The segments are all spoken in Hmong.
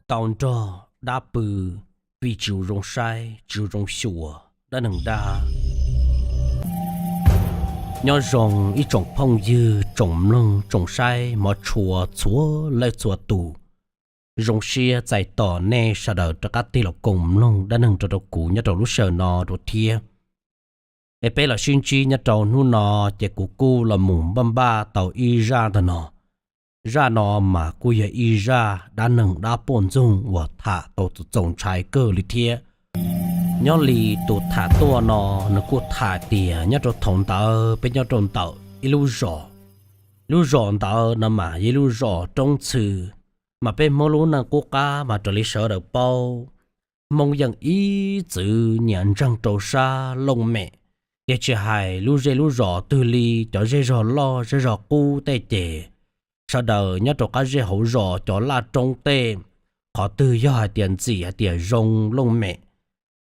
Tau nrog dab pw, vim tsis zoo saib tsis zoo xyuas dab neeg dab. Nyob zoo ib tsoom phooj ywg tsoom mloog tsoom saib hmov tshua txhua leej txhua tus. Zoo siab txais tos nej sawv daws rov qab tig los koom mloog dab neeg rau rau kuv nyob rau lub sij hawm no dua thiab. Es peb los sib ntsib nyob rau hnub no, ces kuv kuj los mus npaj npaj tau ib zaj ntag no. Zaj no mas kuj yog ib zaj dab neeg dab poj ntxoog uas tham tau txaus ntshai kawg li thiab. Nyob li tus tham tuaj no, nws kuj tham tias nyob rau thaum ntawd peb nyob rau ntawm ib lub zos. Lub zos ntawd no mas yog ib lub zos roob txhw, mas peb Hmoob lub neej qub qab mas raws li sawv daws paub, Hmoob yeej ib txwm nyiam ntseeg rau sab looj mem. Ces tsis hais lub zej lub zos twg li, cov zej zog loj zej zog qub tej ces sawv daws nyob rau qab zej hauv zos cov laj roob tej, qhov twg yog hais tias ntxim hais tias zoo looj mem,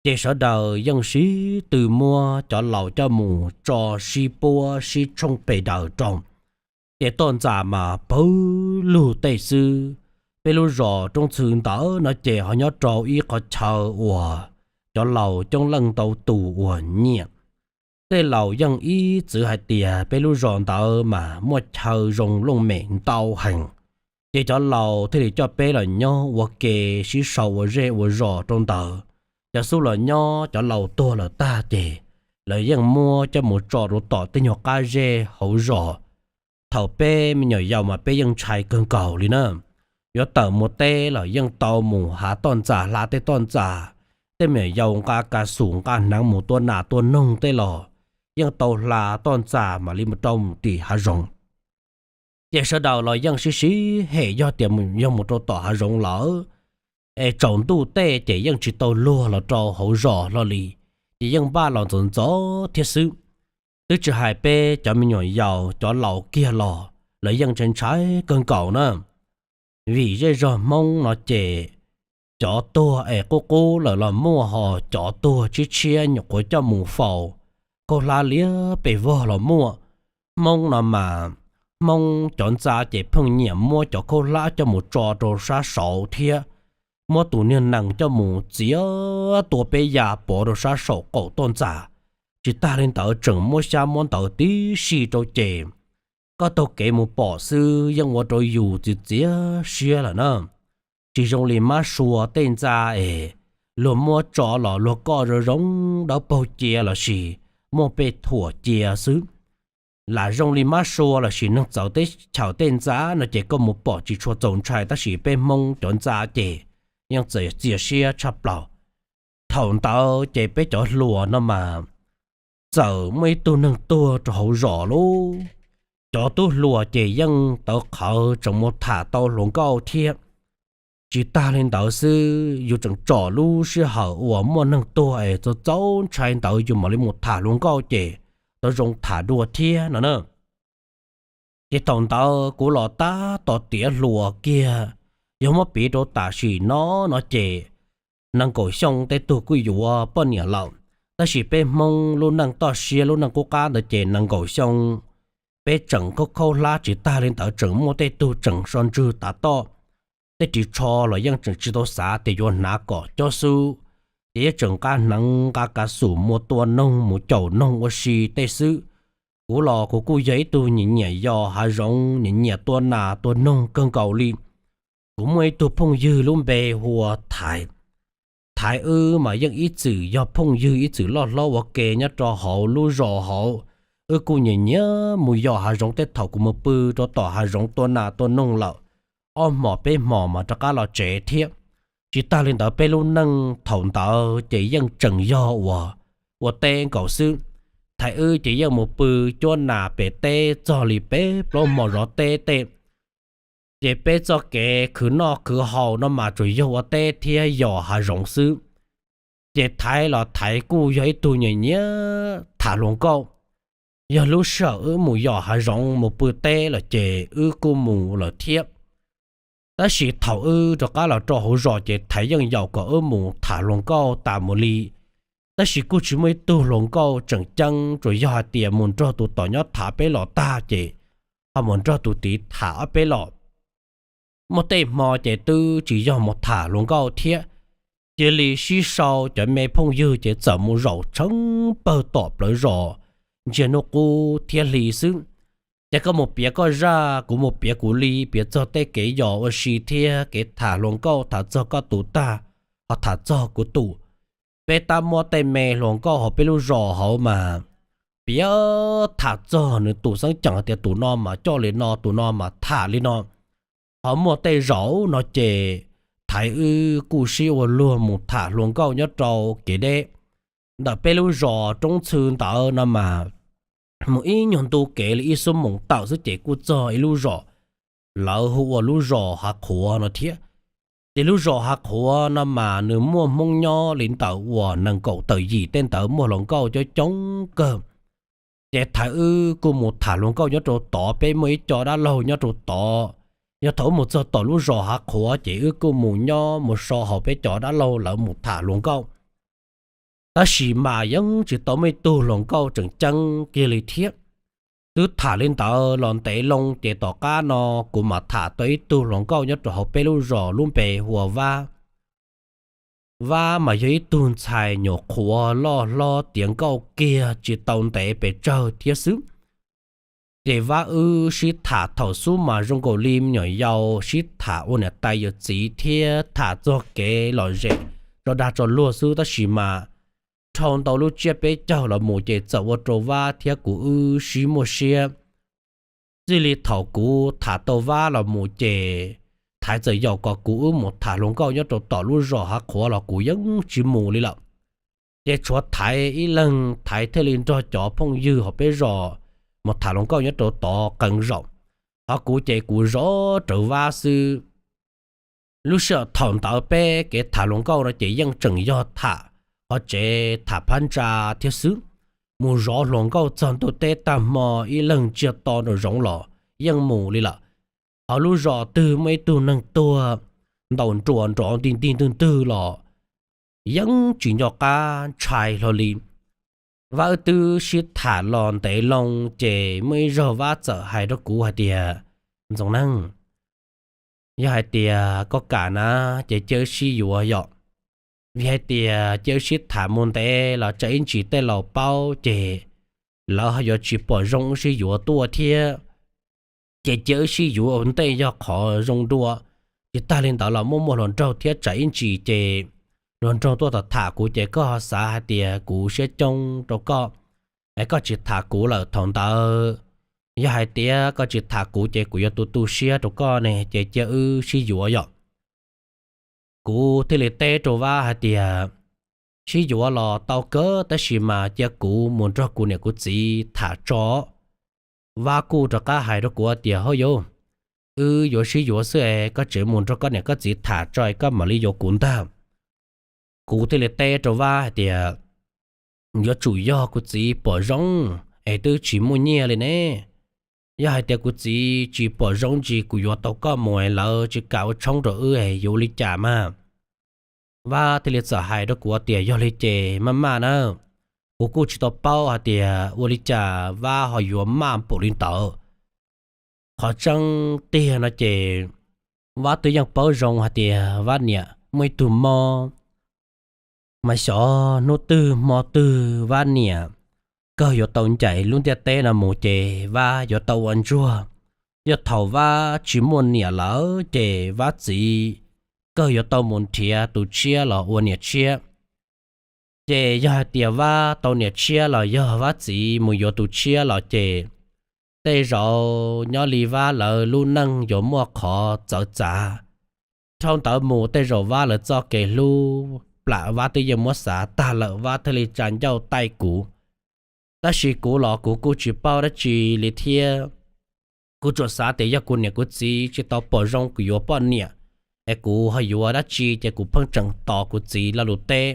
ces sawv daws yeej sib tw muab cov laus coj mus tso sib puab sib tshooj pes daws rau. Ces toj ntxas mas pawg lug tej xwb. Peb lub zos roob txhw ntawd no ces ho nyob rau ib qhov chaw uas cov laus coob leej ntau tus uas nyiam. Tej laus yeej ib txwm hais tias peb lub zos ntawd mas muaj chaw zoo looj mem ntau heev, ces cov laus thiaj li coj peb los nyob ua ke sib sau ua zej ua zos rau ntawd. Cov xub los nyob cov laus tuag lawm tag ces lawv yeej muab coj mus tso rau tom tej nyuag qab zej hauv zos. Thaum peb me nyuam yaus mas peb yeej ntshai kawg nkaus li na. Yuav tawm mus teb los yeej tau mus hav toj ntxas hla tej toj ntxas. Tej me nyuam yaus nqa ka xum nqa hneev mus tua nas tua noog tej los yeej tau hla toj ntxas mam li mus rau mus tim hav zoov. Ces sawv daws los yeej sib sib hem yog tias yog mus rau tom hav zoov lawm, es tsaus ntuj tej ces yeej tsis tau luag los rau hauv zos hlo li, ces yeej npaj los ntxov ntxov thiab xwb. Twb tsis hais peb cov me nyuam yaus, cov laus kiag los lawv yeej ntshai ntshai kawg nkaus na. Vim zej zog Hmoob no ces cov tuag es qub qub lawm los muaj, ho cov tuag tshiab tshiab nyuam qhuav coj mus faus khaub hlab liab pes vog los muaj. Hmoob no mas, Hmoob cov ntxa ces pheej nyiam muab cov khaub hlab coj mus tso rau sab saud thiab, muab tus niag nees coj mus txiav tua peb ya pov rau sab saum qaum toj ntxas. Tsis tag li ntawd tseem muab xyab muab ntawv tib si rau ces koj taug kev mus pom xwb yeej ua rau yus txiav txiav siab lawm na. Tsis zoo li mab sua tej ntxa es luag muab tso los luag koj zoo zoo dawb paug cia lossis muaj pej thuam cia xwb. Lam zoo li mab sua lossis neeg txawv teb chaws tej ntxa no ces koj mus pom tsis tshua txaus ntshai, tab sis peb Hmoob cov ntxa ces yeej txawm txias siab tshaj plaws. Thaum ntawd ces peb cov hluas no mas txawm muaj ib tug neeg tuag rau hauv zos lauj. Cov tub hluas ces yeej tawv qhawv tseem mus tham tau hluas nkauj thiab. Tsis tag li ntawd xwb, yus tseem tsom lub sij hawm uas muaj neeg tuag es txaus txaus ntshai ntawd yus mam li mus tham hluas nkauj ces tau zoo tham dua thiab no na. Ces thaum ntawd kuv los tab tom tiav hluas kiag, yog muab piv rau tam sim no no ces nees nkaum xyoo tej tug kuj yuav poj niam lawm. Tab sis peb Hmoob lub neej toj siab lub neej qub qab ntawd ces nees nkaum xyoo peb tseem khaub khaub hlab, tsis tag li ntawd tseem muaj tej tug tseem so ntswg tav toj, tej ris tsho los yeej tseem tsis tau xav tias yuav hnav kom cob xub, ces yeej tseem nqa hneev nqa kav xum mus tua noog mus caum noog ua si tej xwb. Kuv los kuv kuj yog ib tug nyiam nyiam yos hav zoov, nyiam nyiam tua nas tua noog kawg nkaus li. Kuv muaj ib tug phooj ywg lub npe hu ua Thaiv. Thaiv wb mas yeej ib txwm yog phooj ywg ib txwm loj hlob ua ke nyob rau hauv lub zos hauv. Wb kuj nyiam nyiam mus yos hav zoov, tej thaum kuv mus pw rau tom hav zoov tua nas tua noog lawm, ob hmos peb hmos mas rov qab los tsev thiab. Tsis tag li ntawd peb lub neej thaum ntawd ces yeej tseem yog uas ua teb nkaus xwb. Thaiv wb ces yeej mus pw cuab nas pem teb txog li peb plaub hmo zov teb tej. Ces peb txoj kev khwv noj khwv haus no mas tsuas yog ua teb thiab yos hav zoov xwb. Ces Thaiv los Thaiv kuj yog ib tug nyiam nyiam tham hluas nkauj. Yog lub sij hawm wb mus yos hav zoov mus pw teb lawm ces wb kuj mus lawm thiab. Tab sis thaum wb rov qab los rau hauv zos ces Thaiv yeej yaum kom wb mus tham hluas nkauj tas mus li. Tab sis kuj tsis muaj ib tug hluas nkauj tseem ceeb, tsuas yog hais tias mus nrog tus tom nyob tham peb los tag ces ho mus nrog tus tid tham ob peb los. Muaj tej hmo ces twb tsis yog mus tham hluas nkauj thiab, cia li sib sau cov me phooj ywg ces txawm mus zaum tshee pawg tom plawv zos, ntsiag hnub qub thiab hli xwb. Ces koj mus piav koj zaj, kuv mus piav kuv li, piav txog tej kev yos ua si thiab kev tham hluas nkauj, tham txog koj tus tag, ho tham txog kuv tus. Peb tab muab tej me hluas nkauj hauv peb lub zos hauv mas piav tham txog nws tus xeeb ceem tias tus no mas coj li no, tus no mas tham li no. Ho muaj tej zaum no ces Thaiv wb kuj sib ua luag mus tham hluas nkauj nyob rau kev deb ntawm peb lub zos Roob Txhw ntawd no mas, mus ib nyuag ntu kev li ib xuab moos tawm xwb ces kuj txog ib lub zos lawv hu ua lub zos Hav Qhuav no thiab. Ces lub zos Hav Qhuav no mas nws muaj Hmoob nyob li ntawm uas nees nkaum tawm yim tej ntawd, muaj hluas nkauj coob coob kawg. Ces Thaiv wb kuj mus tham hluas nkauj nyob rau tod, peb muaj ib co dab laug nyob rau tod. Yog thaum wb mus txog tom lub zos Hav Qhuav ces wb kuj mus nyob mus so hauv peb cov dab laug lawv mus tham hluas nkauj. Tab sis mas yeej tsis tau muaj ib tug hluas nkauj tseem ceeb kiag li thiab. Twb tham li ntawd los ntev loo ces tom qab no kuv mam tham tau ib tug hluas nkauj nyob rau hauv peb lub zos lub npe hu ua Vab. Vab mas yog ib tug ntxhais nyuam qhuav loj hlob tiav nkauj kiag tsis tau ntev pes tsawg thiab xwb. Ces Vab wb sib tham thaum xub mas zoo nkaus li me nyuam yaus sib tham ua niam tais yawm txiv thiab tham txog kev lom zem tso dag tso luag xwb, tab sis mas dhau ntau lub tsiab peb caug los mus ces txawm ua rau Vab thiab kuv wb sib muaj siab. Txij li thaum kuv tham tau Vab los mus ces Thaiv txawm yaum kom kuv wb mus tham hluas nkauj nyob rau tom lub zos Hav Qhuav los kuv yeej tsis mus li lawm. Ces tshuav Thaiv ib leeg, Thaiv thiaj li nrog cov phooj ywg hauv peb zos mus tham hluas nkauj nyob rau tod qee zaum. Ho kuv ces kuv zov rawv Vab xwb. Lub sij hawm thaum ntawd peb kev tham hluas nkauj no ces yeej tseem yog tham qhov tsev, tham phab ntsa thiab xwb. Mus zov hluas nkauj txog ntuj teb tag hmo ib leeg ntsiag to nraum zoov los yeej mus li lawm. Ho lub zos twg muaj ib tug neeg tuag ntaus nruas nrov nti nti ntwg ntwg los yeej tsis nco qab ntshai hlo li. Vab wb twb sib tham los ntev loo ces muaj ib zaug Vab txawm hais rau kuv hais tias, Ntxoov Neeb, yog hais tias koj kam na ces cia wb sib yuav yom. Vim hais tias cia wb sib tham mus ntev los tsam ib ntsis tej laus paub ces lawv ho yuav tsis pom zoo wb sib yuav tuaj thiab. Ces cia wb sib yuav ua ntej yog qhov zoo dua. Tsis tag li ntawd los muaj muaj hluas nraug thiab, tsam ib ntsis ces hluas nraug tuaj tham tham kuv ces koj ho xav hais tias kuv siab coob rau koj, es koj tsis tham kuv lawm thaum ntawd. Yog hais tias koj tsis tham kuv ces kuv yuav tu tu siab rau koj ne, ces cia wb sib yuav yom. Kuv thiaj li teb rau Vab hais tias, Sib yuav los tau kawg, tab sis mas cia kuv mus nrog kuv niam kuv txiv tham tso. Vab kuj rov qab hais rau kuv tias, Hauj yauv, wb yuav sib yuav xwb es koj tseem mus nrog koj niam koj txiv tham tso es koj mam li yuav kuv ntag. Kuv thiaj li teb rau Vab hais tias, Yuav tsum yog kuv txiv pom zoo es twb tsis muaj nyiaj li ne. Yog hais tias kuv txiv tsis pom zoo ntsis kuv yuav tau koj mus es lawv tsis kam ua tshoob rau wb es yuav ua li cas mas? Vab thiaj li txawm hais rau kuv tias, Yog li ces maj maj na. Kuv kuj tsis tau paub hais tias ua li cas Vab ho yuav maj npaum li ntawd. Qhov tseeb tiag no ces Vab twb yeej paub zoo hais tias Vab niam muaj ib tug mob, mas xyov hnub twg hmo twg Vab niam kawg yuav tau ncaim lub ntiaj teb no mus ces Vab yuav tau ua ntsuag. Yog thaum Vab tsis muaj niam lawm ces Vab txiv kawg yuav tau mus nrhiav tus tshiab los ua niam tshiab. Ces yog hais tias Vab tau niam tshiab los yog Vab txiv mus yuav tus tshiab los ces tej zaum nyob li Vab lawv lub neej yuav muaj qhov txawv txav. Dhau ntawd mus tej zaum Vab lawv txoj kev hlub plam Vab twb yeej muab xav tag lawm, Vab thiaj li tsa ncauj taij kuv. Tab sis kuv los kuv kuj tsis paub dab tsi li thiab. Kuv tsuas xav tias yog kuv niam kuv txiv tsis tau pom zoo kuv yuav poj niam, es kuv ho yuav dab tsi ces kuv pheej tseem tos kuv txiv lo lus teb.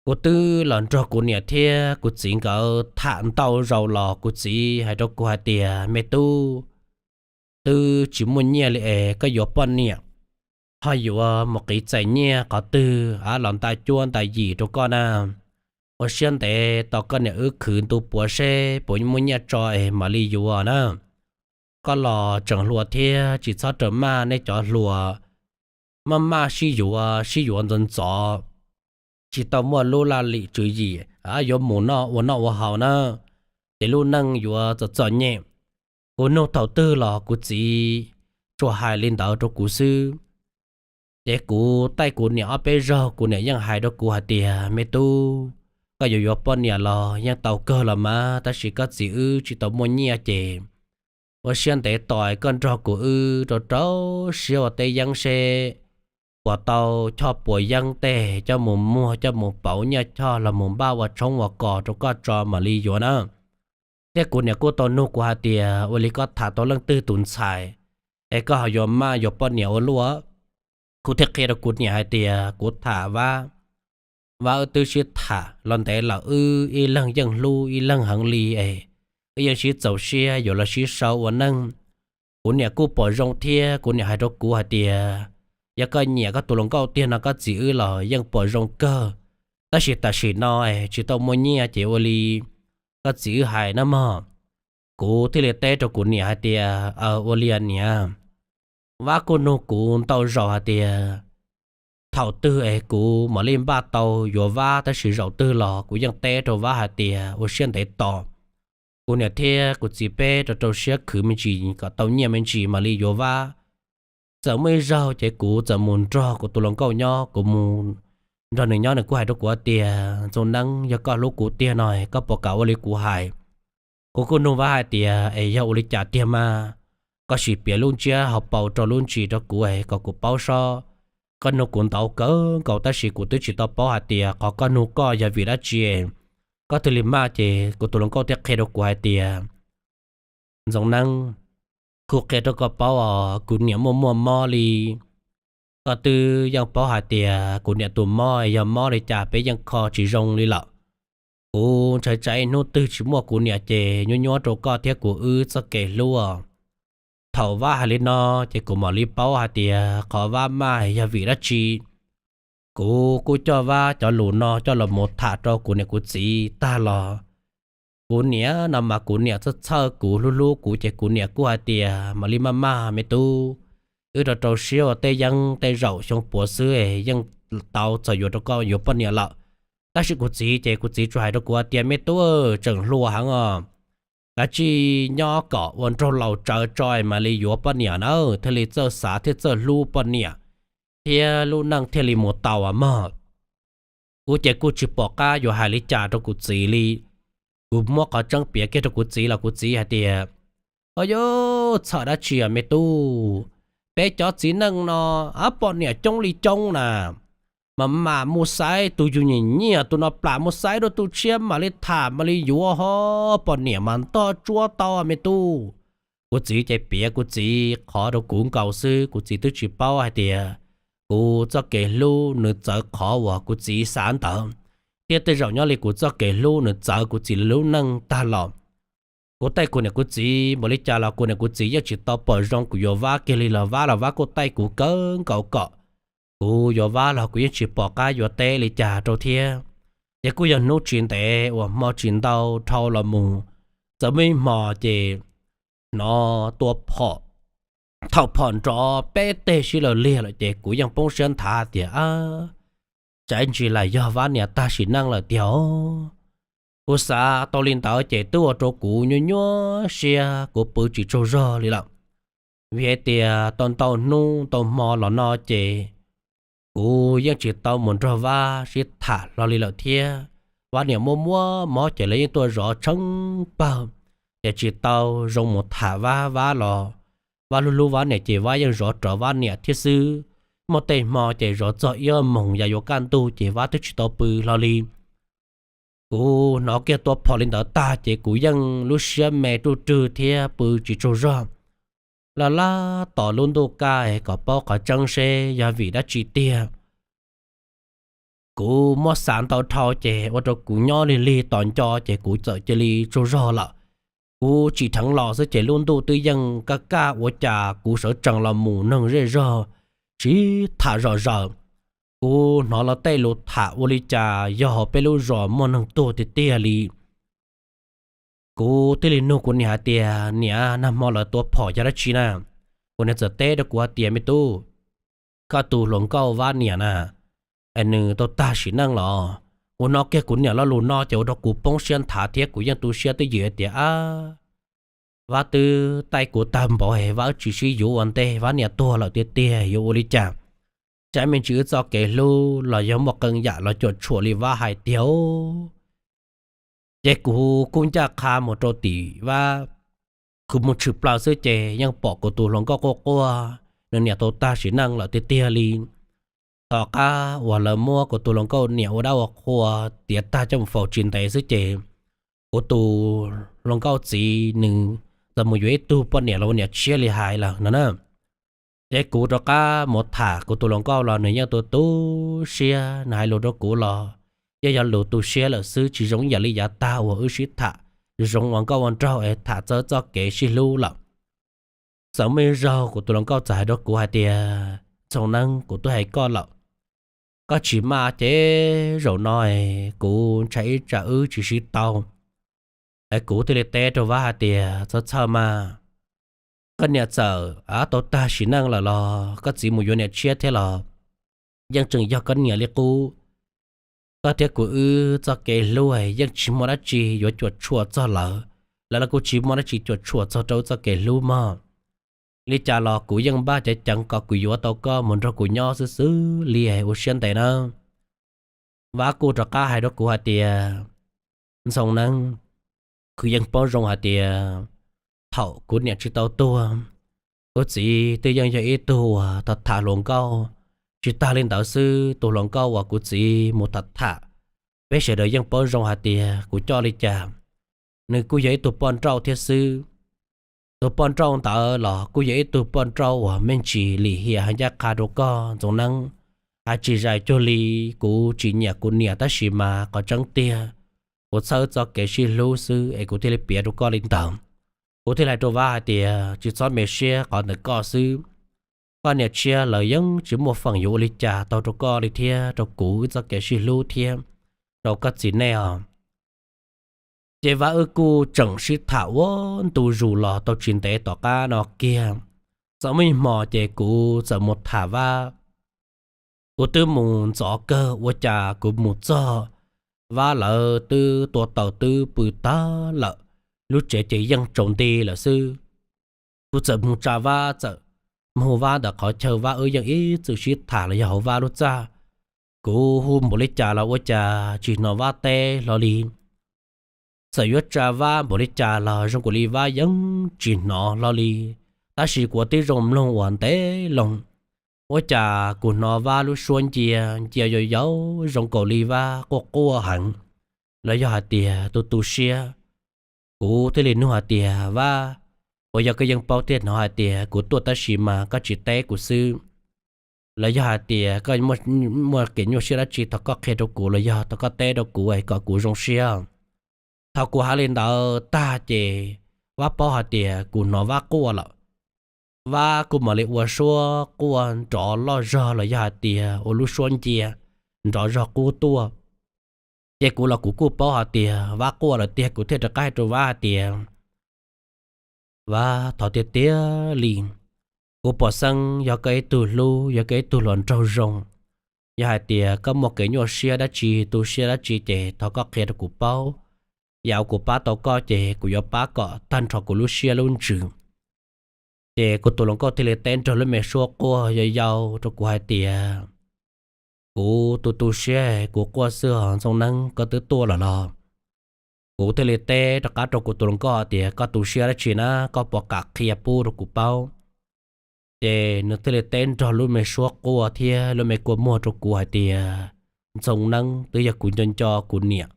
Kuv twb los nrog kuv niam thiab kuv txiv nkawd tham ntau zaus los kuv txiv hais rau kuv hais tias, Me tub, twb tsis muaj nyiaj li es koj yuav poj niam ho yuav mus qiv txais nyiaj qhov twg, av los nta cuab nta yim rau koj na. Ua siab ntev tos koj niam wb khwv ntu puav seb puas muaj nyiaj tso es mam li yuav na. koj los tseem hluas thiab, tsis txhob raws maj nej cov hluas, maj maj sib yuav sib yuav ntxov ntxov, tsis tau muaj lub laj lim tswv yim, yuav mus noj ua noj ua haus na, ces lub neej yuav txom txom nyem. Kuv nug thaum twg los kuv txiv tsuas hais li ntawd rau kuv xwb. Ces kuv taij kuv niam ob peb zaug, kuv niam yeej hais rau kuv hais tias, me tub, koj yuav yuav poj niam los yeej tau kawg los mas, tab sis koj txiv wb tsis tau muaj nyiaj ces ua siab ntev tos koj nrog kuv wb rau rau siab ua teb yeeb seb puas tau choj puas yeeb tej coj mus muag coj mus pauv nyiaj choj los mus npaj ua tshoob ua kos rau koj tso mam li yuav na. Thiab kuv niam kuj tau nug kuv hais tias, ua li koj tham tau leej twg tus ntxhais es koj ho yuav maj yuav poj niam ua luaj? Kuv thiaj qhia rau kuv niam hais tias, kuv tham Vab, Vab wb twb sib tham los ntev lawm, wb ib leeg yeej hlub ib leeg heev li es wb yeej sib txaus siab yuav los sib sau ua neej. Kuv niam kuj pom zoo thiab kuv niam hais rau kuv hais tias, yog koj nyiam koj tus hluas nkauj tiag no koj txiv wb los yeej pom zoo kawg, tab sis tam sim no es tsis tau muaj nyiaj ces ua li koj txiv wb hais na mog. Kuv thiaj li teb rau kuv niam hais tias, aw, ua li niam, Vab kuj nug kuv ntau zaus hais tias thaum twg es kuv mam li npaj tau yuav Vab, tab sis zaum twg los kuv yeej teb rau Vab hais tias ua siab ntev tos. Kuv niam thiab kuv txiv peb rau rau siab khwv me ntsis kom tau nyiaj me ntsis mam li yuav Vab. Txawm muaj ib zaug ces kuv txawm mus nrog kuv tus hluas nkauj nyob, kuv mus nrog nws nyob nws kuj hais rau kuv tias, Ntxoov Neeb, yog koj hlub kuv tiag no koj puas kam ua li kuv hais? Kuv kuj nug Vab hais tias, es yog ua li cas tiag mas? Koj sim piav lub ntsiab hauv paus rau lub ntsis rau kuv es kom kuv paub sob. Koj nug kuv ntau kawg nkaus tab sis kuv twb tsis tau paub hais tias qhov koj nug koj yog vim dab tsi. Koj thiaj li maj ces kuv tus hluas nkauj thiaj qhia rau kuv hais tias, Ntxoov Neeb, kuv qhia rau koj paub os, kuv niam muaj muaj mob li. Koj twb yeej paub hais tias kuv niam tus mob yog mob li cas peb yeej kho tsis zoo li lawm. Kuv ntshai tsam ib hnub twg tsis muaj kuv niam ces nyuaj nyuaj rau koj thiab kuv wb txoj kev hlub. Thaum Vab hais li no ces kuv mam li paub hais tias qhov Vab maj yog vim dab tsi. Kuv kuj coj Vab cov lus no coj los mus tham rau kuv niam kuv txiv tag los. Kuv niam no mas kuv niam txhawj txhawj kuv hlub hlub kuv ces kuv niam kuj hais tias, mam li maj maj me tub, wb rau rau siab ua tej yeeb tej zaum xyoo puav xwb yeej tau txog yuav rau koj yuav poj niam lawm. Tab sis kuv txiv ces kuv txiv tsuas hais rau kuv tias, me tub, tseem hluas heev os, kav tsij nyob kom ua nraug laus tsawv tso mam li yuav poj niam na, thiaj li txawj xav thiab txawj hlub poj niam thiab lub neej thiaj li mus tau mog. Kuv ces kuj tsis pom qab yuav hais li cas rau kuv txiv li. Kuv muab qhov tseeb piav kiag rau kuv txiv los kuv txiv hais tias, o yus, txhawj dab tsi me tub, peb cov txiv neej no poj niam coob li coob na, mas mam mus xaiv tus yus nyiam nyiam tus no plam mus xaiv dua tus tshiab mam li tham mam li yuav ho, poj niam mas ntog tsuab tau me tub. Kuv txiv ces piav kuv txiv qhov rau kuv nkaus xwb, kuv txiv twb tsis paub hais tias kuv txoj kev hlub nws txawv qhov uas kuv txiv xav ntawd, thiab tej zaum nyob li kuv txoj kev hlub nws txawv kuv txiv lub neej tag los. Kuv tej kuv niam kuv txiv npaum li cas los kuv niam kuv txiv yeej tsis tau pom zoo kuv yuav Vab kiag li los Vab los Vab kuj tej kuv kawg nkaus kom kuv yuav Vab los kuv yeej tsis pom qab yuav teb li cas rau thiab. Ces kuj yog hnub tsis ntev uas hmo tsis ntau dhau los mus, txawm muaj ib hmo ces hnov tua phom, thaum phom nrov peb teg sib law liag lawm ces kuv yeej poob siab nthav tias, tsam ib ntsis lam yog Vab niam tag sim neej lawm tiag os. Kuv xav tau li ntawd ces twb ua rau kuv nyuaj nyuaj siab, kuv pw tsis tsaug zog li lawm. Vim hais tias tau ntau hnub ntau hmo los no ces kuv yeej tsis tau mus nrog Vab sib tham hlo li lawm thiab. Vab niam muaj muaj mob ces lawv yeej tuaj zov tsheej pawg, ces tsis tau zoo mus tham Vab. Vab los Vab hlub hlub Vab niam ces Vab yeej zov rawv Vab niam thiab xwb. Muaj tej hmo ces zov txog ib moos yam yuav kaj ntug ces Vab twb tsis tau pw hlo li. Kuv hnov kiag tua phom li ntawd tag ces kuv yeej lub siab me ruj rwg thiab pw tsis tsaug zog. Laj laj tos lub ntuj kaj kom paub qhov tseeb seb yog vim dab tsi tiag. Kuv muab xav ntau dhau ces ua rau kuv nyob lig lig tos nco ces kuv txawm cia li tsaug zog lawm. Kuv tsim dheev los xwb ces lub ntuj twb yeej kaj kaj ua cas kuv sawv tsees los mus neeg zej zog sib tham zom zaws. Kuv hnov lawv tej lus tham ua li cas yog hauv peb lub zos muaj neeg tuag tiag tiag li. Kuv thiaj li nug kuv niam hais tias, Niam, nag hmo lawv tua phom yog dab tsi na? Kuv niam txawm teb rau kuv hais tias, Me tub, koj tus hluas nkauj Vab niam na, es nws tau tag sim neej los. Kuv hnov kiag kuv niam lo lus no ces ua rau kuv poob siab nthav thiab kuv yeej tu siab twj ywm hais tias, Ab, Vab twb taij kuv tag npaum es Vab wb tsis sib yuav ua ntej, Vab niam tuag lawm tiag tiag yuav ua li cas? Saib me ntsis wb txoj kev hlub los yog muaj qee yam los cuam tshuam li Vab hais tiag. Ces kuv kuj ncaj qha mus rau tim Vab, kuv mus tshwm plaws xwb ces yeej pom kuv tus hluas nkauj quaj quaj, nws niam tau tag sim neej lawm tiag tiag li. Tom qab uas lawv muab kuv tus hluas nkauj niam ua dab ua qhua tiav tag coj mus faus tsis ntev xwb ces kuv tus hluas nkauj txiv nws txawm mus yuav ib tug poj niam los ua niam tshiab li hais lawm no na. Ces kuv rov qab mus tham kuv tus hluas nkauj los nws yeej tu tu siab, nws hais lus rau kuv los yeej yog lus tu siab lawm xwb, tsis zoo ib yam li yav tag uas wb sib tham zoo ua nkauj ua nraug es tham txog txoj kev sib hlub lawm. Txawm muaj ib zaug kuv tus hluas nkauj txawm hais rau kuv hais tias, Ntxhoo Neeb, kuv twb hais koj lawm, koj tsis maj ces zaum no kuv ntshai ib tsam wb tsis sib tau. Es kuv thiaj li teb rau Vab hais tias, Txhob txhawj mas, koj niam txawm tau tag sim neej lawm los koj txiv mus yuav niam tshiab thiab los yeej tseem yog koj niam li qub. Koj thiab kuv wb txoj kev hlub yeej tsis muaj dab tsi yuav cuam tshuam txog lawv, lawv los kuj tsis muaj dab tsi cuam tshuam txog rau wb txoj kev hlub mog. Li cas los kuv yeej npaj ceev ceev kom kuv yuav tau koj mus nrog kuv nyob xwb xwb li, ua siab ntev nawb. Vab kuj rov qab hais rau kuv hais tias, Ntxhoo Neeb, kuv yeej paub zoo hais tias thaum kuv niam tsis tau tuag, kuv txiv twb yeej yog ib tug uas tham tham hluas nkauj. Tsis tag li ntawd xwb, tus hluas nkauj uas kuv txiv mus tham tham, peb sawv daws yeej paub zoo hais tias kuv coj li cas, nws kuj yog ib tug poj nrauj thiab xwb. Tus poj nrauj ntawd los kuj yog ib tug poj nrauj uas me ntsis lim hiam heev ncaj qha rau koj Ntxhoo Neeb. Hais tsis zais cuag li kuv tsis nyiam kuv niam tab sis mas qhov tseeb tiag kuv txhawj txoj kev sib hlub xwb es kuv thiaj li piav rau koj li ntawd. Kuv thiaj li hais rau Vab hais tias, Tsis txhob me siab, qhov ntawm koj xwb. Koj niam tshiab lawv yeej tsis muaj feem yuav ua li cas tau rau koj li thiab rau kuv wb txoj kev sib hlub thiab rau koj txiv nej os. Ces Vab wb kuj tseem sib tham ua ntu zus los tau tsis ntev tom qab no kiag, txawm muaj ib hmo ces kuv txawm mus tham Vab. Kuv twb mus ntxov kawg ua cas kuv mus txog, Vab lawv twb tua taws twb pw tag lawm, lub tsev ces yeej tsaus nti lawm xwb. Kuv txawm mus tsa Vab, txawm mus hu Vab ntawm qhov chaw Vab wb yeej ib txwm sib tham los yog hauv Vab lub txaj. Kuv hu npaum li cas los ua cas tsis hnov Vab teb hlo li. Txawm yuav tsa Vab npaum li cas los zoo nkaus li Vab yeej tsis hnov hlo li. Tab sis kuv tib zoo mloog ua ntev loo, ua cas kuv hnov Vab lub suab ncia, ncia yau yau zoo nkaus li Vab quaj quaj heev, los yog hais tias tu tu siab. Kuv thiaj li nug hais tias, Vab, uas yog koj yeej paub thiab hnov hais tias kuv tuaj tab sis mas koj tsis teb kuv xwb, los yog hais tias koj muaj kev nyuaj siab dab tsi thov koj qhia rau kuv los yog thov koj teb rau kuv es kom kuv zoo siab. Thaum kuv hais li ntawd tag ces Vab paub hais tias kuv hnov Vab quaj lawm. Vab kuj mam li ua suab quaj nrov loj zog los yog hais tias ua lub suab ncia nrov zog qub tuaj. Ces kuv los kuv kuj paub hais tias Vab quaj lawm tiag, kuv thiaj rov qab hais rau Vab hais tias, Vab, thov tiag tiag li, kuv pom xeeb yog koj ib tug hlub, yog koj ib tug hluas nraug zoo. Yog hais tias koj muaj kev nyuaj siab dab tsi, tu siab dab tsi ces thov koj qhia rau kuv paub. Yam uas kuv pab tau koj ces kuv yuav pab kom tag nrho kuv lub siab lub ntsws. Ces kuv tus hluas nkauj thiaj li teb nrog lub me suab quaj yau yau rau kuv hais tias, Kuv tu tu siab, kuv quaj xwb os Ntxhoo Neeb, koj twb tuaj lawm los? Kuv thiaj li teb rov qab rau kuv tus hluas nkauj hais tias, Koj tu siab dab tsi na, koj puas kam qhia pub rau kuv paub? Ces nws thiaj li teb nrog lub me suab quaj thiab lub me kua muag rau kuv hais tias, Ntxhoo Neeb, twb yog kuv nco nco kuv niam.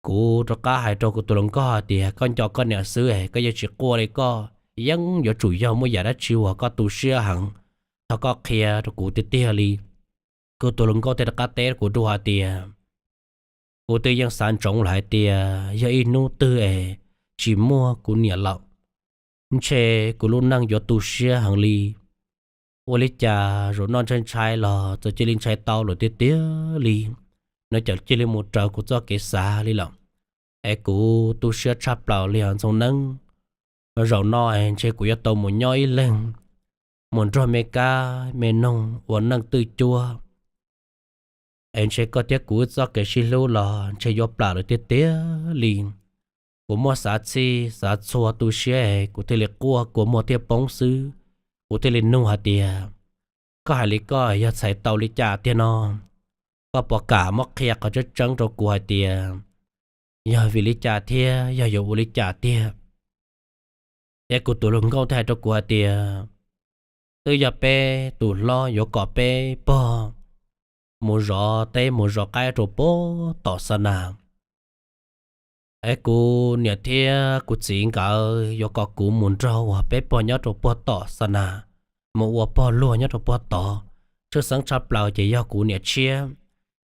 Kuv rov qab hais rau kuv tus hluas nkauj hais tias, Koj nco koj niam xwb es koj yeej tsis quaj li, koj yeej yuav tsum yog muaj yam dab tsi uas koj tu siab heev, thov koj qhia rau kuv tiag tiag li. Kuv tus hluas nkauj thiaj rov qab teb kuv dua hais tias, Kuv twb yeej xav ntsoov lawm hais tias yog ib hnub twg es tsis muaj kuv niam lawm, ntshe kuv lub neej yuav tu siab heev li. Ua li cas zaum no ntshai ntshai los txawm cia li ntshai tau lawm tiag tiag li. Nws txawm cia li mus raws kuv txoj kev xav li lawm. Es kuv tu siab tshaj plaws li os Ntxoov Neeb. Zaum no es ntshe kuv yuav tau mus nyob ib leeg, mus nrog me kab me noog ua neej twj cuab. Es ntshe koj thiab kuv wb txoj kev sib hlub los ntshe yuav plam lawm tiag tiag li. Kuv muab xav txhij xav txhua tu siab es kuv thiaj li quaj kua muag thiaj poob xwb. Kuv thiaj li nug hais tias, koj hais li koj yog txhais tau li cas tiag no? Koj puas kam muab qhia qhov tseeb tseeb rau kuv hais tias yog vim li cas thiab yog yuav ua li cas tiag? Ces kuv tus hluas nkauj thiaj hais rau kuv hais tias, twb yog peb tus hlob yuav kom peb pog mus zov teb mus zov qaib rau puag tom Xa Nas. Es kuv niam thiab kuv txiv nkawd yuav kom kuv mus nrog uas peb pog nyob rau puag tom Xa Nas, mus ua pog luag nyob rau puag tod. Tshwj xeeb tshaj plaws ces yog kuv niam tshiab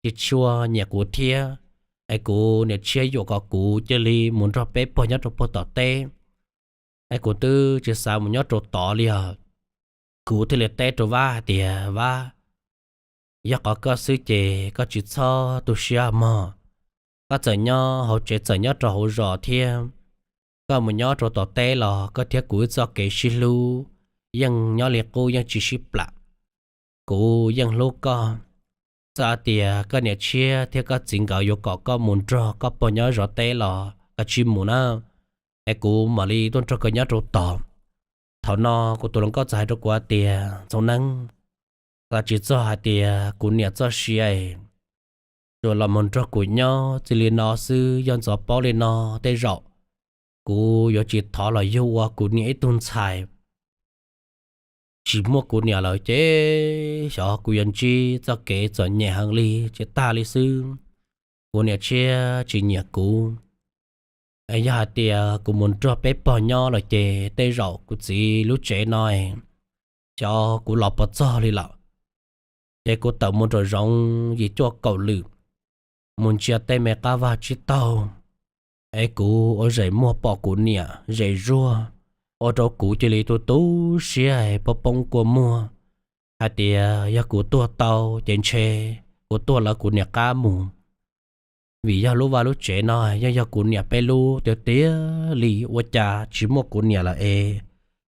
tsis tshua nyiam kuv thiab, es kuv niam tshiab yuam kom kuv cia li mus nrog peb pog nyob rau puag tom teb. Es kuv twb tsis xav mus nyob rau tod li os. Kuv thiaj li teb rau Vab hais tias, Vab, yog qhov koj xwb ces koj tsis txhob tu siab mog. Koj txawm nyob hauv tsev txawm nyob rau hauv zos thiab, koj mus nyob rau tom teb los koj thiab kuv wb txoj kev sib hlub yeej nyob li qub yeej tsis sib plam. Kuv yeej hlub koj. Txawm tias koj niam tshiab thiab koj txiv nkawd yuav kom koj mus nrog koj pog nyob zov teb los koj tsis mus na, es kuv mam li tuaj nrog koj nyob rau tod. Thaum no kuv tus hluas nkauj txawm hais rau kuv hais tias, Ntxoov Neeb, txawm tsis txog hais tias kuv niam txoj sia es tsuas los mus nrog kuv nyob txij li no xwb, yog ntxov paub li no tej zaum kuv yuav tsis thov los yug ua kuv niam ib tug ntxhais. Tsis muaj kuv niam lawm ces xyov kuv yuav ntsib txoj kev txom nyem heev li tsis tag li xwb. Kuv niam tshiab tsis nyiam kuv. Yog hais tias kuv mus nrog peb pog nyob lawm ces tej zaum kuv txiv lub tsev no xyov kuv los puas txog li lawm. Ces kuv tawm mus nram zoov yim cuaj kaum lwm, mus ntsia tej me qab vag tsib taug, es kuv ua zem muag pom kuv niam zem zuag, ua rau kuv cia li tu tu siab poob poob kua muag, hais tias yog kuv tuag tau ces ntshe kuv tuag lawv kuv niam qab mus. Vim yog lub vaj lub tsev no yeej yog kuv niam peb lub tiag tiag li, ua cas tsis muaj kuv niam lawm es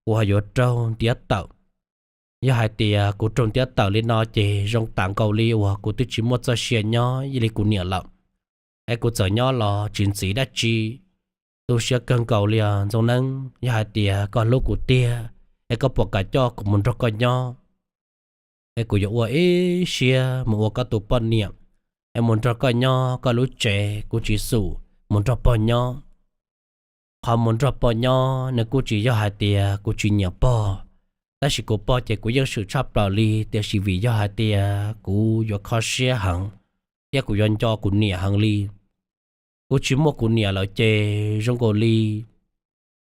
kuv ho yuav raug ntiab tawm. Yog hais tias kuv raug ntiab tawm li no ces zoo tam nkaus li uas kuv twb tsis muaj txoj sia nyob li kuv niam lawm. Es kuv txawm nyob los tsis ntxiv dab tsi. Tu siab kawg nkaus li os Ntxoov Neeb, yog hais tias koj hlub kuv tiag es koj puas kam coj kuv mus nrog koj nyob? Es kuv yuav ua ib siab mus ua koj tus poj niam, es mus nrog koj nyob koj lub tsev, kuv tsis xum mus nrog pog nyob. Qhov mus nrog pog nyob nws kuj tsis yog hais tias kuv tsis nyiam pog, tab sis kuv pog ces kuv yeej swm tshaj plaws li, tiam sis vim yog hais tias kuv yuav kho siab heev, thiab kuv yuav nco kuv niam heev li. Kuv tsis muaj kuv niam lawm ces zoo nkaus li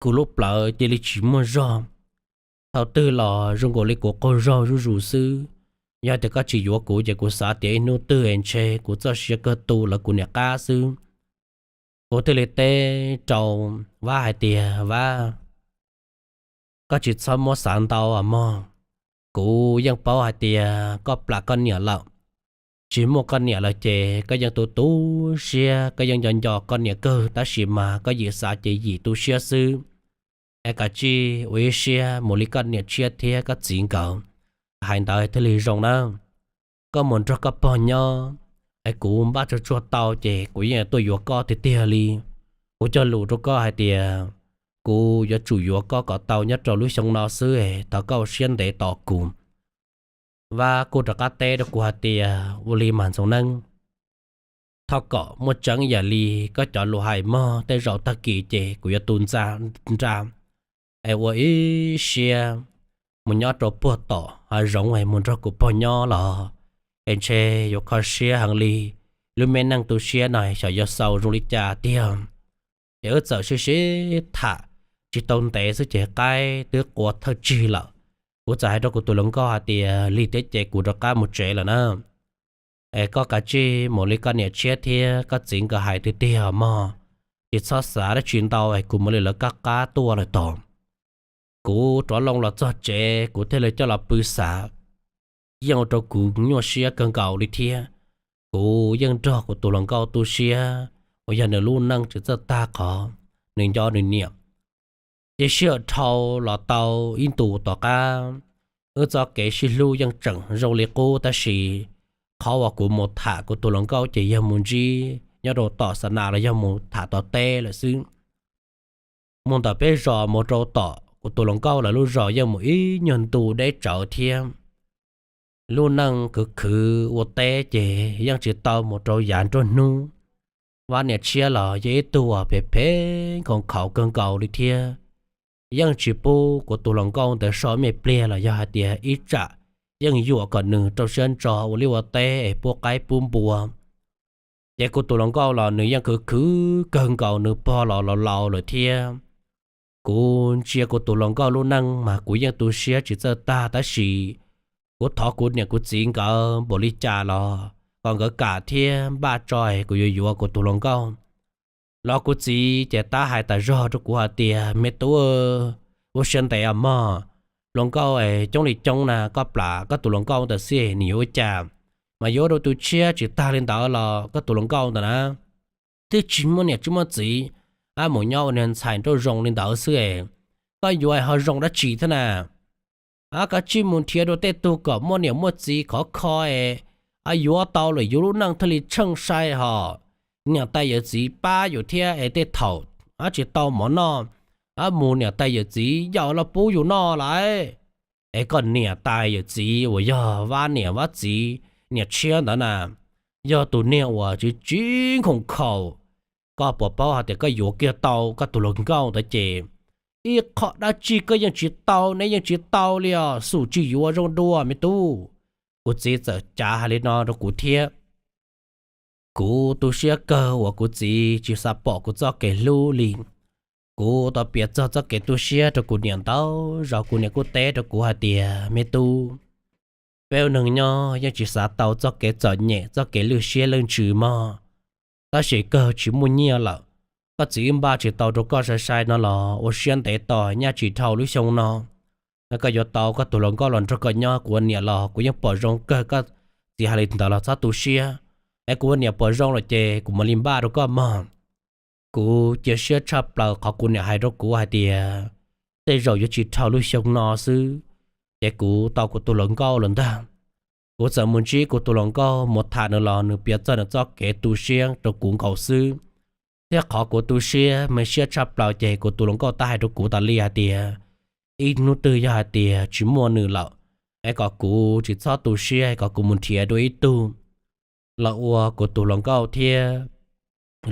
kuv lub plawv cia li tsis muaj zog. Thaum twg los zoo nkaus li kuv qaug zog zuj zus xwb. Yog tias koj tsis yuav kuv ces kuv xav tias ib hnub twg es ntshe kuv txoj sia kawg tu lawv kuv niam qab xwb. Kuv thiaj li teb rau Vab hais tias, Vab, koj tsis txhob muab xav ntau mog. Kuv yeej paub hais tias koj plam koj niam lawm. Tsis muaj koj niam lawm ces koj yeej tu tu siab, koj yeej nco nco koj niam kawg, tab sis mas koj yim xav ces yim tu siab xwb. Es kav tsij ua ib siab mus li koj niam tshiab thiab koj txiv nkawd hais ntawd thiaj li zoo nawb. Koj mus nrog koj pog nyob, es kuv npaj tsuag tsuag tau ces kuv yeej tuaj yuav koj tiag tiag li. Kuv cog lus rau koj hais tias kuv yuav tsum yuav koj kom tau nyob rau lub xyoo no xwb es thov koj ua siab ntev tos kuv. Vab kuj rov qab teb rau kuv hais tias, Ua li mas Ntxoov Neeb, thov kom muaj tseeb ib yam li koj cov lus hais mog, tej zaum tag kis ces kuv yuav tu ntxa nra es ua ib siab mus nyob rau puag tom hav zoov es mus nrog kuv pog nyob los es ntshe yuav kho siab heev li. Lub me neej tu siab no xyov yuav xaus zoo li cas tiag. Ces wb txawm sib sib tham tsis tau ntev xwb ces qaib twb qua thawj tsig lawm. Kuv txawm hais rau kuv tus hluas nkauj hais tias, Lig thiab ces kuv rov qab mus tsev lawm na. Es koj kav tsij mus li koj niam tshiab thiab koj txiv nkawd hais tiag tiag mog, tsis txhob xav dab tsi ntau es kuv mus li lawv kab qab tuaj lawm tod. Kuv rov loo los txog tsev kuv thiaj li coj los pw xav, yeej ua rau kuv nyuaj siab kawg nkaus li thiab. Kuv yeej nrog kuv tus hluas nkauj tu siab uas yog nws lub neej tsis txawj tag qhov nws nco nws niam. Ces sij hawm dhau los tau ib ntus tom qab, wb txoj kev sib hlub yeej tseem zoo li qub, tab sis qhov uas kuv mus tham kuv tus hluas nkauj ces yog mus ntsib nyob rau tom xa nas los yog mus tham tom teb lawm xwb. Mus ntawm peb zos mus rau tom kuv tus hluas nkauj lawv lub zos yeej mus ib nyuag ntu deb tsawv thiab. Lub neej khwv khwv ua teb ces yeej tsis tau mus rau yav nruab hnub. Vaj niam tshiab los yog ib tug uas phem phem nkhaus khaus kawg nkaus li thiab. Yeej tsis pub kuv tus hluas nkauj ntawd so me pliag los yog hais tias ib tsam yeej yuam kom nws rau siab ntso ua liaj ua teb es pub qaib pub npua. Ces kuv tus hluas nkauj los nws yeej khwv khwv kawg nkaus, nws pog los laus laus lawm thiab. Kuv ntsia kuv tus hluas nkauj lub neej mas kuv yeej tu siab tsis txawj tag, tab sis kuv thov kuv niam kuv txiv nkawd npaum li cas los kom nkawd kam thiab npaj tso es kuv yuav yuav kuv tus hluas nkauj. Los kuv txiv ces tab hais tas zog rau kuv hais tias, me tub, ua siab ntev os mog, hluas nkauj coob li coob na, koj plam koj tus hluas nkauj ntawd xij nws yuav ua cas, mas yuav rau tus tshiab tsis tag li ntawd los koj tus hluas nkauj ntawd na twb tsis muaj niam tsis muaj txiv, ab mus nyob ua niag ntxhais nraum zoov li ntawd xwb es, koj yuav ho zoo dab tsi thiab na? Ab koj tsij mus nrhiav dua tej tug kom muaj niam muaj txiv khov kho es, ab yuav tau lawm yus lub neej thiaj li tsheej sai hos. Niam tais yawm txiv pab yus thiab es tej thaum ab tsis tau mov noj, ab mus niam tais yawm txiv yaum los pub yus noj lawm. Es koj niam tais yawm txiv uas yog Vab niam Vab txiv niam tshiab ntawd na, yog tus niag uas tsis tsis nkhoos khaum. Koj puas paub hais tias koj yuav kiag tau koj tus hluas nkauj ntawd ces ib qho dab tsi koj yeej tsis tau, neb yeej tsis tau li os, xum tsis yuav zoo dua me tub. Kuv txiv txawm cav hais li no rau kuv thiab. Kuv tu siab kawg uas kuv txiv tsis xav pom kuv txoj kev hlub li. Kuv tau piav txog txoj kev tu siab rau kuv niam ntau zaus, kuv niam kuj teb rau kuv hais tias, me tub, peb ua neeg nyob yeej tsis xav tau txoj kev txom nyem txoj kev lwj siab lwj ntsws mog. Tab sis kawg tsis muaj nyiaj lawm, koj txiv wb npaj tsis tau rau koj sai sai no los ua siab ntev tos nyaj tsis dhau lub xyoo no, koj yuav tau koj tus hluas nkauj los nrog koj nyob. Kuv ua niam los kuv yeej pom zoo kawg, koj txiv hais li ntawd los txhob tu siab. Es kuv ua niam pom zoo lawm ces kuv mam li npaj rau koj mog. Kuv cia siab tshaj plaws qhov kuv niam hais rau kuv hais tias tej zaum yuav tsis dhau lub xyoo no xwb, ces kuv tau kuv tus hluas nkauj lawm ntag. Kuv txawm mus ntsib kuv tus hluas nkauj mus tham nws los nws piav txog nws txoj kev tu siab rau kuv nkaus xwb. Thiab qhov kuv tu siab me siab tshaj plaws ces kuv tus hluas nkauj tab hais rau kuv tas li hais tias ib hnub twg yog hais tias tsis muaj nws lawm, es kom kuv tsis txhob tu siab, kom kuv mus nrhiav dua ib tug los ua kuv tus hluas nkauj thiab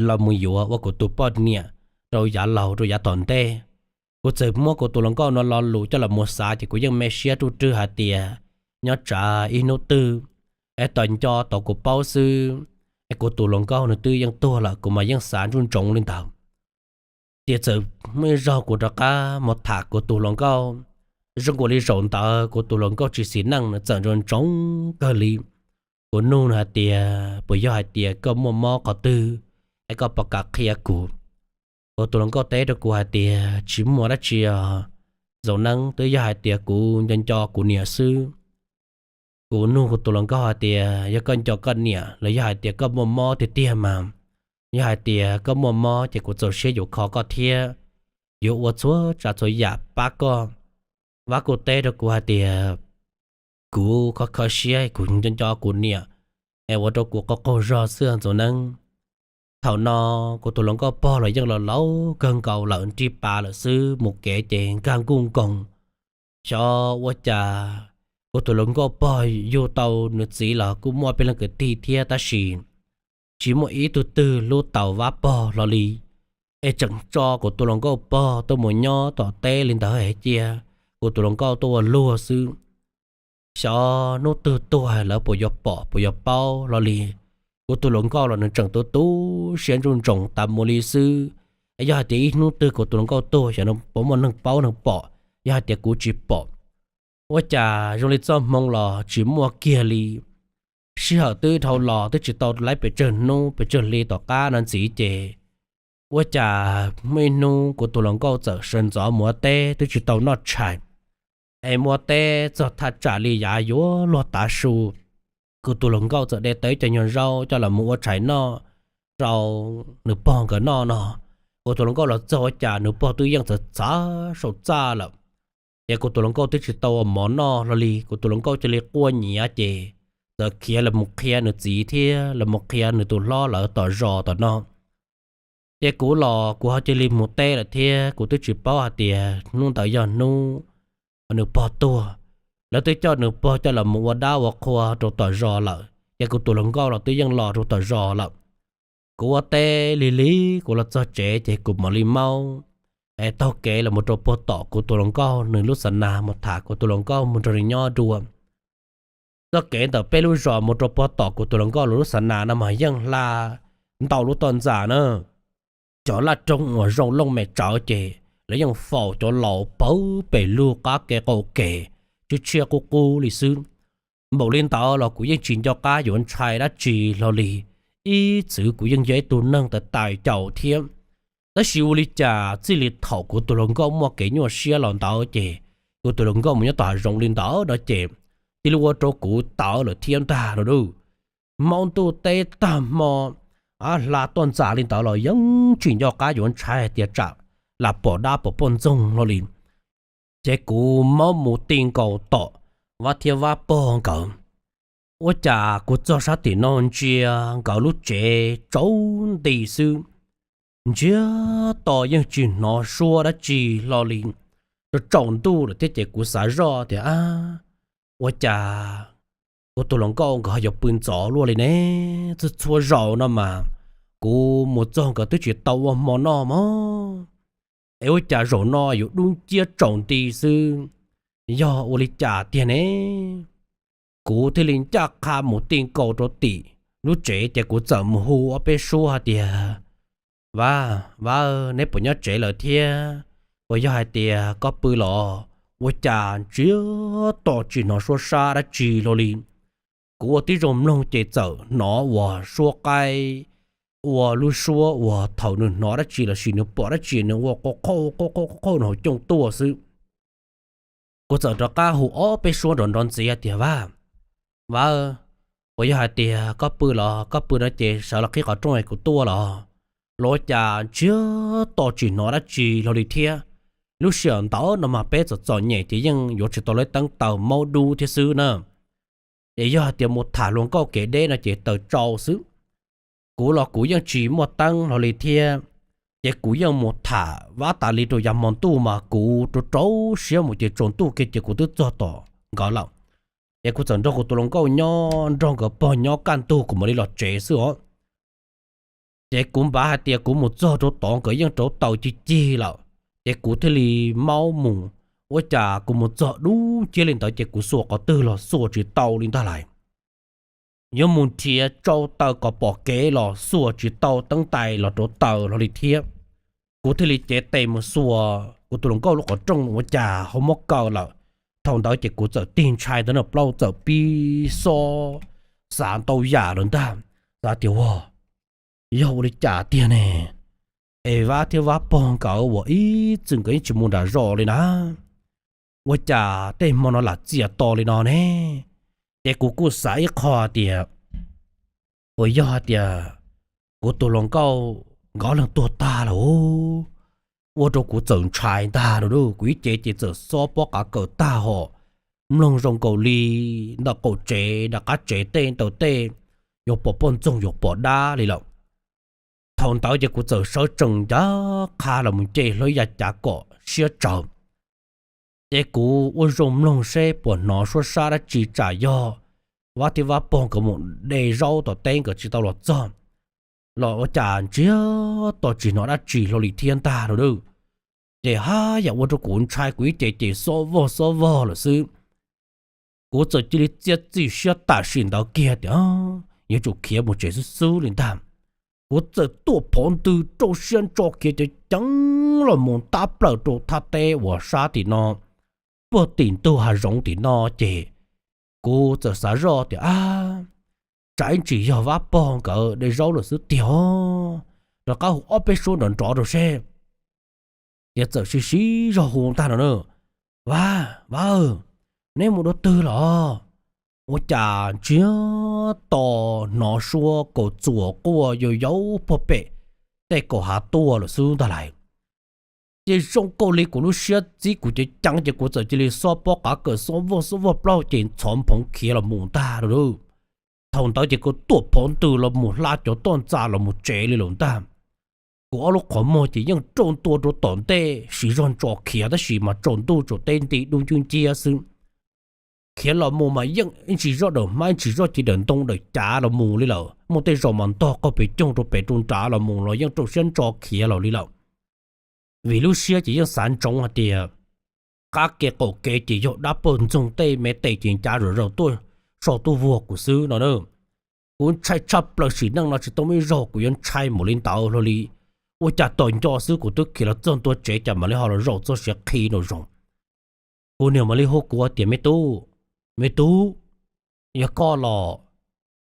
los mus yuav ua kuv tus poj niam rau yav laus rau yav tom ntej. Kuv txawm muab kuv tus hluas nkauj no lo lus coj los mus xav ces kuv yeej me siab ruj rwg hais tias nyob tsam ib hnub twg es tom nco tau kuv paub xwb, es kuv tus hluas nkauj nws twb yeej tuag lawm, kuv mas yeej xav ntsoov ntsoov li ntawd. Ces txawm muaj ib zaug kuv rov qab mus tham kuv tus hluas nkauj. Zoo nkaus li zaum ntawd kuv tus hluas nkauj tsis xis neej, nws txawm ntsoov ntsoov kawg li. Kuv nug nws hais tias puas yog hais tias koj muaj mob qhov twg es koj puas kam qhia kuv. Kuv tus hluas nkauj teb rau kuv hais tias tsis muaj dab tsi os Ntxoov Neeb, twb yog hais tias kuv nco nco kuv niam xwb. Kuv nug kuv tus hluas nkauj hais tias yog koj nco koj niam los yog hais tias koj muaj mob tiag tiag mas, yog hais tias koj muaj mob ces kuv txaus siab yuav kho koj thiab yuav ua txhua tsav txhua yam pab koj. Vab kuj teb rau kuv hais tias kuv kho kho siab, kuv nco nco kuv niam es ua rau kuv qaug qaug zog xwb Ntxoov Neeb. Thaum no kuv tus hluas nkauj pog los yeej laus laus kawg nkaus lawm, nrig pas lawm xwb, mus kev ces nkag nkuj nkoos. Xyov ua cas kuv tus hluas nkauj pog yug tau nws txiv los kuj muaj peb leeg kwv tij thiab tab sis tsis muaj ib tug twg hlub taus Vab pog hlo li. Es tseem tso kuv tus hluas nkauj pog tuaj mus nyob tom teb li ntawd es cia kuv tus hluas nkauj tuaj ua luag xwb. Xyov hnub twg tuag lawv puas yuav pom puas yuav paub hlo li. Kuv tus hluas nkauj los nws tseem tu tu siab ntsoov ntsoov tas mus li xwb. Yog hais tias ib hnub twg kuv tus hluas nkauj tuag xyov puas muaj neeg paub neeg pom, yog hais tias kuv tsis pom. Ua cas zoo li txoj hmoo los tsis muaj kiag li. Sij hawm twb dhau los twb tsis tau laib pes tsawg hnub pes tsawg hli tom qab no ntxiv ces ua cas muaj ib hnub kuv tus hluas nkauj txawm sawv ntxov mus ua teb twb tsis tau noj tshais. Es mus ua teb txog thaj tsam li yav yuav luag tav su, kuv tus hluas nkauj txawm de tau ib co nyuag zaub coj los mus ua tshais noj. rau nws pog nkawd noj no. Kuv tus hluas nkauj los txog ua cas nws pog twb yeej txhav txhav saum txaj lawm. Ces kuv tus hluas nkauj twb tsis tau ua mov noj hlo li, kuv tus hluas nkauj cia li quaj nyiav ces txawm khiav los mus qhia nws txiv thiab los mus qhia nws tus hlob lawv tom zos tom no. Ces kuv los kuv ho cia li mus teb lawm thiab kuv twb tsis paub hais tias hnub ntawd yog hnub nws pog tuag. Lawv twb coj nws pog coj los mus ua dab ua qhua rau tom zos lawm ces kuv tus hluas nkauj los twb yeej los rau tom zos lawm. Kuv ua teb lig lig kuv los txog tsev ces kuv mam li maub taug kev los mus rau puag tom kuv tus hluas nkauj nws lub xa nas mus tham kuv tus hluas nkauj mus nrog nws nyob dua. Txoj kev ntawm peb lub zos mus rau puag tom kuv tus hluas nkauj lub xa nas no mas yeej hla ntau lub toj ntxas na. Cov laj roob uas zoo looj mem tsawv ces lawv yeej faus cov laus pawg pem lug qab kev qaum kev tshiab tshiab qub qub li xwb. Npaum li ntawd los kuv yeej tsis nco qab yuav ntshai dab tsi hlo li, ib txwm kuv yeej yog ib tug neeg tais tais caus thiab. Tab sis ua li cas txij li thaum kuv tus hluas nkauj muaj kev nyuaj siab los ntawd ces kuv tus hluas nkauj mus nyob tom hav zoov li ntawd no ces cia li ua rau kuv tawv lawm thiab ntag no lauj. Hmo ntuj teb tag hmo, hla toj ntxas li ntawd los yeej tsis nco qab yuav ntshai hais tias tsam lam pom dab pom poj ntxoog hlo li. Ces kuv maub mus ti nkaus tom Vab thiab Vab pog nkawd. Ua cas kuv txog sab tim no ntsia nkawd lub tsev tsaus nti xwb, ntsiag to yeej tsis hnov suab dab tsi hlo li. Tsaus tsaus ntuj lawm thiab ces kuv xav zoj tias, ua cas kuv tus hluas nkauj nkawd ho yuav pw ntxov luaj li ne? Txhua txhua zaus no mas kuv mus txog nkawd twb tsis tau ua hmo noj mog. Es ua cas zaum no yuav dub nciab tsaus nti xwb, yog ua li cas tiag ne? Kuv thiaj li ncaj qha mus ti nkaus rau tim lub tsev ces kuv txawm mus hu ob peb suab hais tias, Vab, Vab, neb puas nyob tsev lawm thiab? Puas yog hais tias koj pw los? Ua cas ntsiag to tsis hnov suab sab dab tsi hlo li. Kuv ua tib zoo mloog ces txawm hnov uas suab qaib, ua lub suab uas thaum nws hnov dab tsi lossis nws pom dab tsi nws ua qauj qauj qauj qauj nws hauv cooj tuaj xwb. Kuv txawm rov qab hu ob peb suab nrov nrov ntxiv hais tias, Vab, Vab, puas yog hais tias koj pw los? Koj pw no ces sawv los qhib qhov rooj es kuv tuaj los. Los ua cas ntsiag to tsis hnov dab tsi hlo li thiab. Lub sij hawm ntawd no mas peb txom txom nyem ces yeej yuav tsis tau lub teeb taws maub dub thiab xwb na. Es yog hais tias mus tham hluas nkauj kev deb no ces taws tsau xwb. Kuv los kuv yeej tsis muaj teeb hlo li thiab, ces kuv yeej mus tham Vab tas li rau yav hmo ntuj mas kuv rau rau siab mus ces tsaus ntuj kiag ces kuv twb txog tom nkawd lawm. Ces kuv txawm nrog kuv tus hluas nkauj nyob nrog nkawd pog nyob kaj ntug kuv mam li los tsev xwb os. Ces kuv npav hais tias kuv mus txog rau tod nkawd yeej rauv taws cig cig lawm, ces kuv thiaj li maub mus. Ua cas kuv mus txog dub nciab li ntawd ces kuv xuas qhov twg los xuas tsis tau li ntag lauj. Yuav mus nrhiav tsau taws kom pom kev los xuas tsis tau teeb tais los rauv taws hlo li thiab. Kuv thiaj li cev tes mus xuas kuv tus hluas nkauj lub qhov rooj ua cas ho muab kaw lawm. Thaum ntawd ces kuv txawm tig ntshai ntawd no plaub txawm pib xob xav ntau yam lawm ntag. Xav tias, Ua, yog ua li cas tiag ne? Es Vab thiab Vab pog nkawd uas ib txwm nkawd yeej tsis mus nram zos li na, ua cas tej hmo no lam txias to li no ne? Ces kuv kuj xav ib qho tias, Puas yog hais tias kuv tus hluas nkauj nkawd leeg tuag tag lawm? Ua rau kuv txawm ntshai ntag lauj. Kuv ib ce ces txawm xob pob qav kawm tag hos, mloog zoo nkaus li ntawm qaum tsev nram qab tsev tej ntawm tej yuav pom poj ntxoog yuav pom dab li lawm. Thaum ntawd ces kuv txawm sawv tsees ncaj qha los mus nce hlo ib yav cav kom siab tsawv. Ces kuv ua zoo mloog seb puas hnov suab sab dab tsi tsam yog Vab thiab Vab pog nkawd mus de zaub tom teb nkawd tsis tau los txog, los ua cas ntsiag to tsis hnov dab tsi hlo li thiab ntag lauj. Ces haj yam ua rau kuv ntshai kuv ib ce ces xob vog xob vog lawm xwb. Kuv txawm cia li txiav txim siab tam sim ntawd kiag tias yuav tsum khiav mus tsev xwb xwb li ntag. Kuv txawm tuaj phov ntws rau siab ntso khiav ceev ceev los mus tab plaws rau thaj teb uas sab tim no, puag tim ntug hav zoov tim no ces kuv txawm xav zoj tias, Ab, tsam ib ntsis yog Vab pog nkawd de zaub lawm xwb tiag. Rov qab hu ob peb suab nrov nrov rau seb. Ces txawm siv siv zog hu ntag no na, Vab, Vab, neb mus dua twg los? ua cas ntsiag to hnov suab kaus txuas quaj yau yau puag pem tej kaum hav tuaj lawm xwb ntag lauj. Ces zoo nkaus li kuv lub siab txib kuv ceev ceev ces kuv txawm cia li xob pob qav kawm xob vog xob vog plaub ces ntxhov nphoov khiav los mus ntag lauj. Thaum ntawd ces kuv tuam phov ntws los mus hla cov toj ntxas los mus tsev li lawm ntag. Kuv ob lub qhov muag ces yeej rau ntua rau tom ntej siv zog ntso khiav tab sis mas tsaus ntuj tsaus teb nti dub ncwb nciab xwb. Khiav los mus mas yeej ib ntsis zoj dawm hmab ib ntsis zoj ci dawm ntoo dawm cav los mus li lawm, muaj tej zaus mas ntog qaug pes coog rau pem rau nrad los mus los yeej rau siab ntso khiav los li lawm. Vim lub siab ces yeej xav ntsoov hais tias qab kev qaum kev ces yog dab pawg ntxoog tej me tes ces ncav zom zaws tuaj so tuaj vuag kuv xwb no na. Kuv ntshai tshaj plaws sim neej no tsis tau muaj ib zaug kuv yuav ntshai mus li ntawd hlo li. Ua cas tom nco xwb kuv twb khiav los txog ntua tsev cas mam li ho los zaum txoj siav qhi no zoo. Kuv niam mam li hu kuv tias, Me tub, me tub, yog koj los?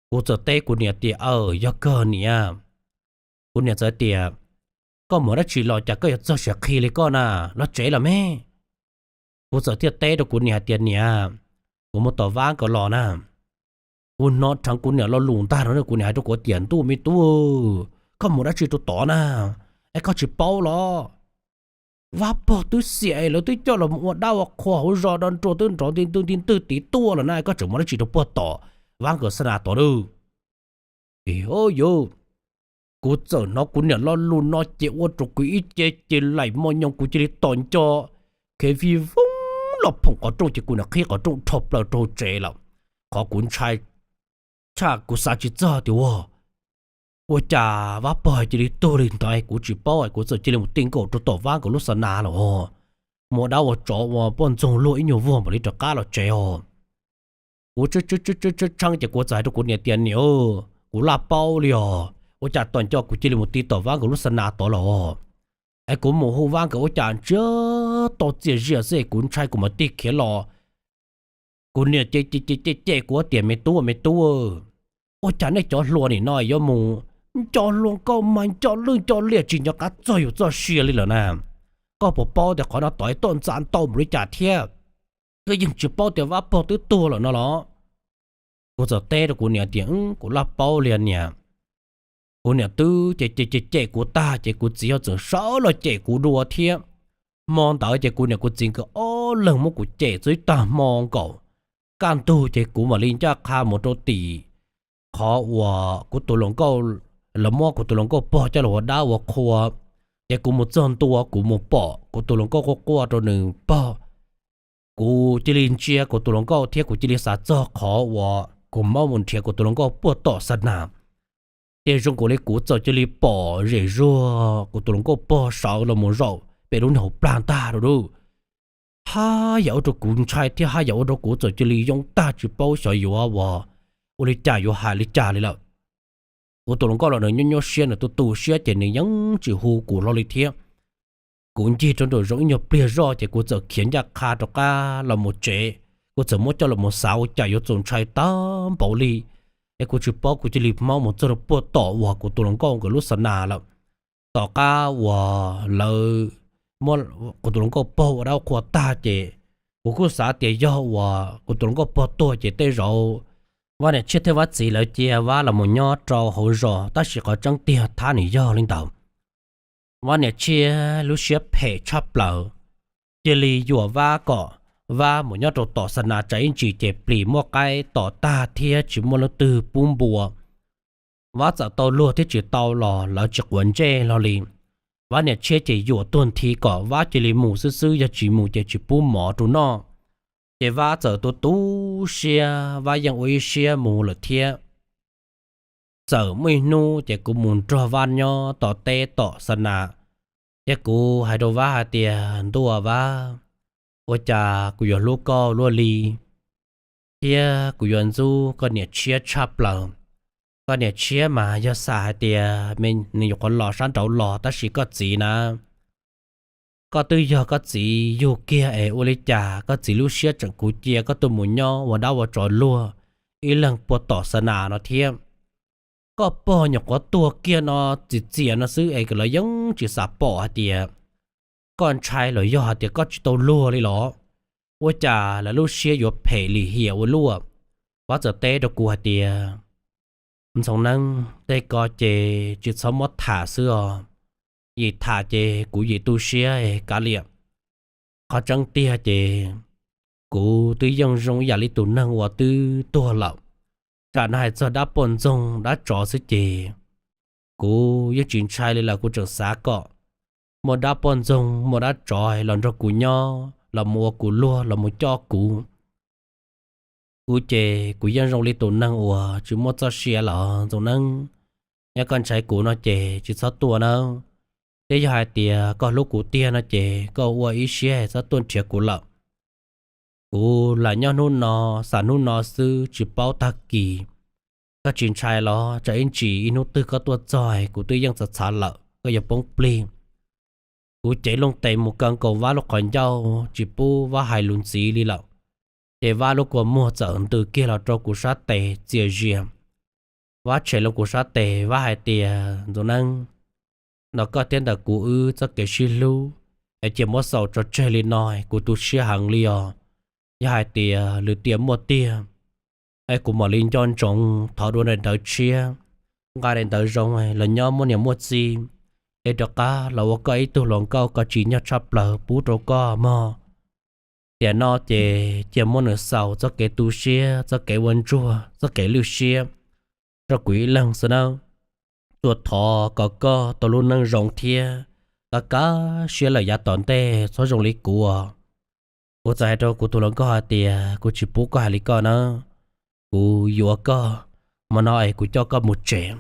Kuv txawm teb kuv niam tias, Aw, yog kawg niam. Kuv niam txawm tias, Koj mus dab tsi los cas koj yuav txog siav qhi li koj na? Los tsev los me. Kuv txawm thiaj teb rau kuv niam hais tias, Niam, kuv mus tom Vab nkawd los na. Kuv hnov dheev kuv niam lo lus ntag no, kuv niam hais rau kuv tias, Ntuj me tub, koj mus dab tsi rau tod na, es koj tsis paub los? Vab pog twb xiam es lawv twb coj los ua dab ua qhua hauv zos, do nrua twb nrov nti ntwg nti ntwg tiv tuaj lawm na, koj tseem mus dab tsi rau puag tom Vab nkawd xa nas tod lawm? Ib yam, kuv txawm hnov kuv niam lo lus no ces ua rau kuv ib ce ces laim mos nyoos kuv cia li tom nco, khiav vij voog los phoom qhov rooj ces kuv niam qhib qhov rooj dhau plaws rau tsev lawm. Qhov kuv ntshai tshaj kuv xav tsis txog tias ua, ua cas Vab pog cia li tuag li ntawd kuv tsis paub, kuv txawm cia li mus ti nkaus rau tom Vab nkawd lub xa nas lawm os. Mus ua dab ua tsov ua poj ntxoog luag ib nyuag vuag mam li rov qab los tsev os. Kuv tshee ces kuv txawm hais rau kuv niam tias, Niam, kuv laj paub li os, ua cas tom nco kuv cia li mus ti tom Vab nkawd lub xa nas tod lawm os. Es kuv mus hu Vab nkawd ua cas ntsiag to txias zias xwb es kuv ntshai kuv mam tig khiav los. Kuv niam cem cem cem cem kuv tias, Me tub, me tub, ua cas nej cov hluas nim no yuav mus nco hluas nkauj mas nco lwj nco liam tsis nco qab txog yus txoj sia li lawm na? Koj puas paub tias qhov no tov toj ntxas ntau npaum li cas thiab? Koj yeej tsis paub tias Vab pog twb tuag lawm no los? Kuv txawm teb rau kuv niam tias, Kuv laj paub li niam. Kuv niam twb cem cem cem cem kuv tag ces kuv txiv ho txawm sawv los cem kuv dua thiab. Hmo ntawd ces kuv niam kuv txiv nkawd ob leeg muab kuv cem txog ib tag hmo nkaus. Kaj ntug ces kuv mam li ncaj qha mus rau tim qhov uas kuv tus hluas nkauj, lawv muab kuv tus hluas nkauj pog coj los ua dab ua qhua. Ces kuv mus txog ntua kuv mus pom kuv tus hluas nkauj quaj quaj rau nws pog. Kuv cia li ntsia kuv tus hluas nkauj thiab kuv cia li xav txog qhov uas kuv maub mus nrhiav kuv tus hluas nkauj puag tom xa nas. Ces zoo nkaus li kuv txawm cia li pom zem zuag kuv tus hluas nkauj pog sawv los mus zaum pem lub niag hauv plag ntag lauj. Haj yam ua rau kuv ntshai thiab haj yam ua rau kuv txawm cia li yoo tag tsis paub xyov yuav ua, ua li cas yuav hais li cas li lawm. Kuv tus hluas nkauj los nws nyob nyob siab nws tu tu siab ces nws yeej tsis hu kuv hlo li thiab. Kuv ncig rau nraum zoov ib nyuag pliag zoj ces kuv txawm khiav ncaj qha rov qab los mus tsev. Kuv txawm muab coj los mus xav ua cas yuav txaus ntshai tag npaum li. Es kuv tsis paub kuv cia li maub mus txog rau puag tom uas kuv tus hluas nkauj nkawd lub xa nas lawm. Tom qab uas lawv muab kuv tus hluas nkauj pog ua dab qhua tag ces kuv kuj xav tias yog uas kuv tus hluas nkauj pog tuag ces tej zaum Vaj niam tshiab thiab Vaj txiv lawv cia Vaj los mus nyob rau hauv zos tab sis qhov tseeb tiag thiaj nws yog li ntawd. Vaj niam tshiab lub siab phem tshaj plaws, cia li yuam Vaj kom Vaj mus nyob rau tom xa nas tsam ib ntsis ces plis muaj qaib tom tag thiab tsis muaj leej twg pub npua. Vaj txawm tau luag thiab tsis tau los lawv tsis quav ntsej hlo li. Vaj niam tshiab ces yuam tuag nthi kom Vaj cia li mus xwb xwb, yog tsis mus ces tsis pub mov rau noj. Ces Vaj txawm tu tu siab, Vaj yeej ua ib siab mus lawm thiab. Txawm muaj ib hnub ces kuv mus nrog Vaj nyob tom teb tom xa nas, ces kuv hais rau Vaj hais tias, Ntuj Vaj, ua cas kuv yuav hlub koj luaj li, thiab kuv yuav ntxub koj niam tshiab tshaj plaws. Koj niam tshiab mas yog xam hais tias nws nyuam qhuav los sab nraud los tab sis koj txiv na, koj twb yog koj txiv yug kiag es ua li cas koj txiv lub siab tseem kuv cia koj tuaj mus nyob ua dab ua tsov luag ib leeg puag tom xa nas no thiab. Koj pog nyuam qhuav tuag kiag no txias txias no xwb es lawv yeej tsis xam pom hais tias koj ntshai los yog hais tias koj tsis tau luag li los? Ua cas lawv lub siab yuav phem lim hiam ua luaj? Vab txawm teb rau kuv hais tias, Ntxoov Neeb, tej ko ces tsis txhob muab tham xwb os. Yim tham ces kuv yim tu siab kav liam. Qhov tseeb tiag ces kuv twb yeej zoo ib yam li tus neeg uas twb tuag lawm. Tsam no hais txog dab poj ntxoog dab tsov xwb ces kuv yeej tsis ntshai li lawm. Kuv tseem xav kom muaj dab poj ntxoog muaj dab tsov los nrog kuv nyob, los mus ua kuv luag, los mus coj kuv. Kuv ces kuv yeej zoo li tus neeg uas tsis muaj txoj sia los Ntxoov Neeb. Yog koj ntshai kuv no ces tsis txhob tuaj nawb. Thiab yog hais tias koj hlub kuv tiag no ces koj ua ib siab txhob tuaj nrhiav kuv lawm. Kuv lam nyob hnub no, xam hnub no xwb tsis paub tag kis. Koj tsis ntshai los tsam ib ntsis ib hnub twg koj tuaj txog kuv twb yeej txhav txhav lawm, koj yuav poob plig. Kuv cev loo tes mus kaw nkaus Vab lub qhov ncauj tsis pub Vab hais lus ntxiv li lawm. Ces Vab lub kua muag txawm ntws kiag los rau kuv sab tes txias zias. Vab tshem loo kuv sab tes, Vab hais tias, Ntxoov Neeb, ntawm koj thiab ntawm kuv wb txoj kev sib hlub es cia muab xaus tso tseg li no, kuv tu siab heev li os. Yog hais tias lwm tiam muaj tiag es kuv mam li nco ntsoov thov dua daim ntawv tshiab, nqa daim ntawv zoo los nyob muaj niam muaj txiv, es rov qab los ua koj ib tug hluas nkauj koj tsis nyob tshaj plaws pub rau koj mog. Tiam no ces cia muab nws xaus txoj kev tu siab, txoj kev ua ntsuag, txoj kev lwj siab rau kuv ib leeg xwb nawb. Tuaj thov kom koj tau lub neej zoo thiab, koj kaj siab lawm yav tom ntej txhob zoo li kuv os. Kuv txawm hais rau kuv tus hluas nkauj hais tias, Kuv tsis pub koj hais li koj nawb, kuv yuav koj, hmo no es kuv coj koj mus tsev.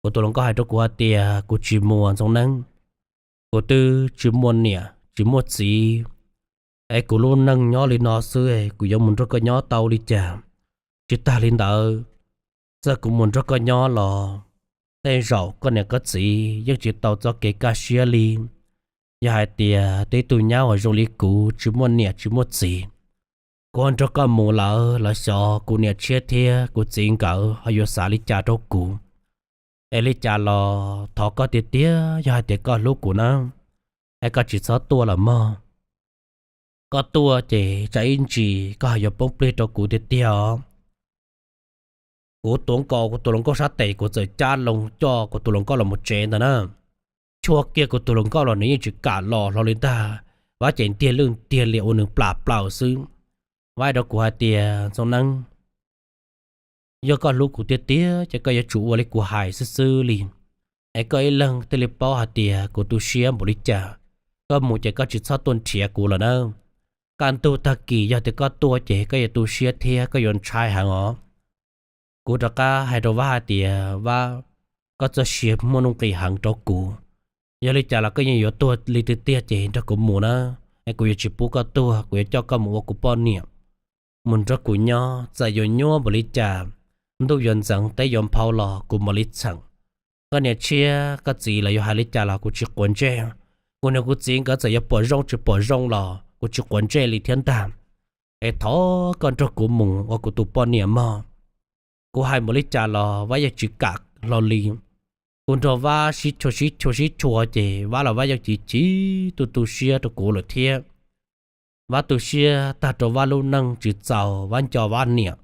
Kuv tus hluas nkauj hais rau kuv hais tias, Kuv tsis mus Ntxoov Neeb, kuv twb tsis muaj niam tsis muaj txiv, es kuv lub neej nyob li no xwb, kuv yuav mus nrog koj nyob tau li cas? Tsis tag li ntawd, txawm kuv mus nrog koj nyob los tej zaum koj niam koj txiv yeej tsis tau txoj kev kaj siab li. Yog hais tias tib tug nyab uas zoo li kuv tsis muaj niam tsis muaj txiv, kuv ho nrog koj mus lawm los xyov kuv niam tshiab thiab kuv txiv nkawd ho yuav xav li cas rau kuv. Es li cas los thov koj tiag tiag, yog hais tias koj hlub kuv na, es koj tsis txhob tuaj lawm mog. Koj tuaj ces tsam ib ntsis koj ho yuav poob plig rau kuv tiag tiag os. Kuv tuav nkaus kuv tus hluas nkauj sab tes, kuv txawm cab loo coj kuv tus hluas nkauj los mus tsev ntawd na. Chua kiag kuv tus hluas nkauj los nws yeej tsis kam los hlo li ntag. Vab ces ntiag lwj ntiag liam ua nws plam plaws xwb. Vab hais rau kuv hais tias, Ntxoov Neeb, yog koj hlub kuv tiag tiag ces koj yuav tsum ua li kuv hais xwb xwb li. Es koj ib leeg thiaj li paub hais tias kuv tu siab npaum li cas. Koj mus ces koj tsis txhob tuaj nrhiav kuv lawm na. Kaj ntug tag kis yog tias koj tuaj ces koj yuav tu siab thiab koj yuav ntshai heev os. Kuv rov qab hais rau Vab hais tias, Vab, koj txoj sia muaj nuj nqis heev rau kuv. Yog li cas los koj yeej yuav tuag li tiag tiag ces nrog kuv mus na, es kuv yuav tsis pub koj tuag, kuv yuav coj koj mus ua kuv poj niam, mus nrog kuv nyob, txawm yuav nyuaj npaum li cas, ntuj yuav ntxeev teb yuav nphau los kuv mam li txheem. Koj niam tshiab koj txiv lawv yuav hais li cas los kuv tsis quav ntsej. Kuv niam kuv txiv nkawd txawm yuav pom zoo tsis pom zoo los kuv tsis quav ntsej li thiab ntag. Es thov koj nrog kuv mus ua kuv tus poj niam mog. Kuv hais npaum li cas los Vab yeej tsis kam hlo li. Kuv nrog Vab sib chua sib chua sib chua ces Vab los Vab yeej chim chim tu tu siab rau kuv lawm thiab. Vab tu siab tag rau Vab lub neej tsis txaus Vab nco Vab niam.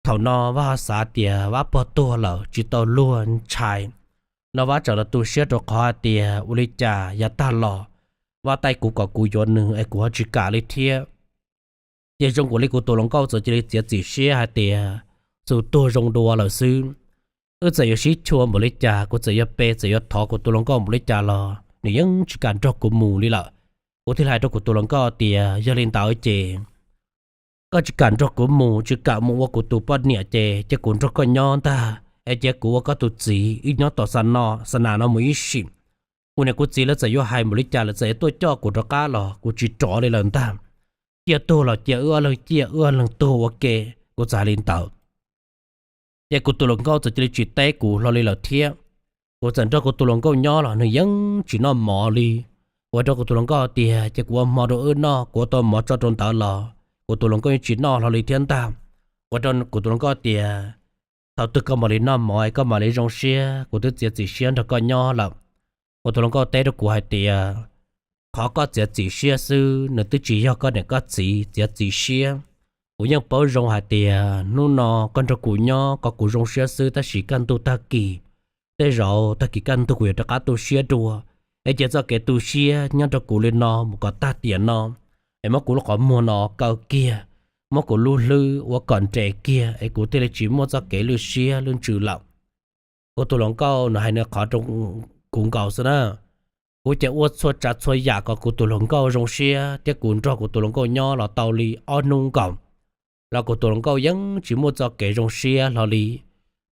Thaum no Vab ho xav tias Vab pog tuag lawm tsis tau luag ntshai, no Vab tseem los tu siab rau qhov hais tias ua li cas yav tag los Vab taij kuv kom kuv yuav nws es kuv ho tsis kam li thiab. Ces zoo nkaus li kuv tus hluas nkauj txawm cia li txiav txim siab hais tias, xus tuag zoo dua lawm xwb. Wb txawm yuav sib chua npaum li cas, kuv txawm yuav pe txawm yuav thov kuv tus hluas nkauj npaum li cas los nws yeej tsis kam nrog kuv mus li lawm. Kuv thiaj hais rau kuv tus hluas nkauj tias, yog li ntawd ces koj tsis kam nrog kuv mus, tsis kam mus ua kuv tus poj niam ces cia kuv nrog koj nyob ntag, es cia kuv ua koj tus txiv wb nyob tom xa no xa nas no mus ib sim. Kuv niam kuv txiv lawv txawm yuav hais npaum li cas lawv txawm yuav tuaj coj kuv rov qab los kuv tsis rov li lawm ntag. Ciaj tuag los cia wb ob leeg ciaj wb ob leeg tuag ua ke, kuv txawm hais li ntawd. Ces kuv tus hluas nkauj txawm cia li tsis teb kuv hlo li lawm thiab. Kuv txawm nrog kuv tus hluas nkauj nyob los nws yeej tsis noj mov li. Ua rau kuv tus hluas nkauj tias, ces kuv ua hmo rau wb noj, kuv ua tau mov tso rau ntawd los kuv tus hluas nkauj yeej tsis noj hlo li thiab ntag. Ua rau kuv tus hluas nkauj tias, thaum twg koj mam li noj mov es koj mam li zoo siab, kuv twb txiav txim siab nrog koj nyob lawm. Kuv tus hluas nkauj teb rau kuv hais tias, qhov koj txiav txim siab xwb, nws twb tsis yog koj niam koj txiv txiav txim siab. Kuv yeej paub zoo hais tias hnub no koj nrog kuv nyob kom kuv zoo siab xwb, tab sis kaj ntug tag kis, tej zaum tag kis kaj ntug kuv yuav rov qab tu siab dua. Es cia txoj kev tu siab nyob nrog kuv li no mus kom tag tiam no, es muab kuv lub qhov muag no kaw kiag, muab kuv lub hlwb ua kom nres kiag, es kuv thiaj li tsis muaj txoj kev lwj siab lwj ntsws lawm. Kuv tus hluas nkauj nws hais nws qhov rau kuv nkaus xwb na. Kuv ces ua txhua tsav txhua yam kom kuv tus hluas nkauj zoo siab thiab kuv nrog kuv tus hluas nkauj nyob los tau li ob hnub nkaus, los kuv tus hluas nkauj yeej tsis muaj txoj kev zoo siab hlo li.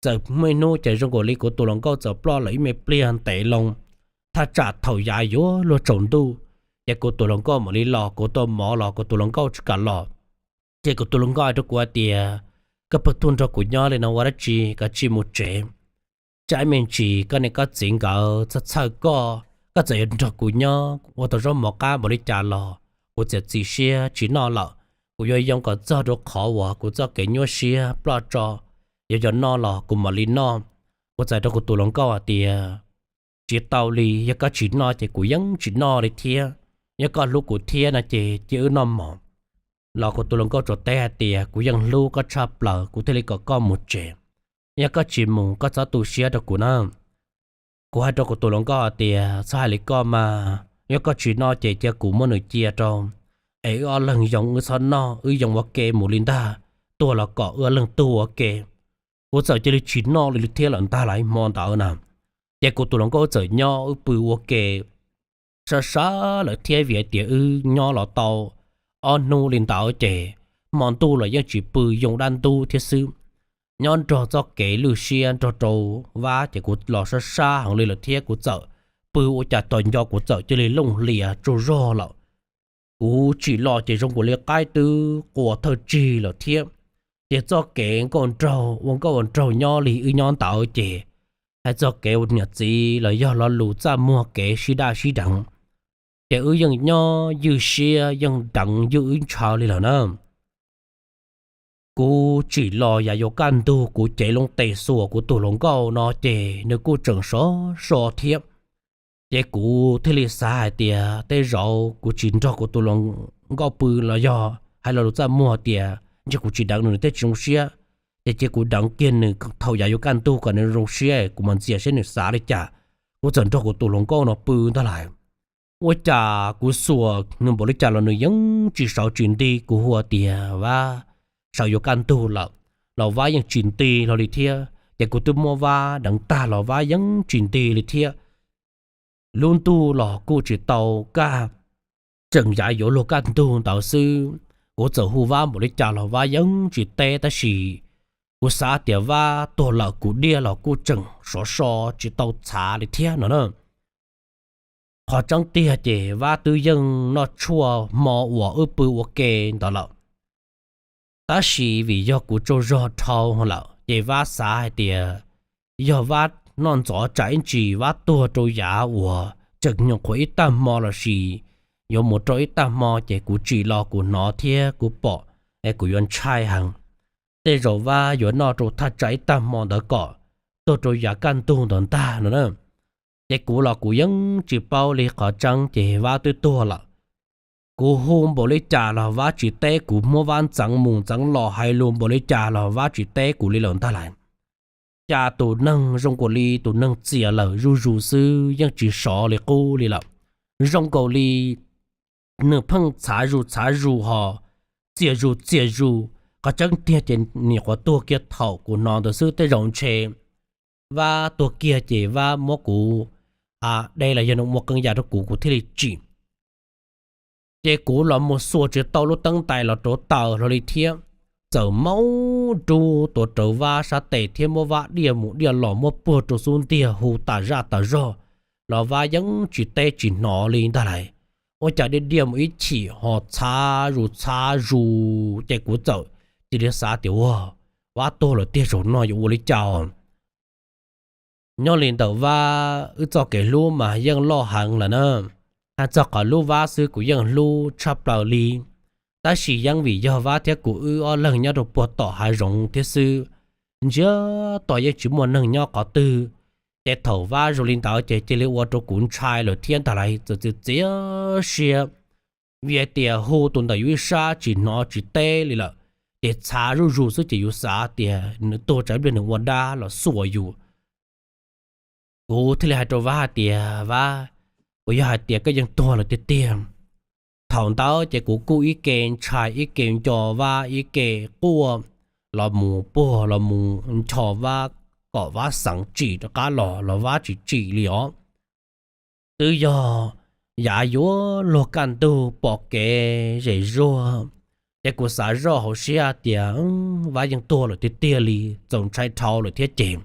Txawm muaj ib hnub ces zoo nkaus li kuv tus hluas nkauj txawm ploj lawm ib me pliag ntev loo, thaj tsam thaum yav yuav luag tsaus ntuj, ces kuv tus hluas nkauj mam li los, kuv tua mov los kuv tus hluas nkauj tsis kam los. Ces kuv tus hluas nkauj hais rau kuv hais tias, koj pheej tuaj nrog kuv nyob li no ua dab tsi, koj tsis mus tsev? Tsam ib me ntsis koj niam koj txiv nkawd txhawj txhawj koj, koj txawm yuav nrog kuv nyob ua tau zaub mov qab npaum li cas los kuv txiav txim siab tsis noj lawm. Kuv yuav yoo kom txog rau qhov uas kuv txoj kev nyuaj siab ploj tso, yog yuav noj los kuv mam li noj. Kuv txawm hais rau kuv tus hluas nkauj hais tias, tsis tau li, yog koj tsis noj ces kuv yeej tsis noj li thiab. Yog koj hlub kuv thiab no ces cia wb noj mov. Los kuv tus hluas nkauj tsuas teb hais tias, kuv yeej hlub koj tshaj plaws, kuv thiaj li kom koj mus tsev. Yog koj tsis mus koj txhob tu siab rau kuv na. Kuv hais rau kuv tus hluas nkauj hais tias, txhob hais li koj mas, yog koj tsis noj ces cia kuv muab nws cia rau, es wb ob leeg yoo, wb txhob noj, wb yoo ua ke mus li ntag, tuag los kom wb ob leeg tuag ua ke. Kuv txawm cia li tsis noj li thiab lawm ntag lauj. Hmo ntawd na, ces kuv tus hluas nkauj txawm nyob wb pw ua ke sab sab lawm thiab, vim hais tias wb nyob los tau ob hnub li ntawd ces hmo ntuj los yeej tsis pw, yoo dab ntub thiab xwb. Nyob nrog txoj kev lwj siab nrog rau Vab ces kuv los sab sab heev li lawm thiab kuv txawm pw ua cas tos nco kuv txawm cia li looj hlias tsaug zog lawm. Kuv tsim los ces zoo nkaus li qaib twb qua thawj tsig lawm thiab. Ces txoj kev nkauj nraug ua nkauj ua nraug nyob li wb nyob ntawd ces hais txog kev ua niam txiv los yog lo lus txaj muag kev sib daj sib deev, ces wb yeej nyob ywj siab yeej deev ywj wb ntshaw li lawm na. Kuv tsim los yav yuav kaj ntug kuv cev loo tes xuas kuv tus hluas nkauj no ces nws kuj tseem sov so thiab. Ces kuv thiaj li xav hais tias tej zaum kuv tsis nrog kuv tus hluas nkauj pw los yog hais lo lus txaj muag tias ntshe kuv tsis deev nws nws thiaj tsis zoo siab, ces cia kuv deev kiag nws thaum yav yuav kaj ntug kom nws zoo siab, kuv mam ntxias seb nws xav li cas, kuv txawm nrog kuv tus hluas nkauj no pw ntag lauj. Ua cas kuv xuas nws npaum li cas los nws yeej tsis sawv tsis nti. Kuv hu tias Vab, sawv yuav kaj ntug lawm, los Vab yeej tsis nti hlo li thiab. Ces kuv twb muab Vab deev tag los Vab yeej tsis nti li thiab. Lub ntuj los kuj tsis tau kaj, tseem yav yuav luag kaj ntug ntawd xwb. Kuv txawm hu Vab npaum li cas los Vab yeej tsis teb, tab sis kuv xav tias Vab tuag lawm kuv diaj los kuj tseem sov so tsis tau txhav li thiab no na. Qhov tseeb tiag ces Vab twb yeej noj tshuaj hmo uas wb pw ua ke ntawd lawm. Tab sis vim yog kuv tsaug zog dhau lawm ces Vab xav hais tias yog Vab noj ntxov tsam ib ntsis Vab tuag rau yav uas tseem nyuam qhuav ib tag hmo lossis yuav mus rau ib tag hmo ces kuv tsim los kuv hnov thiab kuv pom, es kuv yuav ntshai heev. Tej zaum Vab yuav noj rau thaj tsam ib tag hmo ntawd kom tuag rau yav kaj ntug ntawd ntag no na. Ces kuv los kuv yeej tsis paub li qhov tseeb ces Vab twb tuag lawm. Kuv hu npaum li cas los Vab tsis teb, kuv muab Vab ntxeev mus ntxeev los hais lus npaum li cas los Vab tsis teb kuv li lawm ntag lauj. Cas tus neeg zoo nkaus li tus neeg txias lawm zuj zus xwb yeej tsis sov li qub li lawm. Zoo nkaus li nws pheej txhav zus txhav zus ho txias zus txias zus. Qhov tseeb tiag ces nim qhuav tuag kiag thaum kuv hnov ntawd xwb, tej zaum ntshe Vab tuag kiag ces Vab muab kuv de los yog nws ua qee yam rau kuv kuv thiaj li tsim. Ces kuv los mus xuas tsis tau lub teeb ntais los rauv taws hlo li thiab. Txawm maub rub tuav rawv Vab sab tes thiab muab Vab diaj mus diaj los muab puag rau xub ntiag hu tas zaj tas zog los Vab yeej tsis teb tsis hnov li ntag lauj. Ua cas diaj diaj mus ib chim ho txhav zus txhav zus ces kuv txawm cia li xav tias ua, Vab tuag lawm tiag, zaum no yuav ua li cas? Nyob li ntawm Vab wb txoj kev hlub mas yeej loj heev lawm na. Hais txog qhov hlub Vab xwb kuv yeej hlub tshaj plaws li. Tab sis yeej vim yog Vab thiab kuv wb ob leeg nyob rau puag tom hav zoov thiab xwb, ntsiag to yeej tsis muaj neeg nyob qhov twg. Ces thaum Vab zoo li ntawd ces cia li ua rau kuv ntshai lawm thiab ntag lauj, txawm txiav txiav siab. Vim hais tias hu tus ntawm yus ib sab tsis hnov tsis teb li lawm, Ces txhav zuj zus xwb ces yus xav tias nws tuag tsam ib pliag nws ua dab los xuas yus. Kuv thiaj li hais rau Vab hais tias, Vab, puas yog hais tias koj yeej tuag lawm tiag tiag? Thaum ntawd ces kuv kuj ib ke ntshai ib ke nco Vab ib ke quaj los mus puag los mus ncho Vab kom Vab xeev tsim rov qab los los Vab tsis tsim li os. Twb yog yav yuav luag kaj ntug pom kev zem zuag, ces kuv xav zoj hauv siab tias Vab yeej tuag lawm tiag tiag li, txaus ntshai dhau lawm thiab ces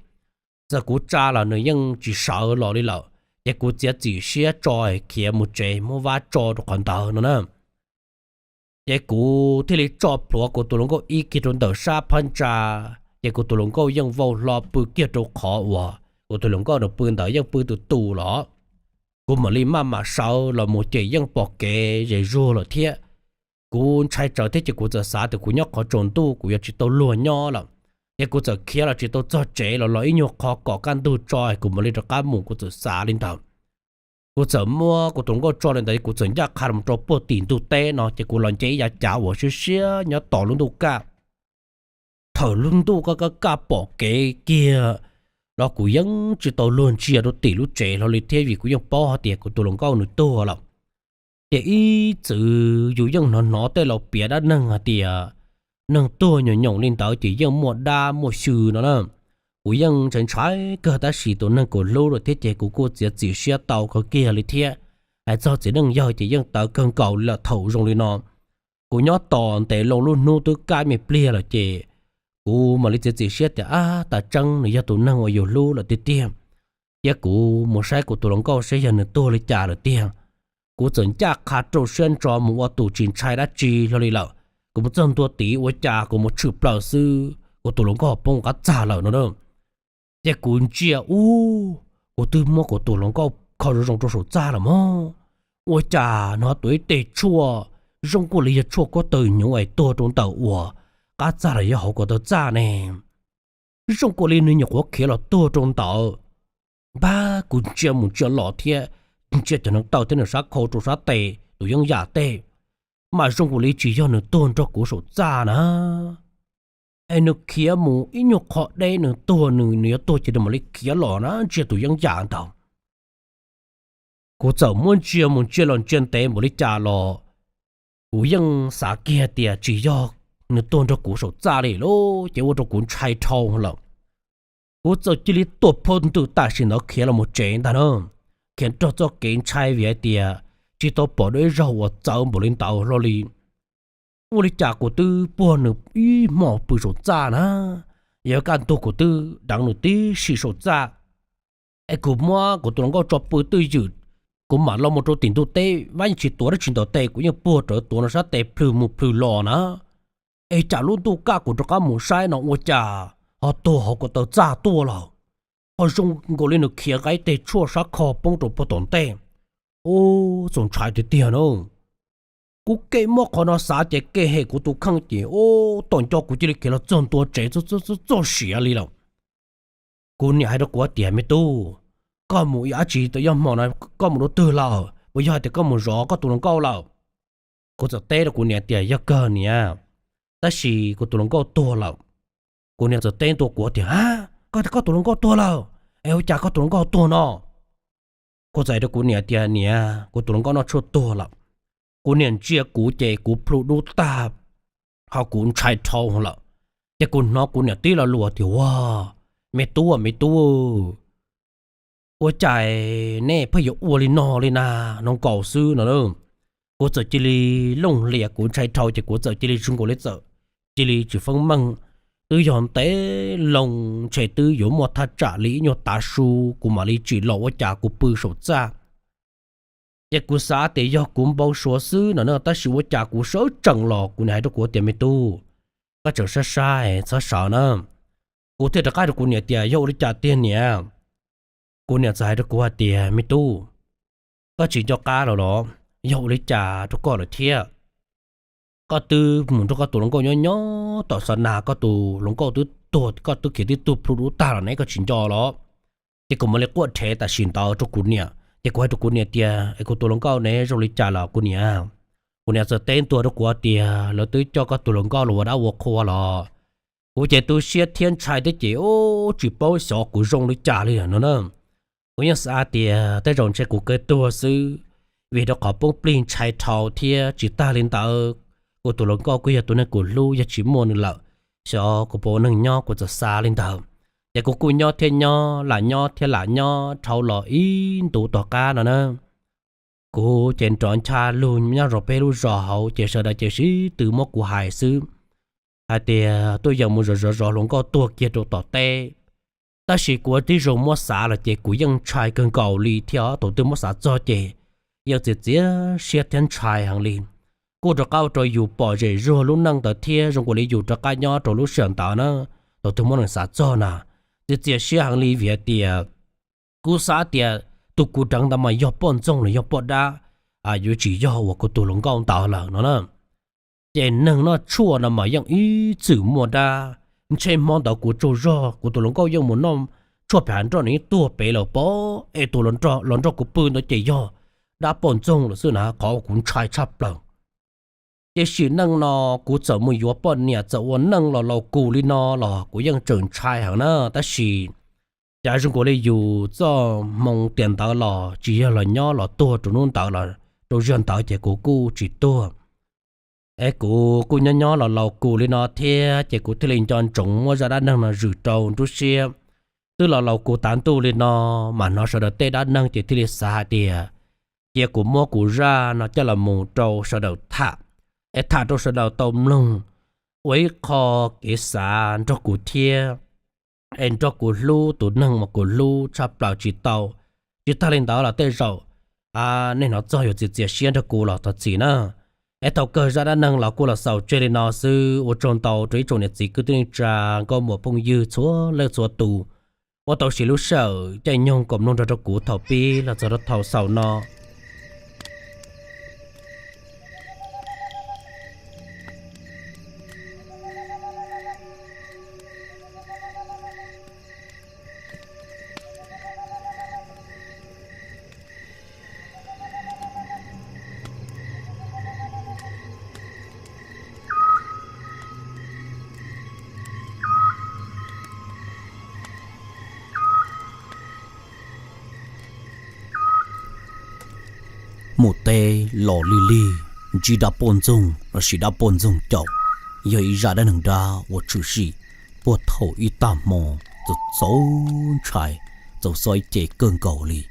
txawm kuv tsa los nws yeej tsis sawv los li lawm, ces kuv txiav txim siab tso khiav mus tsev muab Vab tso rau qhov ntawd no na. Ces kuv thiaj li tso plhuav kuv tus hluas nkauj ib kiag rau ntawm sab phab ntsa, ces kuv tus hluas nkauj yeej vau hlo pw kiag rau qhov uas kuv tus hluas nkauj nws pw ntawd yeej pw tus tus los. Kuv mam li maj mam sawv los mus ces yeej pom kev zem zuag lawm thiab. Kuv ntshai tsawv thiab ces kuv txawm xav tias kuv nyob qhov tsaus ntuj kuv yuav tsis tau luag nyob lawm, ces kuv txawm khiav los tsis tau txog tsev los los ib nyuag qho kom kaj ntug tso kuv mam li rov qab mus, kuv txawm xav li ntawd. Kuv txawm muab kuv tus hluas nkauj tso li ntawd, kuv txawm ncaj qha los rau puag tim ntug teb no ces kuv los nce ib yav cav uas siab siab nyob tos lub ntuj kaj. Thaum lub ntuj kaj kaj kaj pom kev kiag los kuv yeej tsis tau luag ntsia rau tim lub tsev hlo li thiab vim kuv yeej paub hais tias kuv tus hluas nkauj nws tuag lawm. Ces ib txwm yus yeej hnov hnov tej laus piav dab neeg hais tias neeg tuag nyoos nyoos li ntawd ces yeej muaj dab muaj xyw no na. Kuv yeej ntshai ntshai kawg tab sis tus neeg kuv hlub lawm thiab ces kuv kuj txiav txim siab tau kawg kiag li thiab. Hais txog txiv neej yawg ces yeej tawv kawg nkaus li lawm thaum zoo li no. Kuv nyob tos ntev loo lub hnub twb kaj me pliag lawm ces kuv mam li txiav txim siab tias ab, tas tseeb nws yog tus neeg uas yus hlub lawm tiag tiag. Cia kuv mus saib kuv tus hluas nkauj saib yog nws tuag li cas lawm tiag. Kuv txawm ncaj qha rau siab ntso mus ua tus tsis ntshai dab tsi hlo li lawm. Kuv mus txog ntua tid ua cas kuv mus tshwm plaws xwb kuv tus hluas nkauj poob qab txag lawm no. Ces kuv ntsia ub, kuv twb muab kuv tus hluas nkauj kho zoo zoo rau saum txaj lawm mog. Ua cas hnov tuav ib teg tshuaj zoo kuj li yog tshuaj kuab taw hnyuv es tuag rau ntawm uas qab txaj los yog hauv kuv taw txaj ne. Zoo kuj li nws nyuam qhuav khiav los tuag rau ntawd. Npab kuv ntsia mus ntsia los thiab ntsia cov hneev taw thiab nws sab khau rau sab tes tus yeeb yam tej, mas zoo kuj li tsis yog nws tuag nrog kuv saum txaj na. Es nws khiav mus ib nyuag qho deb nws tuag, nws nws yuav tuag ces nws mam li khiav los na ntsia tus yeeb yam ntawd. Kuv txawm muab ntsia mus ntsia los ntsia ntev npaum li cas los kuv yeej xav kiag tias tsis yog nws tuag nrog kuv saum txaj li lauj, ces ua rau kuv ntshai dhau lawm. Kuv txawm cia li tuaj phab ntws tam sim ntawd khiav los mus tsev ntag na. Khiav nrog txoj kev ntshai vim hais tias tsis tau pom dua ib zaug uas txawv npaum li ntawd hlo li. Ua li cas kuv twb puag nws ib hmos pw saum txaj na, yog kaj ntug kuv twb deev nws tib si saum txaj. Es kuv muab kuv tus hluas nkauj tso pw twj ywm, kuv mam los mus rau tim ntug teb, vab yeej tsis tuav dab tsi ntawm tes, kuv yeej puag rawv tuav nws sab tes plhws mus plhws los na. Es cas lub ntuj kaj kuv rov qab mus saib no ua cas ho tuag hauv kuv taw txaj tuaj lawm. Ho zoo nkaus li nws khiav nqa ib teg tshuaj sab khau poob rau puag tom ntej. Ub, txaus ntshai tiag tiag na. Kuv cia li muab qhov no xav ces cia li hem kuv tus kheej ces ub, tom ncauj kuv cia li khiav los txog ntua tsev txog siav li lawm. Kuv niam hais rau kuv tias, Me tub, koj mus ib dab tsi tau ib hmo no, koj mus dua twg lawm? Puas yog hais tias koj mus zov koj tus hluas nkauj lawm? Kuv txawm teb rau kuv niam tias, Yog kawg niam, tab sis kuv tus hluas nkauj tuag lawm. Kuv niam txawm teb ntua kuv tias, Ab, koj tias koj tus hluas nkauj tuag lawm, es ua cas koj tus hluas nkauj tuag no? Kuv txawm hais rau kuv niam tias, Niam, kuv tus hluas nkauj noj tshuaj tuag lawm. Kuv niam ntsia kuv ces kuv plhu dub tag, ho kuv ntshai dhau lawm. Ces kuv hnov kuv niam tib lo lus tias, Ua, me tub, me tub, ua cas nej pheej yuav ua li no li na, no nkaus xwb no. Kuv txawm cia li looj hlias, kuv ntshai dhau ces kuv txawm cia li zoo nkaus li txawm cia li tsis feeb meej. Twb yog ntev loo ntshe twb yuav muaj thaj tsam li ib nyuag tav su kuv mam li tsim los ua cas kuv pw saum txaj. Ces kuv xav tias yog kuv npau suav xwb no na, tab sis ua cas kuv sawv tsees los kuv niam hais rau kuv tias, Me tub, koj tseem sab sab, txhob sawv na. Kuv thiaj rov qab rau kuv niam tias, Yog ua li cas tiag niam? Kuv niam txawm hais rau kuv hais tias, Me tub, koj tsis nco qab lawm los? Yog ua li cas rau koj lawm thiab? Koj twb mus nrog koj tus hluas nkauj nyob nyob tom xa nas, koj tus hluas nkauj twb tuag, koj twb khiav tib tug plhu dub tag los ne, koj tsis nco los? Ces kuv mam li quaj rhev tam sim ntawd rau kuv niam, ces kuv hais rau kuv niam tias, Es kuv tus hluas nkauj ne zoo li cas los kuv niam? Kuv niam txawm teb ntua rau kuv tias lawv twb coj koj tus hluas nkauj los ua dab ua qhua los. Kuv ces tu siab thiab ntshai thiab ces ub tsis paub xyov kuv zoo li cas li no na. Kuv yeej xav tias tej zaum ntshe kuv kawg tuag xwb, vim rau qhov poob plig ntshai dhau thiab tsis tag li ntawd, kuv tus hluas nkauj kuj yog tus neeg kuv hlub yog tsis muaj nws lawm, xyov kuv puas ua neeg nyob, kuv txawm xav li ntawd. Ces kuv kuj nyob thiab nyob, lam nyob thiab lam nyob dhau los ib ntu tom qab no na. Kuv ces nrov ncha lug nyob rau peb lub zos hauv ces sawv daws ces sib tw muab kuv hais xwb, hais tias tuaj yeem mus zov zov zov hluas nkauj tuag kiag rau tom teb. Tab sis kuv tib zoo muab xav los ces kuv yeej ntshai kawg nkaus li thiab thaum twg muab xav txog ces yeej txias txias siab thiab ntshai heev li. Kuj rov qab ua rau yus pom zem zuag lub neej ntawd thiab zoo nkaus li yus rov qab nyob rau lub sij hawm ntawd na. Thaum twg muab neeg xav txog na, txias txias siab heev li vim hais tias kuv xav tias tus kuv deev ntawd mas yog poj ntxoog los yog poj dab, yuav tsis yog uas kuv tus hluas nkauj ntawd lawm no na. Ces neeg noj tshuaj no mas yeej ib txwm muaj dab, ntshe hmo ntawd kuv tsaug zog kuv tus hluas nkauj yeej mus noj tshuaj pem hav nroj nws yeej tuag pem lawm pob es tus los nrog kuv pw ntawd ces yog dab poj ntxoog lawm xwb na, qhov uas kuv ntshai tshaj plaws. Ces sim neej no kuv txawm mus yuav poj niam txawm ua neej los laus kus li no los kuv yeej tseem ntshai heev na, tab sis cas zoo nkaus li yus txoj hmoo tiam ntawd los tsis yog los nyob los tuag rau hnub ntawd los rau zaum ntawd ces kuv kuj tsis tuag. Es kuv kuj nyob nyob los laus kus li no thiab ces kuv thiaj li nco ntsoov muab zaj dab neeg no zwm rau nruab siab. Twb los laus kus tav ntuj li no, mas hnov sawv daws tej dab neeg ces thiaj li xav hais tias cia kuv muab kuv zaj no coj los mus rau sawv daws tham, es tham rau sawv daws tau mloog ua ib qho kev xav nrog kuv thiab, es nrog kuv hlub tus neeg uas kuv hlub tshaj plaws tsis tau. Tsis tag li ntawd los tej zaum nej hnov txog yuav txias txias siab nrog kuv los thov txim na. Es thaum kawg zaj dab neeg los kuj los xaus tseg li no xwb, ua tsaug ntau rau ib tsoom niam txiv kwv tij neej tsa nkauj muam phooj ywg txhua leej txhua tus uas tau siv lub sij hawm caij nyoog koom mloog nrog rau kuv thaum pib los txog rau thaum xaus no. Mus teb los lig lig, ntsib dab poj ntxoog lossis dab poj ntxoog caum, yog ib zaj dab neeg dab uas tshwm sim puag thaum ib tag hmo, txaus ntshai, txaus xob ib ce kawg nkaus li.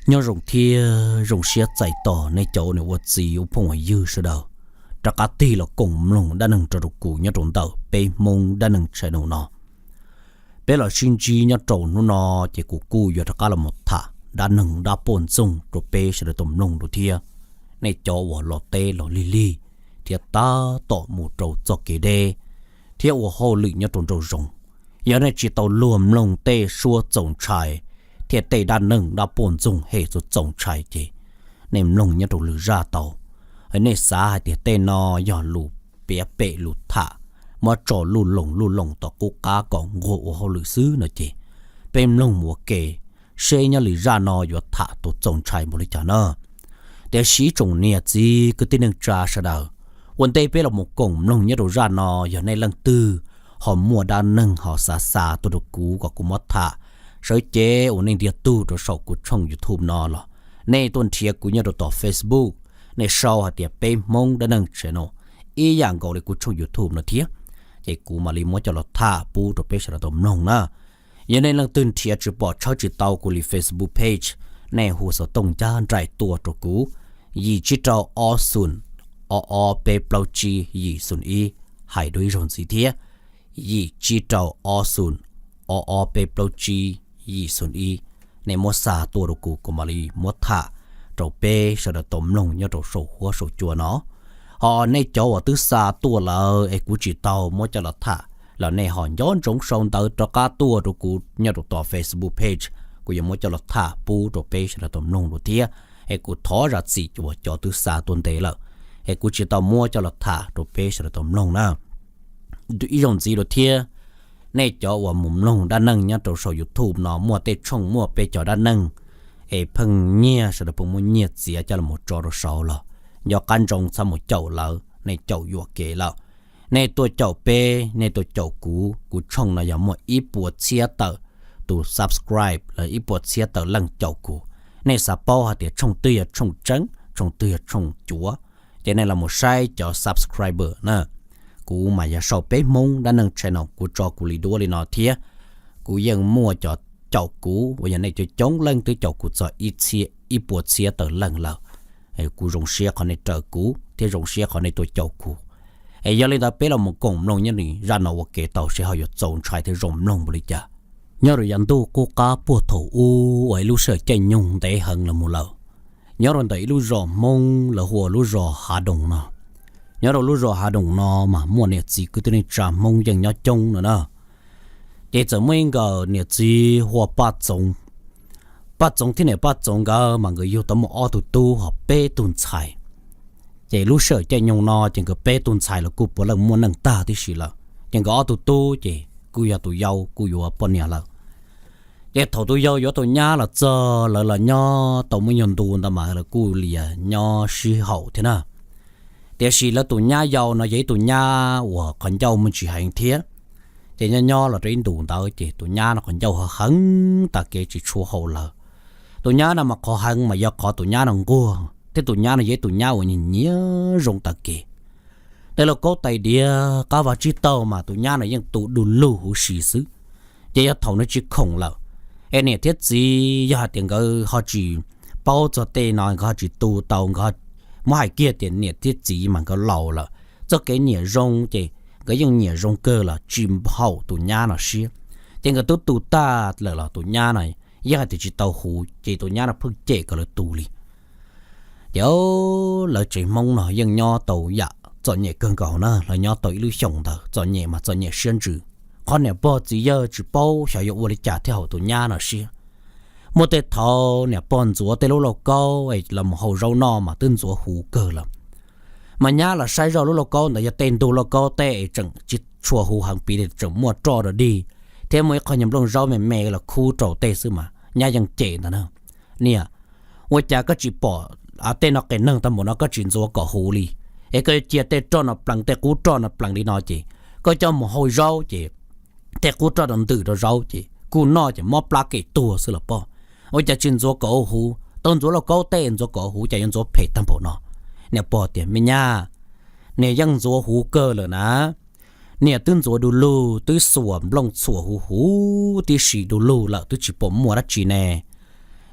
Nyob zoo thiab zoo siab txais tos nej cov uas ua txiv ua phooj ua ywg sawv daws rov qab tig los koom mloog dab neeg rau rau kuv nyob rau ntawm Peb Hmoob Dab Neeg channel no. Peb los sib ntsib nyob rau hnub no, ces kuv kuj yuav rov qab los mus tham dab neeg dab poj ntxoog rau peb sawv daws tau mloog dua thiab. Nej cov uas los teb los lig lig thiab tab tom mus rau txoj kev deb thiab ua hauj lwm nyob rau nraum zoov, yog nej tsis tau luag mloog tej suab txaus ntshai thiab tej dab neeg dab poj ntxoog hem txaus txaus ntshai ces nej mloog nyob rau lwm zaj tau. Nej xav hais tias tej no yog lus piav pem lus tham, muab tso luj loos luj loos tom qub qab kom nquag ua hauj lwm xwb no ces peb mloog mus ua ke, seb nyob li zaj no yuav tham tau txaus ntshai npaum li cas na. Tiam sis ib tsoom niam txiv kwv tij neej tsa sawv daws, ua ntej peb los mus koom mloog nyob rau zaj no, yog nej leej twg ho muaj dab neeg ho xav xa tuaj rau kuv kom kuv muab tham, sawv cev uas nej ntiag tug rau saum kuv tshooj YouTube no los nej tuaj nrhiav kuv nyob rau tom Facebook, nej sau hais tias Peb Hmoob Dab Neeg channel ib yam nkaus li kuv tshooj YouTube no thiab, ces kuv mam li muab coj los tham pub rau peb sawv daws tau mloog na. Yog nej leej twg nrhiav tsis pom tshawb tsis tau kuv li Facebook page, nej hu xov tooj ncaj nraim tuaj rau kuv, yim tsib rau ob xoom ob ob peb plaub tsib yim xoom ib, hais dua ib zaug ntxiv thiab, yim tsib rau ob xoom ob ob peb plaub tsib yim xoom ib. Nej muab xa tuaj rau kuv, kuv mam li muab tham rau peb sawv daws tau mloog nyob rau saum huab saum cua no. Ho nej cov uas twb xa tuaj lawm es kuv tsis tau muab coj los tham los nej ho nco ntsoov sau ntawv rov qab tuaj rau kuv nyob rau tom Facebook page, kuv yuav muab coj los tham pub rau peb sawv daws tau mloog dua thiab. Es kuv thov zam txim uas cov twb xa tuaj ntev lawm es kuv tsis tau muab coj los tham rau peb sawv daws tau mloog na. Ib zaug ntxiv dua thiab, nej cov uas mus mloog dab neeg nyob rau saum YouTube no muaj tej tshooj muaj peb cov dab neeg es pheej nyiag, sawv daws pheej muab nyiag txiav coj los tso rau saud los nco qab ntsoov txhob mus caum lawv, nej caum yuam kev lawm. Nej tuaj caum peb, nej tuaj caum kuv, kuv tshooj no yog muaj ib puas txhiab tawm tus subscribe los ib puas txhiab tawm leej caum kuv. Nej xav paub hais tias tshooj twg yog tshooj tseeb, tshooj twg yog tshooj cuav, ces nej los mus saib cov subscriber na. Kuv mas yog sau peb Hmoob dab neeg channel, kuv tso kuv li duab li no thiab. Kuv yeej muaj cov caum kuv uas yog nej cov coob leej twb caum kuv txog ib puas txhiab tawm leej lawm. Kuv zoo siab qhov nej raws kuv thiab zoo siab qhov nej tuaj caum kuv. Es yog li ntawd peb los mus koom mloog nyob li zaj no ua ke tau seb ho yuav txaus ntshai thiab zoo mloog npaum li cas. Nyob rau yav ntuj qub qab puag thaum ub uas ib lub sij hawm caij nyoog ntev heev los mus lawm, nyob rau ntawm ib lub zos Hmoob lawv hu ua lub zos Hav Doos no. Nyob rau lub zos Hav Doos no mas muaj niam txiv kwv tij neej tsa Hmoob yeej nyob coob no na. Ces txawm muaj ib nkawm niam txiv hu ua Paj Txoov. Paj Txoov thiab niam Paj Txoov nkawd mas nkawd yug tau muaj ob tug tub ho peb tug ntxhais. Ces lub sij hawm caij nyoog no ces nkawd peb tug ntxhais los kuj puav leej muaj neej tag tib si lawm, ces nkawd ob tug tub ces kuj yog tus yau kuj yuav poj niam lawm. Ces thaum tus yau yuav tus nyab los txog lawv los nyob tau muaj nyuag ntu ntawd mas lawv kuj lias nyob sib haum thiab na. Tiam sis lawv tus nyab yau no yog ib tug nyab uas qhov ncauj muaj tsis heev thiab. Ces nyob nyob los rau ib ntus ntawd ces tus nyab no qhov ncauj ho heev tag kev tsis tshua haum lawv. Tus nyab no mas qhov heev mas yog qhov tus nyab no nquag thiab tus nyab no yog ib tus nyab uas nyiam nyiam zoo tag kev. Tej lauj kaub tais diav qab vag tsib taug mas tus nyab no yeej tu du lug huv si xwb. Ces yog thaum nws tsis khoom lawm, es niam thiab txiv yog hais tias nkawd ho tsis paub txog tej no nkawd ho tsis tu tau, nkawd muab hais kiag tias niam thiab txiv mas nkawd laus lawm, txoj kev nyiam zoo ces nkawd yeej nyiam zoo kawg los tsis haum tus nyab no siab. Ces nkawd twb tu tag lawm los tus nyab no yeej hais tias tsis tau huv, ces tus nyab no pheej cem kom lawv tu li. Ces lawv tsev Hmoob no yeej nyob tau yam txom nyem kawg nkaus na, lawv nyob tau ib lub xyoos ntawd txom nyem mas txom nyem siab ntsws. Qhov niam pog txiv yawg tsis paub xyov yuav ua li cas thiaj haum tus nyab no siab. Muaj tej thaum niam pog ntxuav tej lub lauj kaub es los mus hau zaub noj mas twb ntxuav huv kawg lawm. Mas nyab los saib zoj lub lauj kaub ntawd yog tej ntug lauj kaub tej es tseem tsis tshua huv heev, piv tseem muaj roj rau dig, thiab muaj ib qho nyuag nplooj zaub me me los khub rau tej xwb mas nyab yeej cem ntawd na: Niam, ua cas koj tsis pom tej no qias neeg tag npaum no koj tsis ntxuav kom huv li? Es koj yuav cia tej roj no plees, tej qub roj no plees li no ces koj coj mus hau zaub ces tej qub roj no ntws rau zaub ces kuj noj ces mob plab kem tuag xwb los pog. Ua cas tsis ntxuav kom huv? Tau ntxuav lauj kaub tej ntxuav kom huv cas yuav ntxuav phem tag npaum no? Niam pog tias: Me nyab, niam yeej ntxuav huv kawg lawm na. Niam twb ntxuav du lug, twb xuas nplooj txhuam huv huv tib si du lug lawm twb tsis pom muaj dab tsi ne.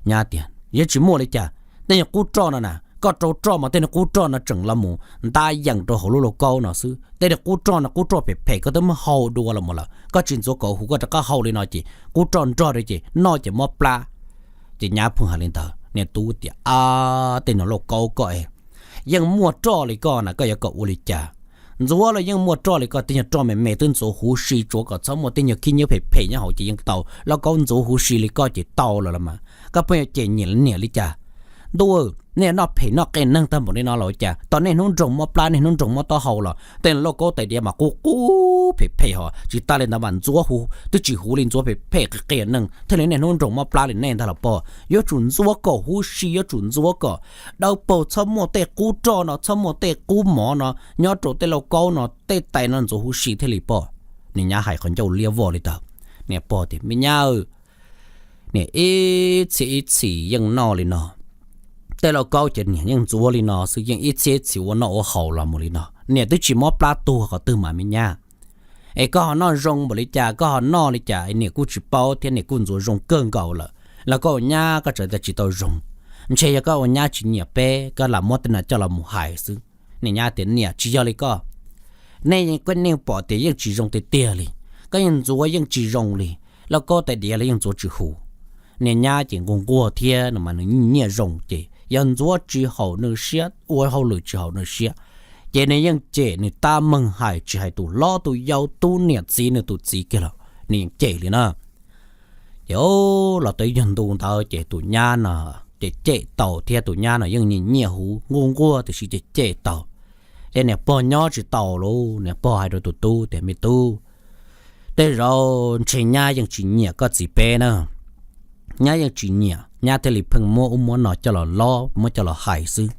Nyab tias: Yeej tsis muaj li cas. Tej nyuag qub roj no na, koj rau roj mas tej nyuag qub roj no tseem los mus ntab yees rau hauv lub lauj kaub no xwb. Tej nyuag qub roj no qub roj phem phem koj twb muab hau dua los mus lawm, koj tsis ntxuav kom huv koj rov qab hau li no ces qub roj nrog rau ces noj ces mob plab. Ces nyab pheej hais li ntawd, niam tub tias: Ab, tej nyuag lauj kaub koj es yeej muaj roj li koj na koj yuav kom ua li cas? Ntxuav los yeej muaj roj li koj, tej nyuag roj me me twb ntxuav huv si, tsuav kom txhob muaj tej nyuag khib nyiab phem phem nyob hauv ces yeej tau. Lauj kaub ntxuav huv si li koj ces tau lawm los mas koj pheej yuav cem niam li cas? Ntuj, nej noj phem noj qias neeg tag npaum li no los ua cas tau niaj hnub nroog mob plab niaj hnub nroog mob taub hau los tej lauj kaub tais diav mas qub qub phem phem ho tsis tas li ntawd mas ntxuav huv twb tsis huv li, ntxuav phem phem qias qias neeg thiaj li niaj hnub nroog mob plab li nej ntag los pog. Yuav tsum ntxuav kom huv si, yuav tsum ntxuav kom dawb paug, txhob muaj tej qub roj no, txhob muaj tej qub mov no nyob rau tej lauj kaub no, tej tais no ntxuav huv si thiaj li pog. Niam nyab hais qhov ncauj liab vog li ntawd. Niam pog tias: Me nyab, niam ib txhia ib txhis yeej noj li no. Tej lauj kaub ces niam yeej ntxuav li no xwb, yeej ib txhia ib txhis ua noj ua haus los mus li no, niam twb tsis mob plab tuag qhov twg mas me nyab. Es koj ho noj zoo npaum li cas, koj ho noj li cas, niam kuj tsis paub thiab, niam kuj ntxuav zoo kawg nkaus lawm los koj ua nyab koj tseem tias tsis tau zoo. Ntshe yog koj ua nyab tsis nyiam peb, koj lam muab tej no coj los mus hais xwb. Niam nyab tias: Niam, tsis yog li koj. Nej, koj nej pom tias yeej tsis zoo tiag tiag li, koj yeej ntxuav yeej tsis zoo li, lauj kaub tais diav los yeej ntxuav tsis huv. Niam nyab ces nquag nquag thiab no mas nws nyiam zoo ces yog ntxuav tsis haum nws siab, ua hauj lwm tsis haum nws siab, ces nws yeej cem, nws tab meeg hais, tsis hais tus hlob tus yau, tub niam txiv nws tus txiv kiag los nws yeej cem li na. Ces los tau ib nyuag ntu ntawd ces tus nyab no ces cem tau thiab, tus nyab no yeej nyiam nyiam huv nquag nquag tiam sis ces cem tau. Ces niam pog nyob tsis tau lauj, niam pog hais rau tus tub tias: Me tub, tej zaum ntshe nyab yeej tsis nyiam koj txiv peb na. Nyab yeej tsis nyiam, nyab thiaj li pheej muab ub muab no coj los lob, muab coj los hais xwb.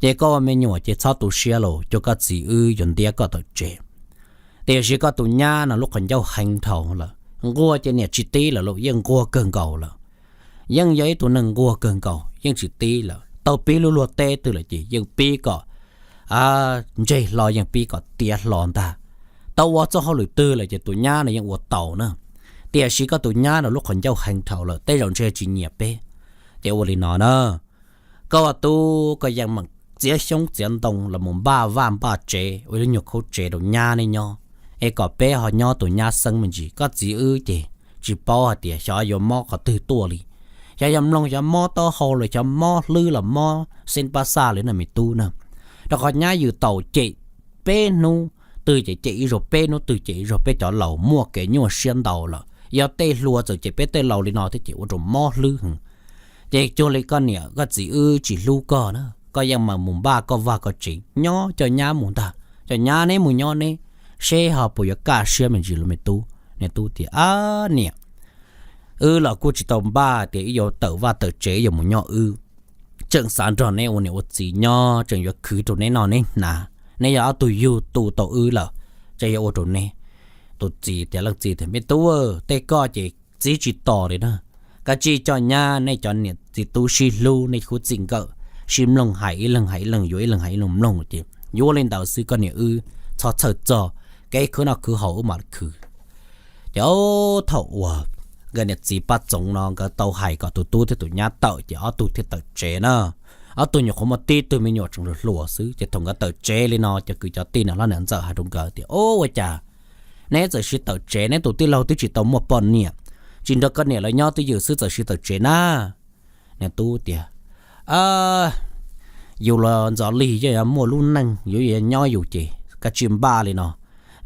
Ces koj ua me nyuam ces txhob tu siab los cuag koj txiv wb yuav ntiab koj tawm tsev. Tiam sis koj tus nyab no lub qhov ncauj heev dhau lawm, nquag ces niam tsis tib lawm los yeej nquag kawg nkaus lawm. Yeej yog ib tug neeg nquag kawg nkaus, yeej tsis tib lawm. Tau pib lub luag teb twg lawm ces yeej pib kom ntseg hlo, yeej pib kom tiav hlo ntag. Tau ua txoj hauj lwm twg lawm ces tus nyab no yeej ua tau na. Tiam sis koj tus nyab no lub qhov ncauj heev dhau lawm, tej zaum ntshe tsis nyiam peb. Ces ua li no na, koj ua tub koj yeej meem txiav xyoob txiav ntoo los mus npaj vaj npaj tsev ua ib lub nyuag khaub tsev rau nyab neb nyob, es kom peb ho nyob tus nyab xeeb me ntsis. Koj txiv wb ces tsis paub hais tias xyov yuav mob qhov twg tuaj li. Xyov yog mloog xyov mob taub hau los xyov mob hlwb los mob xeeb pab xaj li no me tub na. Rau qhov nyab yws taus cem peb hnub twg ces cem ib zaug, peb hnub twg cem ib zaug, peb cov laus muaj kev nyuaj siab ntau lawm. Yog tej hluas txawm cem peb tej laus li no thiab ces ua rau mob hlwb heev. Ces cuag li koj niam koj txiv wb tsis hlub koj na, koj yeej meem mus npaj koj vaj koj tsev nyob, coj nyab mus ntag, coj nyab neb mus nyob neb, seb ho puas yuav kaj siab me ntsis los me tub. Niam tub tias, ab niam, wb los kuj tsis tau npaj tias wb yuav tawm vaj tawm tsev yuav mus nyob wb, tseem xav nrog neb ua niam ua txiv nyob, tseem yuav khwv rau neb noj neb hnav, neb yog ob tug yug tu tau wb lawm, tseem yuav ua rau neb. Tus txiv tias, leej txiv tias, me tub, tej koj ces txib tsis tos li na. Kav tsij coj nyab, nej cov niam txiv tub sib hlub, nej khub txij nkawm sib mloog hais, ib leeg hais ib leeg yuav, ib leeg hais ib leeg mloog ces yuav li ntawd xwb, koj niam wb txhob txhawj txog, kev khwv noj khwv haus wb mam khwv. Ces thaum uas nkawd niam txiv Paj Txoov no nkawd tau hais kom tus tub thiab tus nyab tawm ces ob tug thiaj tawm tsev na. Ob tug nyuam qhuav muaj tib tug me nyuam tseem hluas hluas xwb, ces thaum nkawd tawm tsev li no cov kwv cov tij niam hlob niam ntxawm hais rau nkawd tias, ub, ua cas neb txawm sib tawm tsev, neb tus tij laug twb tsis tau muaj poj niam, tsis nrog koj niam lawv nyob twj ywm xwb txawm sib tawm tsev na? Niam tub tias, yus los ntxov lig yeej yuav muaj lub neej, yus yuav nyob yus ces kav tsij npaj li no.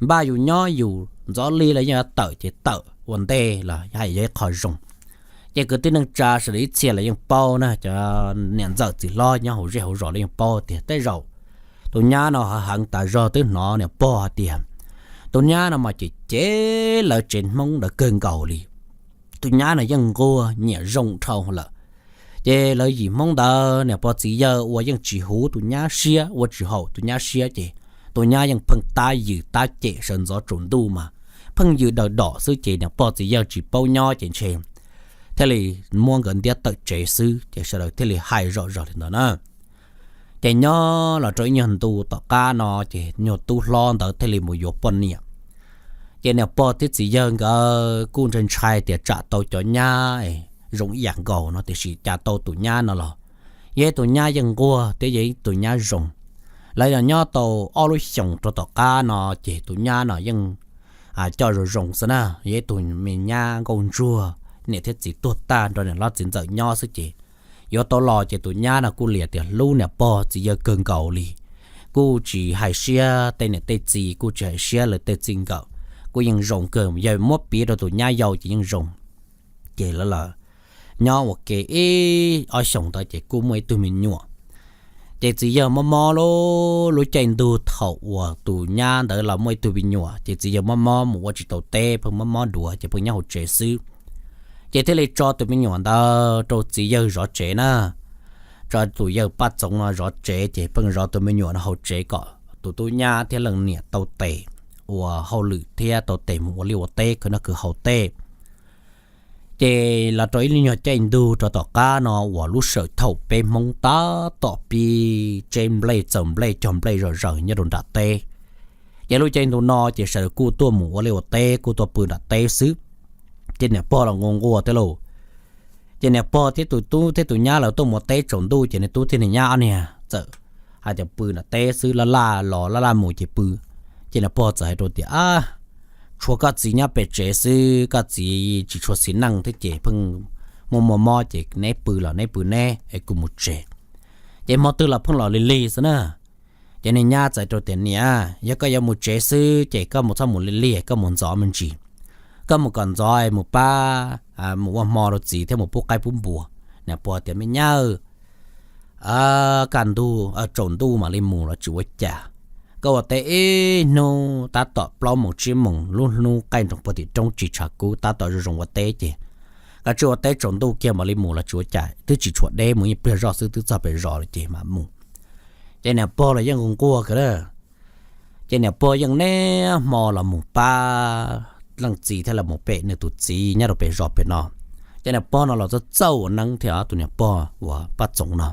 Npaj yus nyob yus, ntxov lig los yeej yuav tawm ces tawm ua ntej los yog ib qho zoo. Ces kwv tij neej tsa sawv daws ib txhia los yeej paub na, cov niam ntxawm txiv hlob nyob hauv zej hauv zos los yeej paub tias tej zaum tus nyab no heev tas zog twb hnov niam pog hais tias tus nyab no mas cem cem lawv tsev Hmoob ntawd kawg nkaus li. Tus nyab no yeej nquag nyiam zoo dhau lawm. Ces lawv yim Hmoob ntawd niam pog txiv yawg uas yeej tsis huv tus nyab siab, ua tsis haum tus nyab siab ces tus nyab yeej pheej tab yws tab cem sawv ntxov tsaus ntuj mas pheej yws daws dom xwb ces niam pog txiv yawg tsis paub nyob ces ntshe thiaj li muab nkawd ntiab tawm tsev xwb ces sawv daws thiaj li hais zom zaws li ntawd na. Ces nyob los rau ib nyuag ntu tom qab no ces nyuag tub hlob ntawd thiaj li mus yuav poj niam. Ces niam pog thiab txiv yawg nkawd kuj ntshai ntshai tias tsam tau cov nyab zoo ib yam nkaus no tiam sis cas tau tus nyab no los yog ib tus nyab yeej nquag thiab yog ib tus nyab zoo. Lawv yog nyob tau ob lub xyoos rau tom qab no ces tus nyab no yeej coj zoo zoo xwb na, yog ib tug me nyab nkauj ntsuag, niam thiab txiv tuag tag nrog niam hlob txiv ntxawm nyob xwb ces yuav tau los ces tus nyab no kuj liam tias hlub niam pog txiv yawg kawg nkaus li, kuj tsis hais siab tej niam tej txiv, kuj tsis hais siab lawv tej txij nkawm, kuj yeej zoo kawg, yog muab piv rau tus nyab yau ces yeej zoo. Ces lawv los nyob ua ke ib ob xyoos ntawd ces kuj muaj ib tug me nyuam. Ces txiv yawg mob mob lub, lub caij ntuj thaum uas tus nyab ntawd los muaj ib tug me nyuam ces txiv yawg mob mob mus ua tsis tau teb, pheej mob mob duav ces pheej nyob hauv tsev xwb. Ces thiaj li tso tus me nyuam ntawd rau txiv yawg zov tsev na. Tso tus yawg Paj Txoov no zov tsev ces pheej zov tus me nyuam no hauv tsev kom tus tub nyab thiab leej niam tau tes ua hauj lwm thiab tau tes mus ua liaj ua teb khwv noj khwv haus tej. Ces los rau ib lub nyuag caij ntuj rau tom qab no uas lub sij hawm thaum peb Hmoob tab tom pib tseb nplej txaws nplej cog nplej zom zaws nyob rau nram teb. Ces lub caij ntuj no ces sawv daws kuj tuaj mus ua liaj ua teb, kuj tuaj pw nram teb xwb. Ces niam pog los nquag nquag thiab lauj. Ces niam pog thiab tus tub thiab tus nyab lawv tuaj mus ua teb tsaus ntuj ces niag tub thiab niag nyab ob niag txawm hais tias pw nram teb xwb, laj laj los laj laj mus ces pw. Ces niam pog txawm hais rau tias, a, tshuav koj txiv nyob pem tsev xwb, koj txiv tsis tshua xis neej thiab ces pheej muaj muaj mob ces neb pw los neb pw neb es kuv mus tsev. Ces hmo twg los pheej los lig lig xwb na. Ces niag nyab txawm rau tias, niam, yog koj yuav mus tsev xwb ces koj mus txhob mus lig lig, koj mus ntxov me ntsis. Koj mus kom ntxov mus pab, mus ua hmo rau txiv thiab mus pub qaib pub npua. Niam pog tias, me nyab, kaj ntug tsaus ntuj mam li mus los tsis ua cas. Koj ua teb ib hnub tab tom plaub moos tsib moos lub hnub qaij nroos puag tim roob tsis tshav kub, tab tom zoo zoo ua teb ces koj tsis ua teb tsaus ntuj kiag mam li mus los tsis ua cas, twb tsis tshuav deb, mus ib pliag zoj xwb twb txog pem zos lawm ces mam mus. Ces niam pog los yeej nquag kawg a. Ces niam pog yeej niaj hmo los mus pab leej txiv thiab los mus pem nws tus txiv nyob rau pem zos pem no. Ces niam pog no los txawj txawj ua neeb thiab, tus niam pog uas Paj Txoov no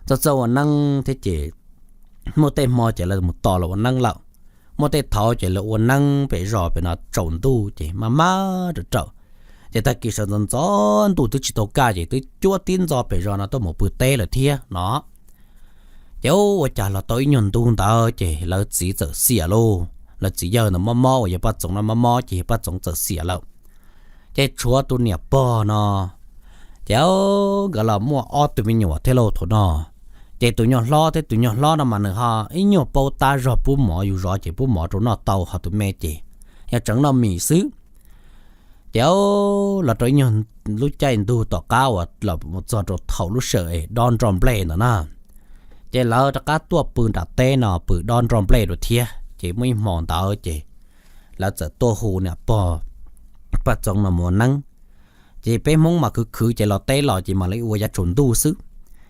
txawj txawj ua neeb thiab ces muaj tej hmo ces lawv mus tos los ua neeb lawm, muaj tej thaum ces lawv ua neeb pem zos pem no tsaus ntuj ces maj maj raws raws. Ces tag kis sawv ntxov ntxov ntuj twb tsis tau kaj ces twb cuab tib ntxov pem zos no tuaj mus pw teb lawm thiab no. Ces ua cas los tau ib nyuag ntu ntawd ces lawv txiv txawm xiam lauj, lawv txiv yawg ntawd mob mob uas yog Paj Txoov no mob mob ces yog Paj Txoov txawm xiam lawm. Ces tshuav tus niam pog no, ces nkawd los muaj ob tug me nyuam thiab lauj thaum no. Ces tus nyuag hlob thiab tus nyuag hlob no mas nws ho ib nyuag paub tab zog pub mov, yus zov ces pub mov rau noj tau, ho tus me ces yog tseev noj mis xwb. Ces los rau ib nyuag lub caij ntug tom qab uas los mus txog rau thaum lub sij hawm dob nroj nplej ntawd na, ces lawv rov qab tuaj pw nram teb no pw dob nroj nplej dua thiab. Ces muaj ib hmo ntawd ces lawv txawm tuaj hu niam pog Paj Txoov no mus ua neeb. Ces peb Hmoob mas khwv khwv ces los teb los ces mam li ua yav tsaus ntuj xwb,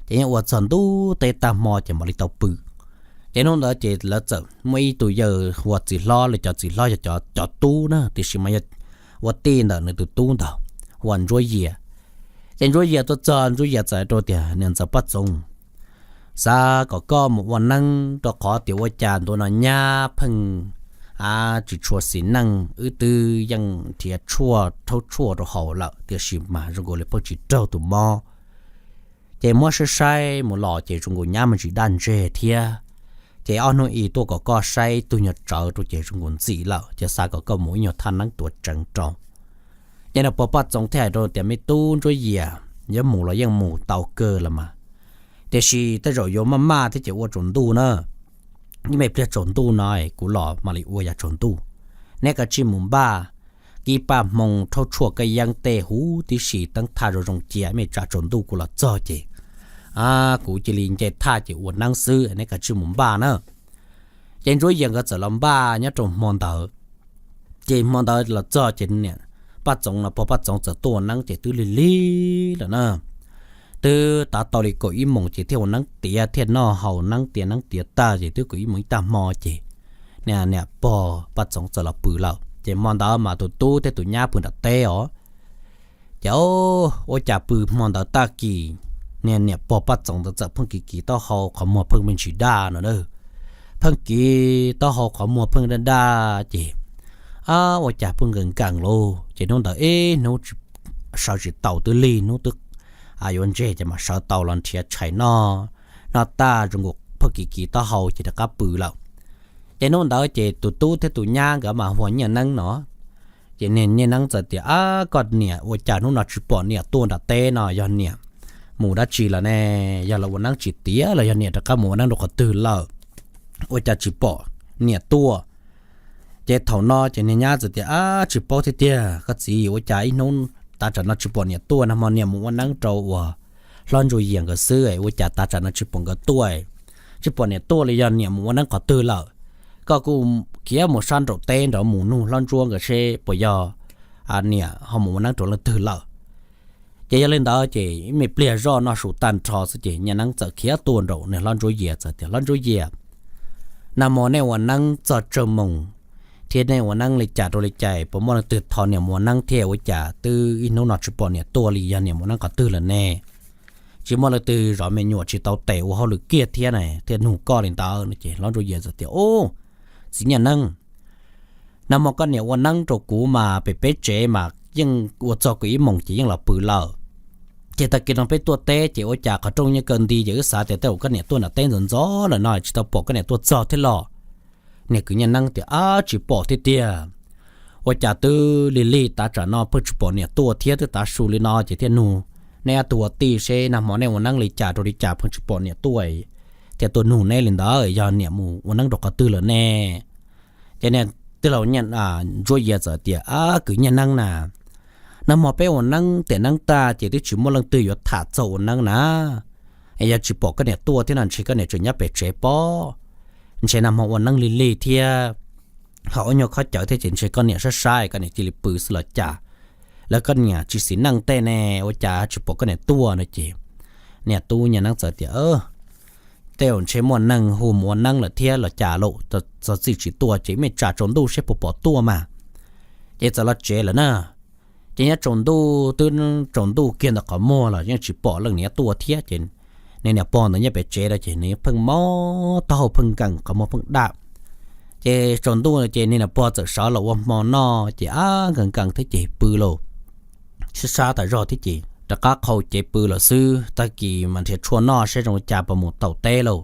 ces yeej ua txog ntuj teb tag hmo ces mam li tau pw. Ces hnub ntawd ces lawv txawm muaj ib tug yawg hu ua txiv hlob, lawv cov txiv hlob yog cov tub na, tiam sis mas yog ua tij ntawm nws tus tub ntawd, hu ua Ntsuab Yias. Ces Ntsuab Yias tuaj txog, Ntsuab Yias txawm rau tias, Niam ntxawm Paj Txoov, xav kom koj mus ua neeb rau qhov tias ua cas ntu no nyab pheej tsis tshua xis neej, wb twb yeej nrhiav tshuaj rhaub tshuaj rau haus lawm tiam sis mas zoo nkaus li pheej tsis raug tus mob. Ces muab saib saib mus los ces zoo nkaus nyab me ntsis daj ntseg thiab. Ces ob hnub i tuaj kom koj saib ib tug nyuag tsawv rau ces zoo nkaus ntxim lawm, ces xav kom koj mus ib nyuag thaj neeb tuav tseev rau. Ces niam pog Paj Txoov thiaj hais rau tias, Me tub Ntsuab Yias, yuav mus los yeej mus tau kawg los mas, tiam sis tej zaum yuav maj maj thiab ces ua tsaus ntuj na. Ib me pliag tsaus ntuj no kuv los mam li ua yav tsaus ntuj. Neb kav tsij mus npaj kib paj hmoo rhaub tshuaj kab yeeb tej huv tib si, teeb thaj zoo zoo cia, ib me tsam tsaus ntuj kuv los txog ces kuv cia li nce thaj ces ua neeb xwb, neb kav tsij mus npaj na. Ces Ntsuab Yias nkawd txawm los npaj nyob rau hmo ntawd. Ces hmo ntawd los txog ces niam Paj Txoov no, pog Paj Txoov txawm tuaj ua neeb ces twb lig lig lawm na. Twb tav tau li kaum ib moos ces thiaj ua neeb tiav, thiaj noj haus neeb tiav neeb tiav tag ces twb kaum ib moos ib tag hmo ces niam pog Paj Txoov txawm los pw lawm. Ces hmo ntawd mas tus tub thiab tus nyab pw nram teb os. Ces ua cas pw hmo ntawd tag kis, niag niam pog Paj Txoov ntawd txawm pheej kiv kiv taub hau qhov muag pheej me ntsis daj no a. Pheej kiv taub hau qhov muag pheej daj daj ces ua cas pheej nkees nkees lauj. Ces hnub ntawd ib hnub sawv tsis tau, twb lig hnub twb yuav ntseg ces mam sawv tau los nrhiav tshais noj. Noj tag zoo nkaus pheej kiv kiv taub hau ces rov qab pw lawm. Ces hnub ntawd ces tus tub thiab tus nyab nkawd mas hu ua Nyiaj Neeb no. Ces niag Nyiaj Neeb txawm tias, Ab, koj niam, ua cas hnub no tsis pom niam tuaj nram teb no, yog niam mus dab tsi lawm ne? Yog los ua neeb tsis tiav los yog niam rov qab mus ua neeb rau qhov twg lawm? Ua cas tsis pom niam tuaj? Ces thaum no ces niag nyab txawm tias, Ab, tsis paub thiab tiag koj txiv, ua cas ib hnub tav tsam no tsis pom niam tuaj, nag hmo niam mus ua neeb rau uas Hlob Ntsuab Yias nkawd xwb, ua cas tav tsam no tsis pom nkawd tuaj, tsis pom niam tuaj li, yog niam mus ua neeb qhov twg lawm? Koj kuj khiav mus sab nraum teb nraud mus nug Hlob Ntsuab nkawd seb puas yog niam ho mus ua neeb rau leej twg lawm. Ces yog li ntawd ces ib me pliag zoj noj su tag nrho xwb ces Nyiaj Neeb txawm khiav tuaj nraum niag Hlob Ntsuab Yias txawm tias, Hlob Ntsuab Yias, nag hmo nej ua neeb txog tsawg moos thiab nej ua neeb li cas rau li cas, puas muaj leej twg thov niam mus ua neeb thiab? Ua cas twb ib hnub no tsis pom niam tuaj li, yog niam mus ua neeb qhov twg lawm ne? Tsis muaj leej twg zov me nyuam tsis tau tes ua hauj lwm kiag thiab na, thiaj nug koj li ntawd no. Ces Hlob Ntsuab Yias txawm tias, Ub, txiv Nyiaj Neeb, nag hmo koj niam ua neeb rau kuv mas pem peb tsev mas yeej ua txog kaum ib moos ces yeej los pw lawm. Ces tag kis no peb tuaj teb ces ua cas qhov rooj nyob kaw nti ces wb xav tias tej zaum koj niam tuaj nram teb ntxov ntxov lawm no tsis tau pom koj niam tuaj txog thiab los? Niag kwv Nyiaj Neeb tias, Ab, tsis pom thiab tiag. Ua cas twb lig lig tav tsam no pheej tsis pom niam tuaj thiab, twb tav su li no ces thiaj nug neb ob tug ua tij seb nag hmo nej ua neeb li cas rau li cas pheej tsis pom niam tuaj, thiaj tuaj nug neb li ntawd, yog niam mus ua neeb rau qhov twg lawm ne? Ces niag tij laug Ntsuab Yias txawm tias, Ab, kwv Nyiaj Neeb na, nag hmo peb ua neeb tiam neeb tag ces twb tsis muaj leej twg yuav tham txog ua neeb na. Es yog tsis pom koj niam tuaj thiab no ntshe koj niam tseem nyob pem tsev pob. Ntshe nag hmo ua neeb lig lig thiab ho ua nyuag khob cawv thiab ces ntshe koj niam saib saib koj niam cia li pw xwb los cas. Lawv koj niam tsis xis neej tej ne, ua cas tsis pom koj niam tuaj no ces niag tub Nyiaj Neeb txawm tias, tej zaum ntshe muaj neeg hu mus ua neeb lawm thiab los cas lauj, txog txij tsis tuaj ces mej tsa tsaus ntuj seb puas pom tuaj mas. Ces txawm los tsev lawm na. Ces nyob tsaus ntuj twb tsaus ntuj kiag ntawm qhov muag los yeej tsis pom leej niam tuaj thiab ces niag niam pog ntawd nyob pem tsev rau ces nws pheej mob taub hau pheej nkees qhov muag pheej daj. Ces tsaus ntuj ces niag niam pog txawm sawv los ua hmo noj ces ab nkees nkees thiab ces pw lauj, sab sab tas zog thiab ces rov qab qhau cev pw lawm xwb. Tag kis mas nrhiav tshuaj noj seb zoo li cas puas mus taus teb lauj.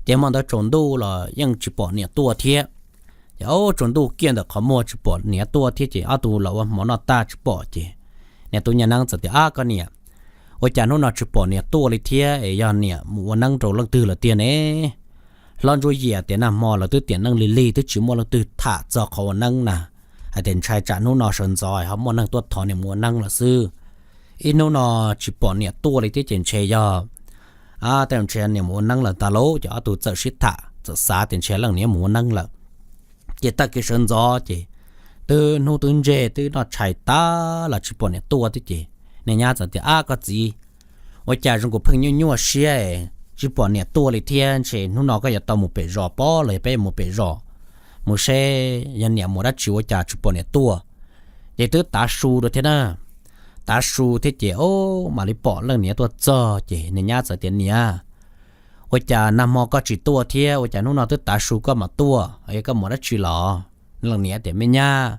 Ces hmo ntawd tsaus ntuj los yeej tsis pom niam tuaj thiab. Ces ob tsaus ntuj kiag ntawm qhov muag tsis pom niam tuaj thiab ces ob tug los ua hmo noj tag tsis pom ces niam tub nyab neeb txawm tias, Ab koj niam, ua cas hnub no tsis pom niam tuaj li thiab es yog niam mus ua neeb rau leej twg lawm tiag ne? Hlob Ntsuab Yias tias nag hmo lawv twb tiam neej lig lig twb tsis muaj leej twg tham txog qhov ua neeb na, hais tias ntshai tsam hnub no sawv ntxov ho muaj neeg tuaj thov niam mus ua neeb lawm xwb. Ib hnub no tsis pom niam tuaj li thiab ces ntshe yog, tej ntshe niam mus ua neeb lawm ntag lauj. Ces ob tug txawm sib tham txawm xav tias ntshe leej niam mus ua neeb lawm. Ces tag kis sawv ntxov ces twb hnub twb ntseg twb noj tshais tag los tsis pom niam tuaj thiab ces niag nyab txawm tias, Ab koj txiv, ua cas zoo nkaus pheej nyuaj nyuaj siab, tsis pom niam tuaj li thiab, ntshe hnub no koj yuav tau mus pem zos pob los yog peb yuav mus pem zos mus seb yog niam mus dab tsi ua cas tsis pom niam tuaj. Ces twb tav su rau thiab na, tav su thiab ces o, mam li pom leej niam tuaj txog ces niag nyab txawm tias, Niam, ua cas nag hmo koj tsis tuaj thiab ua cas hnub no twb tav su koj mam tuaj, yog koj mus dab tsi los? Leej niam tias, Me nyab,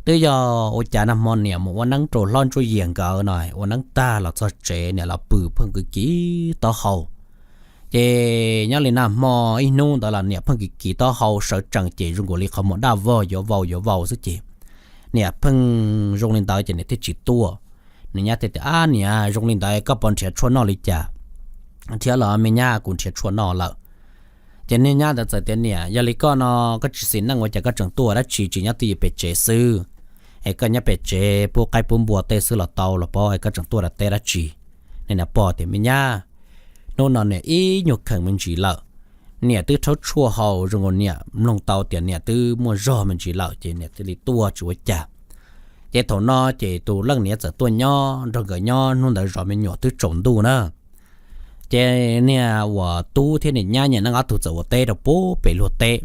twb yog ua cas nag hmo niam mus ua neeb rau hlob Ntsuab Yias nkawd no, ua neeb tag los txog tsev niam los pw pheej kiv kiv taub hau. Ces nyob li nag hmo ib hnub ntawd los niam pheej kiv kiv taub hau sawv tsees ces zoo nkaus li qhov muag daj vog yuav vau yuav vau xwb ces niam pheej zoo li ntawd ces niam thiaj tsis tuaj. Niag nyab thiaj tias, Ab niam, zoo li ntawd koj puas nrhiav tshuaj noj li cas thiab los? Me nyab, kuv nrhiav tshuaj noj lawm. Ces niag nyab ntawd txawm tias, Niam, yog li koj no koj tsis xis neej ua cas koj tseem tuaj dab tsi, tsis nyob twj ywm pem tsev xwb, es koj nyob pem tsev pub qaib pub npua tej xwb los tau los pob, es koj tseem tuaj rau teb dab tsi? Niag niam pog tias, Me nyab, hnub no niam ib nyuag kheev me ntsis lawm, niam twb rhaub tshuaj haus zoo nkaus niam mloog tau tias niam twb muaj zog me ntsis lawm ces niam thiaj li tuaj tsis ua cas. Ces thaum no ces tus leej niam txawm tuaj nyob nrog nkawd nyob hnub ntawd zov me nyuam twb tsaus ntuj na. Ces niag uas tub thiab niag nyab nyam neeb ob tug txawm ua teb rau pub pem luag teb.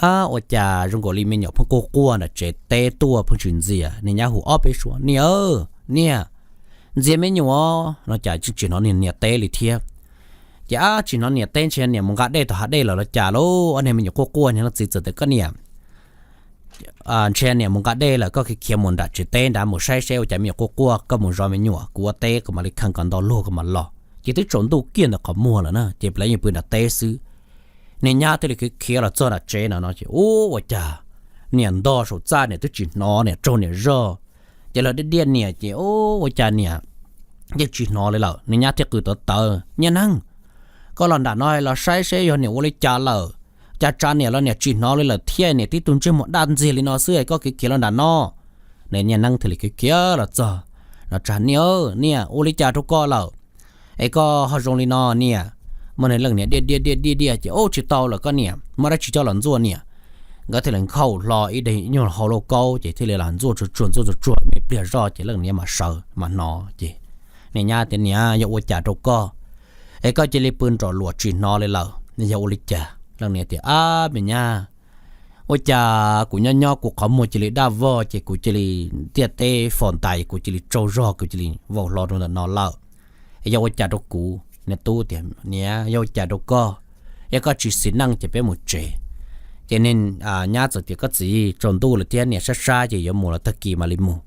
Ab, ua cas zoo nkaus li me nyuam pheej quaj quaj nram tsev teb tuaj pheej tsis ntxias. Niag nyab hu ob peb suab, Niam, niam, ntxias me nyuam no cas tsis hnov niam teb li thiab. Ces ab, tsis hnov niam teb ntshe niam mus nqa dej tom hav dej lawm los cas lauj. Ob niag me nyuam quaj quaj, niag leej txiv txawm tias, Koj niam, ntshe niam mus nqa dej lawm, koj khiav khiav mus nram tsev teb nrad mus saib seb ua cas me nyuam quaj quaj, koj mus zov me nyuam, kuv ua teb kuv mam li kheej kom ntau luag kuv mam los. Ces twb tsaus ntuj kiag ntawm qhov muag lawm na, ces lawv yeej pw nram teb xwb. Niag nyab thiaj li khiav khiav los txog nram tsev no no ces ub, ua cas niam ntog saum txaj niam twb tsis hnov niam tsaug niam zog. Ces lawv diaj diaj niam ces ub, ua cas niam yeej tsis hnov li lawm. Niag nyab thiaj qw tawv tawv, Nyab neeb, koj los nram no los saib seb yog niam ua li cas lawm. Cas tsa niam los niam tsis hnov li lawm thiab, niam tib tug ntsej muag daj ntxiag li no xwb es koj khiav khiav los nram no. Niag nyab neeb thiaj li khiav khiav los txog no, Tsa niam, niam, ua li cas rau koj lawm es koj ho zoo li no niam? Muaj niag leej niam diaj diaj diaj diaj diaj ces ub, tsis tau lawm koj niam, muaj dab tsi coj los ntxuaj niam. Nkawd thiaj li nkhaus hlo ib daim nyuag hau lauj kaub ces thiaj li los ntxuaj tsuag tsuag ntxuaj tsuag tsuag me pliag zoj ces leej niam mam sawv mam hnov ces niag nyab tias, Niam, yog ua cas rau koj es koj cia li pw nrom luam tsis hnov li lawm, yog ua li cas? Leej niam tias, Ab me nyab, ua cas kuv nyob nyob kuv qhov muag cia li daj vog ces kuv cia li ntiaj teb fo ntais, kuv cia li tsaug zog, kuv cia li vau hlo rau ntawm no lawm. Yog ua cas rau kuv? Niag tub tias, Niam, yog ua cas rau koj? Yog koj tsis xis neej ces peb mus tsev. Ces niag nyab txawm tias, Koj txiv, tsaus ntuj lawm thiab niam, sab sab ces yuav mus los tag kis mam li mus.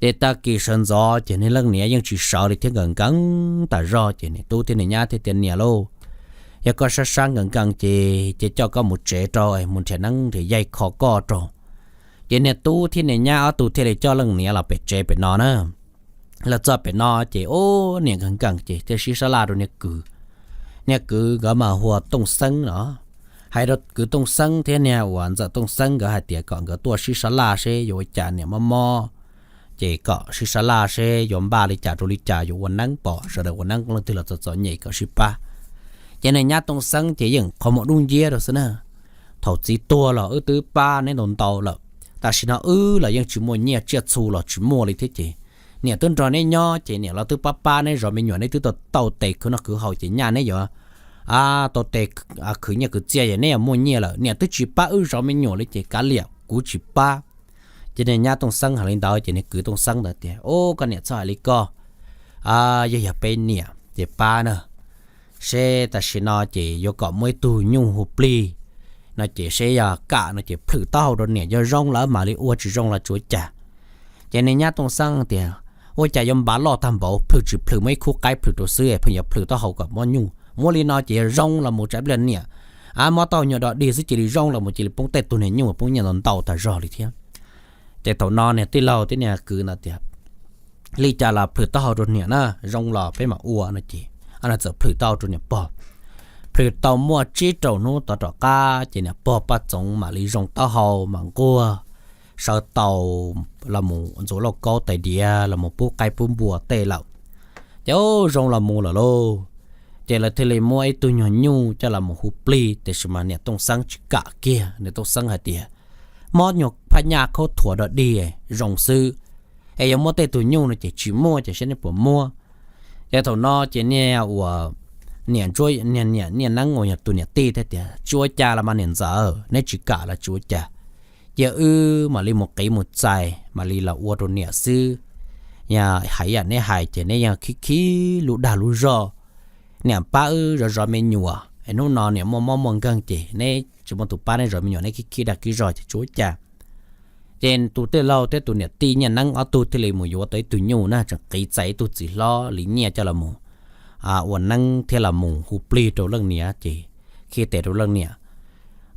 Ces tag kis sawv ntxov ces niag leej niam yeej tsis sawv li thiab, nkees nkees tas zog ces niag tub thiab niag nyab thiaj tias, Niam lauj, yog koj sab sab nkees nkees ces cia coj koj mus tsev rau, mus nrhiav neeb nrhiav yaig kho koj rau. Ces niag tub thiab niag nyab ob tug thiaj li coj leej niam los pem tsev pem no na. Los txog pem no ces ub, niam nkees nkees ces thiaj sib sab laj rau niag kwv. Niag kwv nkawd mas hu ua Tooj Xeeb no. Hais rau kwv Tooj Xeeb thiab niag uas ntxawm Tooj Xeeb nkawd hais tias kom nkawd tuaj sib sab laj seb yuav ua cas, niam mob mob ces kom sib sab laj seb yuav npaj li cas rau li cas yuav ua neeb pom sawv daws ua neeb leej twg los txom txom nyem kom sib pab. Ces niag nyab Tooj Xeeb ces yeej qhov muag dub nciab rau xwb na. Thaum txiv tuag los wb twb pab neb ntau ntau lawm, tam sim no wb los yeej tsis muaj nyiaj, tsiaj txhu los tsis muaj li thiab ces niam twb nrog neb nyob ces niam los twb pab pab neb zov me nyuam, neb twb tau tau tes khwv noj khwv haus ces nyaj neb yuav tau tes khwv nyiaj khwv txiaj es neb yuav muaj nyiaj lawm, niam twb tsis pab wb zov me nyuam li ces kav liam kuv tsis pab. Ces niag nyab Tooj Xeeb hais li ntawd ces niag kwv Tooj Xeeb ntawd tias, Ub, koj niam txhob hais li koj, yog yog peb niam ces pab na, seb tam sim no ces yuav kom muaj ib tug nyuj hu plig no ces seb yog kam no ces plhws taub hau rau niam, yog zoo lawm mam li ua, tsis zoo los tsis ua cas. Ces niag nyab Tooj Xeeb tias, Ua cas yuav npav loj tag npaum, plhws tsis plhws muaj ib khub qaib plhws rau xwb, pheej yuav plhws taub hau kom muaj nyuj, muaj li no ces yog zoo los mus tsam ib pliag niam, a, mob taub hau nyuag dog dig xwb cia li zoo los mus cia li poob tej tug niag nyuj poob nyiaj ntau ntau tag zog li thiab. Ces thaum no niag tij laug thiab niag kwv ntawd tias, Li cas los plhws taub hau rau niam na, zoo los peb mam ua no ces, a, txawm plhws taub hau rau niam pog. Plhws tau muaj tsib rau hnub tod rov qab ces niam pog Paj Txoov mam li zoo taub hau mam nquag, sawv tau los mus ntxuav lauj kaub tais diav los mus pub qaib pub npua tej lawm. Ces zoo los mus lawm lauj, ces lawv thiaj li muab ib tug nyuag nyuj coj los mus hu plig, tiam sis mas niam Tooj Xeeb tsis kam kiag. Niam Tooj Xeeb hais tias, Mob nyuag phaj nyaj khaub thuas dog dig zoo xwb, es yuav muab tej tug nyuj no ces tsis muaj, ces saib neb puas muab. Ces thaum no ces niag uas niam ntsuab, niag niam Nyiaj Neeb uas yog tus niam tij thiaj tias, Tsis ua cas los mas niam ntxawm, neb tsis kam los tsis ua cas. Cia wb mam li mus qiv mus txais mam li los ua rau niam xwb. Yog hais yam neb hais ces neb yeej khib khib lub dag lub zog. Niam pab wb zov zov me nyuam es hnub no niam muaj mob muaj nkeeg ces neb tsis muaj tus pab neb zov me nyuam, neb khib khib dag khib zog ces tsis ua cas. Ces tus tij laug thiab tus niam tij Nyiaj Neeb ob tug thiaj li mus yuav tau ib tug nyuj na, tseem qiv txais ib tug txiv hlob li nyiaj coj los mus ua neeb thiab los mus hu plig rau leej niam ces khib tes rau leej niam.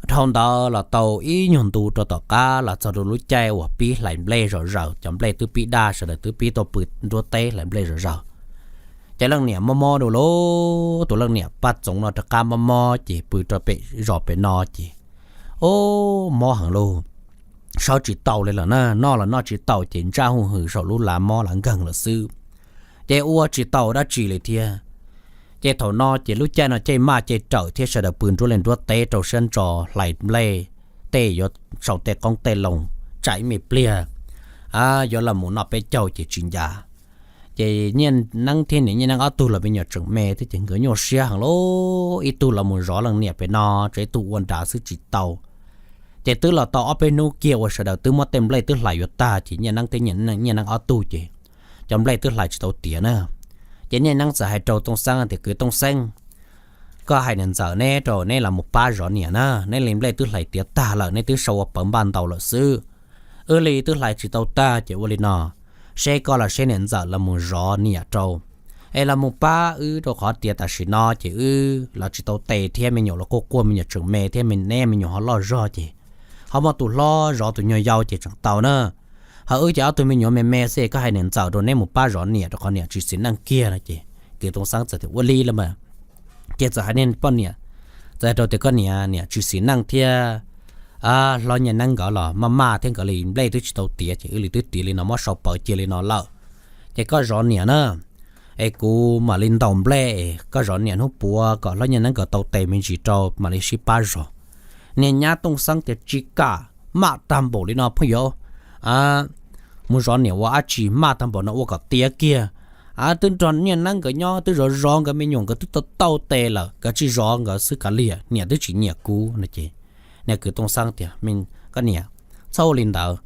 Dhau ntawd los tau ib nyuag ntu rau tom qab los txog rau lub caij uas pib hlais nplej zom zaws, cov nplej twb pib daj, sawv daws twb pib tuaj pw nruab teb hlais nplej zom zaws. Ces leej niam mob mob dua lauj, tus leej niam Paj Txoov no rov qab mob mob ces pw rau pem zos pem no ces, ub, mob heev lauj, sawv tsis tau li lawm na, noj los noj tsis tau ces ntsaj huj hwm saum lub lav mob lav nkeeg lawm xwb, ces ua tsis tau dab tsi li thiab. Ces thaum no ces lub caij no caij maj caij rawm thiab sawv daws pw nruab liaj nruab teb rau siab ntso hlais nplej, tej yuav sau tej qoob tej loo, tsam ib me pliag yuav los mus noj peb caug ces tsis ncav. Ces Nyiaj Neeb thiab niam Nyiaj Neeb ob tug los me nyuam tseem me thiab ces nkawd nyuaj siab heev lauj, ib tug los mus zov leej niam pem no, tseem ib tug ua nrad xwb tsis tau. Ces twb los tau ob peb hnub kiag uas sawv daws twb muab tej nplej twb hlais yuav tag ces Nyiaj Neeb thiab Nyiaj Neeb ob tug ces cov nplej twb hlais tsis tau tiav na. Ces Nyiaj Neeb txawm hais rau Tooj Xeeb tias, Kwv Tooj Xeeb, koj hais niam ntxawm neb rau neb los mus pab zov niam na, neb li nplej twb hlais tiav tag lawm, neb twb sau ua pawv npaj ntau lawm xwb. Wb li twb hlais tsis tau tag ces ua li no, seb koj los seb niam ntxawm los mus zov niam rau, es los mus pab wb rau qhov tias tam sim no ces wb los tsis tau tes thiab me nyuam los quaj quaj, me nyuam tseem me thiab neb me nyuam ho loj zog ces ho muaj tus hlob zov tus nyuag yau ces tseem tau na. Ho wb ces ob tug me nyuam me me xwb, koj hais niam ntxawm rau neb mus pab zov niam rau qhov niam tsis xis neej kiag no ces Kwv Tooj Xeeb txawm tias, Ua li los mas. Ces txawm hais niag poj niam, txawm hais rau tias, Koj niam, niam tsis xis neej thiab hlob Nyiaj Neeb nkawd los maj maj thiab, nkawd li nplej twb tsis tau tiav ces wb li twb tiav li no muab sau pawv cia li no lawm. Ces koj zov niam na, es kuv mam li ntaus nplej, koj zov niam hnub puav kom hlob Nyiaj Neeb nkawd tau tes me ntsis rau mam li sib pab zov. Niag nyab Tooj Xeeb tias, Tsis kam, maj tag npaum li no pheej yuav mus zov niam ua dab tsi, maj tag npaum no ua kom tiav kiag. Twb nrog Nyiaj Neeb nkawd nyob twb zov zov nkawd me nyuam, nkawd twb tau tau tes lawm, nkawd tsis zov nkawd xwb kav liam, niam twb tsis nyiam kuv no ces niag Kwv Tooj Xeeb tias, Koj niam, txhob ua li ntawd.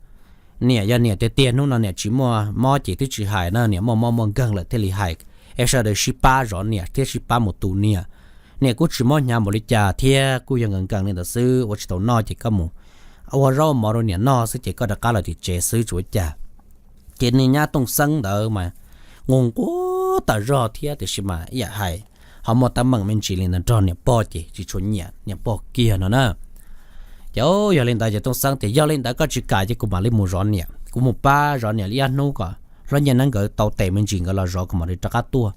Niam yog niam tiag tiag, hnub no niam tsis muaj mob ces twb tsis hais na, niam muaj mob muaj nkeeg lawm thiaj li hais, es sawv daws sib pab zov niam thiab sib pab mus tu niam. Niam kuj tsis mob hnyav npaum li cas thiab, kuj yog nkees nkees li ntawd xwb, ua tsis tau noj ces koj mus ua zaub mov rau niam noj xwb ces koj rov qab los tim tsev xwb tsis ua cas. Ces niag nyab Tooj Xeeb ntawd mas nquag nquag tas zog thiab, tiam sis mas ib yam hais ho muaj teeb meem me ntsis li ntawd nrog niam pog ces tsis tshua nyiam niam pog kiag no na. Ces yog li ntawd ces Tooj Xeeb tias, Yog li ntawd koj tsis kam ces kuv mam li mus zov niam, kuv mus pab zov niam li ob hnub kom hlob Nyiaj Neeb nkawd tau tes me ntsis nkawd los zov kuv mam li rov qab tuaj.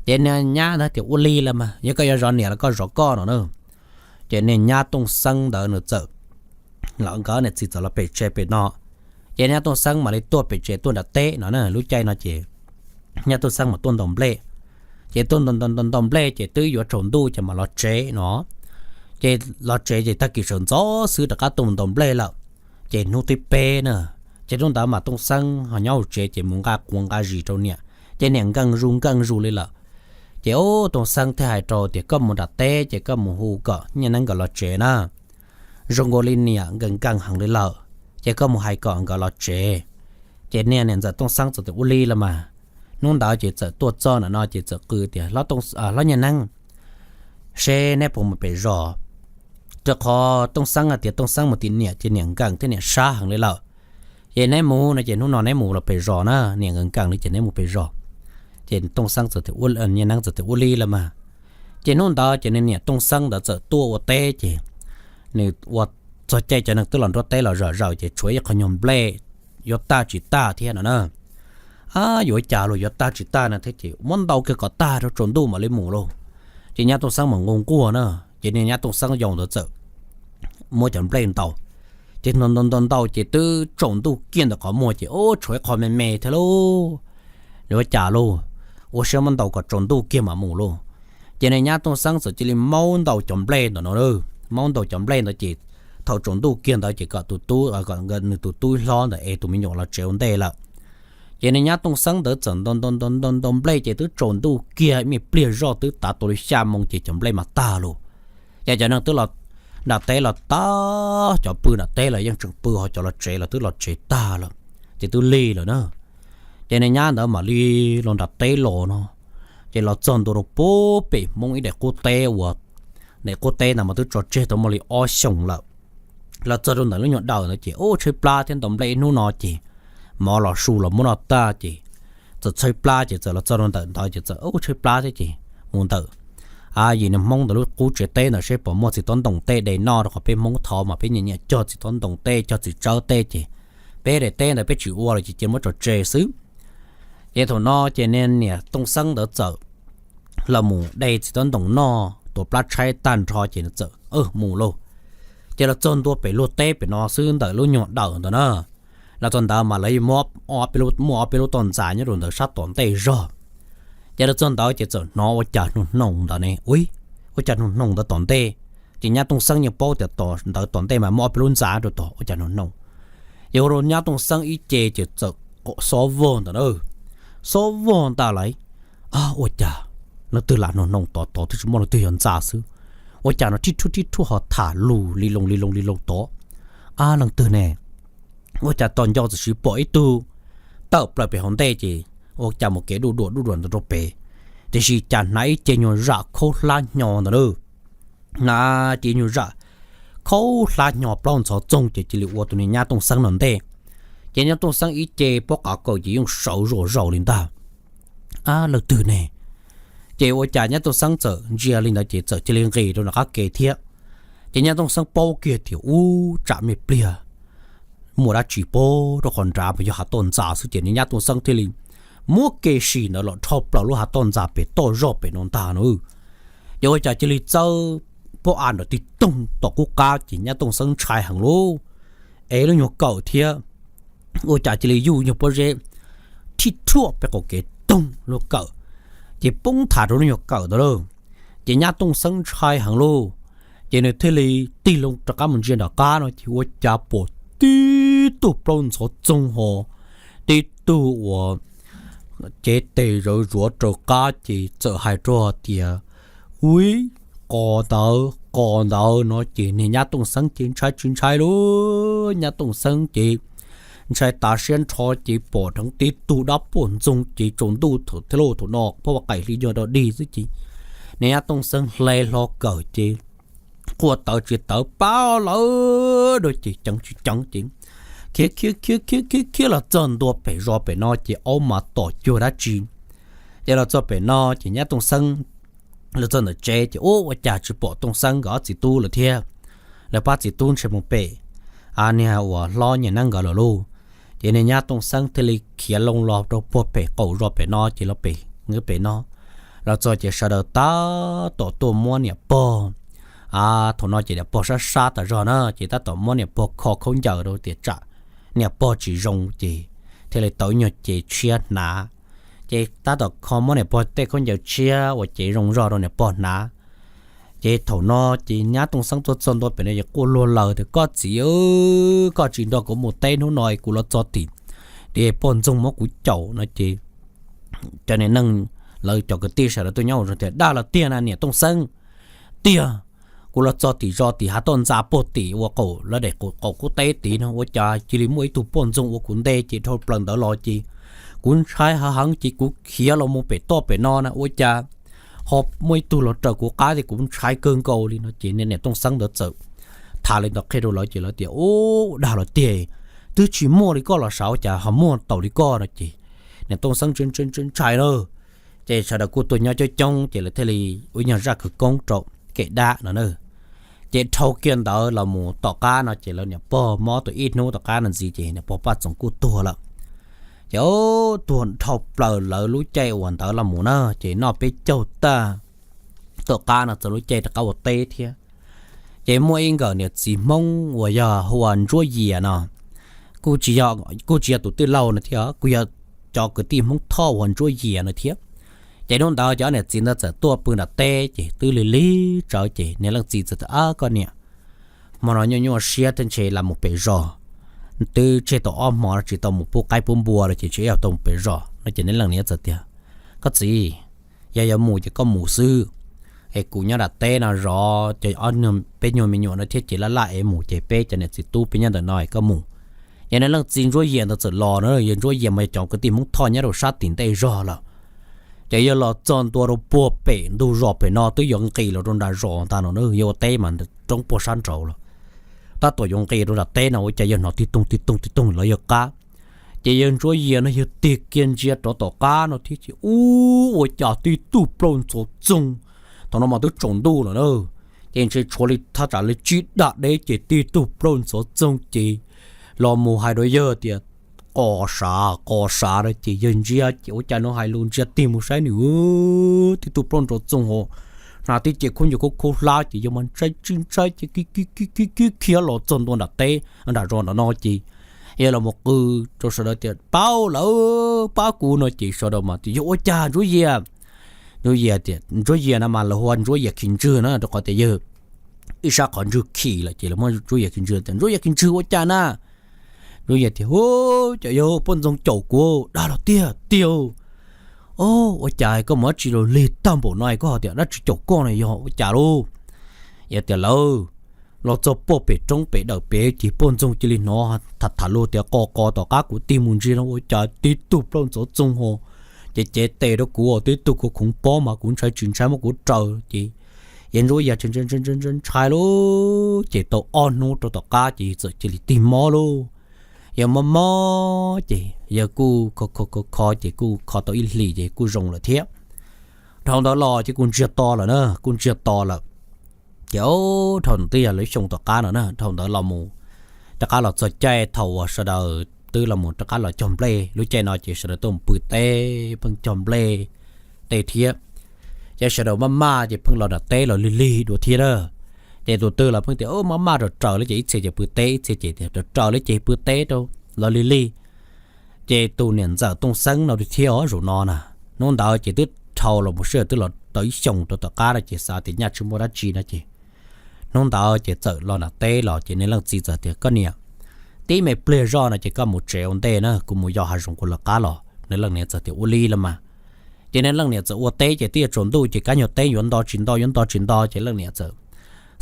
Ces niag nyab ntawd tias, Ua li los mas, yog koj yuav zov niam los koj zov koj no na. Ces niag nyab Tooj Xeeb ntawd nws txawm, los nkawd niam txiv txawm los pem tsev pem no. Ces nyab Tooj Xeeb mam li tuaj pem tsev tuaj nram teb no na, lub caij no ces nyab Tooj Xeeb mas tuaj ntaus nplej. Ces tuaj ntaus ntaus ntaus nplej ces twb yuav tsaus ntuj ces mam los tsev no. Ces los tsev ces tag kis sawv ntxov xwb rov qab tuaj mus ntaus nplej lawm. Ces hnub thib peb na, ces hnub ntawd mas Tooj Xeeb ho nyob hauv tsev ces mus nqa quav nqa zis rau niam, ces niam nkees zus nkees zus li lawm. Ces ub, Tooj Xeeb thiaj hais rau tias, koj mus nram teb ces koj mus hu kom Nyiaj Neeb nkawd los tsev na. Zoo nkaus li niam nkees nkees heev li lawm, ces koj mus hais kom nkawd los tsev. Ces niag niam ntxawm Tooj Xeeb txawm tias, ua li los mas. Hnub ntawd ces txawm tuaj txog ntawm no ces txawm qw tias, hlob Nyiaj Neeb, seb neb puas mus pem zos, rau qhov Tooj Xeeb hais tias Tooj Xeeb mus tim niam ces niam nkees thiab niam sab heev li lawm. Ces neb mus no ces hnub no neb mus los pem zos na, niam nkees nkees li ces neb mus pem zos. Ces Tooj Xeeb txawm tias, Nyiaj Neeb txawm tias, ua li los mas. Ces hnub ntawd ces nws niam Tooj Xeeb ntawd txawm tuaj ua teb ces nws ua txog caij cov neeg twb los nruab teb los zom zaws ces tshuav ib qho nyuag nplej yuav tag tsis tag thiab no na. Yuav cas los yuav tag tsis tag no thiab ces muab ntau kiag kom tag rau tsaus ntuj mam li mus lauj. Ces nyab Tooj Xeeb mas nquag nquag na, ces niag nyab Tooj Xeeb yau ntawd txawm muab cov nplej ntaus. Ces ntau ntau ntau ces twb tsaus ntuj kiag ntawm qhov muag ces ub, tshuav ib qho me me thiab lauj. Yuav cas lauj, ua siab muab ntaus kom tsaus ntuj kiag mam mus lauj. Ces niag nyab Tooj Xeeb txawm cia li maub ntaus cov nplej ntawd no, maub ntaus cov nplej ntawd ces thaum tsaus ntuj kiag ntawd ces kom tus tub, nws tus tub hlob ntawd es tus me nyuam los tsev ua ntej lawm. Ces niag nyab Tooj Xeeb ntawd txawm ntaus ntaus ntaus ntaus nplej ces twb tsaus ntuj kiag, me pliag zoj twb tav tau li xya moo ces cov nplej mas tag lauj. Ces cov neeg twb los nram teb los tag, cov pw nram teb los yeej tseem pw, ho cov los tsev los twb los tsev tag lawm, ces twb lig lawm na. Ces niag nyab ntawd mam li los nram teb los no, ces los txog ntua rau pem Hmoob ib daim qub teb uas, daim qub teb ntawd mas twb tso tseg tau muaj li ob xyoos lawm. Los txog rau ntawm lub nyuag dawm ntawd ces ub, tshaib plab thiab, ntaus nplej ib hnub no ces mov los su los muab noj tag ces txawm tshaib plab ces txawm los txog rau ntawm ntawd ces txawm ub, tshaib plab thiab ces mus ntawm yim niag Hmoob ntawd lub qub tsev teb ntawd seb puas muaj txiv tob ntoos tej de noj, rau qhov peb Hmoob thov mas peb nyiam nyiam cog txiv tob ntoos tej, cog txiv tsawb tej ces peb daim teb ntawd peb tsis ua lawm ces cia muab tso tseg xwb. Ces thaum no ces niag niam Tooj Xeeb ntawd txawm los mus de txiv tob ntoos noj tuav plab tshaib tag nrho ces nws txawm mus lauj. Ces los txog ntua pem luag teb pem no xwb ntawm lub nyuag dawm ntawd na, los txog ntawd mas lawv muaj ob peb lub toj ntxas nyob rau ntawd sab tom ntej zog. Ces los txog ntawd ces txawm hnov ua cas hnoos hnoos ntawd ne, ua cas hnoos hnoos ntawd tom ntej. Ces nyab Tooj Xeeb yeej paub tias ntawd tom ntej mas muaj ob peb lub ntxa rau tod, ua cas hnoos hnoos. Ces ua rau nyab Tooj Xeeb ib ce ces txawm xob vog ntawd na, xob vog ntag lauj. Ua cas leej twg lam hnoos hnoos tod, tod twb tsis muaj leej twg, yog ntxa xwb. Ua cas no rhib rhuaj rhib rhuaj ho tham lus li loo li loo li loo tod. Ab, leej twg ne? Ua cas tos nco txawm sis pom ib tug tawm plaws pem hauv ntej ces ua cas mus kev duj duam duj duam ntawd rau pem, tiam sis cas hnav ib ce nyuag zam khaub hlab hnyo ntawd na. Hnav ce nyuag zam khaub hlab hnyo plaub ntxhov txoog ces cia li ua tus niag nyab Tooj Xeeb no ntej. Ces nyab Tooj Xeeb ib ce pob qav kaum ces yeej sawv zom zaws li ntag. Ab, leej twg ne? Ces ua cas nyab Tooj Xeeb txawm ntsia li ntawd ces txawm cia li nqis rau nram qab ke thiab. Ces nyab Tooj Xeeb paub kiag tias ub, tsam me pliag muaj dab tsi pog rau qhov nrad mas yog hav toj ntxas xwb ces nyab Tooj Xeeb thiaj li muab kev sim ntawd los dhau plaws lub hav toj ntxas pem toj zog pem no ntag no. Ces ua cas cia li txawb pob av nram tig toog tom qub qab ces nyab Tooj Xeeb ntshai heev lauj, es lub nyuag kawm thiab. Ua cas cia li yuj nyuag pob zeb rhib rhuaj pem qaum kev toog lub kawm, ces poob tham rau lub nyuag kawm ntawd lawm. Ces nyab Tooj Xeeb ntshai heev lauj, ces nws thiaj li tig loo rov qab mus ntsia nram qab no ces ua cas pom tib tug plaub ntxhov txoog ho tib tug uas cev tes zawv zuav raws qab ces txawm hais rau tias, ui, qos ntawd, qos ntawd no ces niag nyab Tooj Xeeb ces ntshai tsis ntshai lauj, nyab Tooj Xeeb ces ntshai tas siab nrho ces pom dheev tib tug dab puag ntxoog ces tsaus ntuj thiab lauj, thaum no poj qaim hli nyuag dog dig xwb ces niag nyab Tooj Xeeb hle hlo kawm ces quaj tawv tsis tawv pab lawv dua ces ceev tsis ceev ces khiav khiav khiav khiav khiav khiav los txog ntua pem zos pem no ces aub mas tom cuag dab tsi. Ces los txog pem no ces nyab Tooj Xeeb los txog ntawm tsev ces ub, ua cas tsis pom Tooj Xeeb nkawd ob txiv tub lawm thiab. Lawv pab txiv tub ntshe mus pem niag uas hlob Nyiaj Neeb nkawd lawm lauj. Ces niag nyab Tooj Xeeb thiaj li khiav loo los rau puag pem qaum zos pem no ces los pem, pem no los txog ces sawv daws tab tom tuaj muab niam pog, thaum no ces niam pog sab sab tas zog na ces tab tom muab niam pog kho khaub ncaws rau tias tsam niam pog tsis zoo ces thiaj li tau ib nyuag cev tshiab hnav. Ces tab tom kho muab niam pog tej khaub ncaws tshiab uas cev zoo zog rau niam pog hnav. Ces thaum no ces nyab Tooj Xeeb tuaj txog ntua pem no ces quaj luag laws tias, koj txiv, koj tsis nrog kuv mus teb hnub no kuv los txog tim, tias poj ntxoog muab kuv caum no ces cov niag neeg lawv cov kwv tij sawv daws tuaj nyob ua zoo tias, Dag los tiag na niam Tooj Xeeb, tiag, kuv los txog tim zos tim hav toj ntxa puag tim ua qaum lawv daim qaum qub teb tid no ua cas cia li muaj ib tug poj ntxoog ua kuv nte ces dhau plaws ntawd los ces kuv ntshai heev heev ces kuv khiav los mus pem toj pem no na ua cas ho muaj ib tug los raws kuv qab ces kuv ntshai kawg nkaus li no ces niam Tooj Xeeb ntawd txawm tham li ntawd qhia rau lawv ces lawv tias, Ub, dag los tiag, twb tsis muaj li koj los sav ua cas ho muaj tau li koj no ces niam Tooj Xeeb ntshai ntshai na. Ces sawv daws kuj tuaj nyob coob coob ces lawv thiaj li ua ib nyuag zaj khawv koob rau kev dab no na. Ces dhau kiag ntawd los mus tom qab no ces lawv niam pog mob tau ib hnub tom qab no ntxiv ces niam pog Paj Txoos kuj tuag lawm. Ces tuag dhau plaws lawv lub caij uas ntawd los mus na ces noj peb caug tag tom qab no txog lub caij rov qab ua teb thiab. Ces muaj ib nkawm niam txiv Hmoob uas yog hu ua Ntsuab Yias no, kuj tsis yog tus tij laug no thiab, kuj yog cov kwv tij Hmoob Thoj hu ua Ntsuab Yias no thiab. Ces hnub ntawd cov niam txiv ntawd txawm tuaj pw nram teb ces twb lig lig tsawv ces niag leej txiv txawm tias, Ab koj niam, hmo no nyuaj nyuaj siab thiab ntshe lam mus pem zos, twb tseg tau ob hmo no tsis tau mus pub qaib pub npua lawm ces ntshe ib yam tau mus pem zos no ces niag leej niam txawm tias, Koj txiv, yog yuav mus ces koj mus xwb, es kuv nyob nram teb no zov cov peb nyuag me nyuam no thiab ces laj laj es mus ces peb cov niam txiv tub peb nyob ntawm no es koj mus. Ces niag leej txiv Ntsuab Yias ntawd txawm los na, yawg Ntsuab Yias mas yog cov kwv tij Hmoob Thoj nyob rau sab tim ntej zog lawm. Ces yawg los txog ntua rau puag pem ntug zos pem no twb yuav nqis los rau nram zos ntag no na, yawg ua teb mas roob puag sab nraud lawm. Tab tom yuav nqis rau nram teb no ua cas yawg hnov tig toog tig toog tig toog los yawg qab. Ces yawg Ntsuab Yias no yawg tig kiag ntsia rov tom qab no thiab ces ub ua cas tib tug plaub ntxhov txoog. Thaum no mas twb tsaus ntuj lawm na, ces ntshe tshuav li thaj tsam li tsib dam deb ces tib tug plaub ntxhov txoog ces los mus hais rau yawg tias, Qos sav, qos sav no ces yawg ntsia ces ua cas no hais lus ntsia tig mus saib nws, tib tug plaub ntxhov txoog ho hnav tib ce khaub ncaws khaub khaub hlab ces yawg mas ntshai tsis ntshai ces kib kib kib khiav los txog ntua nram teb nram zos nram no ces yawg los mus qw rau sawv daws tias, Pab lawm, pab kuv no ces sawv daws mas tias, Yog ua cas Ntsuab Yias? Ntsuab Yias tias, Ntsuab Yias no mas lawv hu ua Ntsuab Yias Khis Ntswg na rau qhov tias yawg ib sab qhov ntswg khis lawm ces lawv muab Ntsuab Yias Khis Ntswg tias, Ntsuab Yias Khis Ntswg ua cas na? Ntsuab Yias tias, Hu, cov yawg poj ntxoog caum kuv dag los tiag tiag. Ua cas koj mus dab tsi los lig tag npaum no koj ho tias dab tsi caum koj no yog ua cas lauj? Yog tias lawv los txog puag pem roob pem dawm pem ces poj ntxoog cia li hnov tham tham lus tias qos qos tom qab kuv tig mus ntsia no ua cas tib tug plaub ntxhov txoog ho ces cev tes rau kuv tib tug kuv khoov pob mas kuv ntshai tsis ntshai muab kuv raws ces yawg Ntsuab Yias ntshai ntshai lauj ces tau ob hnub rau tom qab ces txawm cia li tig mob lauj. Yawg mob mob ces yawg kuj kho kho kho kho ces kuj kho tau ib hlis ces kuj zoo lawm thiab. Dhau ntawd los ces kuj ntsiag to lawm na, kuj ntsiag to lawm. Ces dhau twb yog lub xyoo tom qab no na, dhau ntawd los mus rov qab los txog caij thaum uas sawv daws twb los mus rov qab los cog nplej, lub caij no ces sawv daws tuaj mus pw teb pheej cog nplej tej thiab. Ces sawv daws maj maj ces pheej los nram teb los lig lig dua thiab na. Ces tus twg los pheej tias maj maj raws raws li ces ib txhia ces pw teb ib txhia ces tias raws raws li ces pw teb rau los lig lig. Ces tus niam ntxawm Tooj Xeeb no thiab os zaum no na, hnub ntawd ces twb dhau los mus sij hawm twb los tau ib xyoos rau tom qab no ces xav tias nyaj tsis muaj dab tsi no ces hnub ntawd ces txawm los nram teb los ces niag leej txiv txawm tias koj niam, tib me pliag zoj no ces koj mus tsev ua ntej na, kuv mus yos hav zoov kuv lawv qab los. Niag leej niam txawm tias ua li los mas. Ces niag leej niam txawm ua teb ces twb yuav tsaus ntuj ces kab nyuag teb yuav nto tsis nto yuav nto tsis nto ces leej niam txawm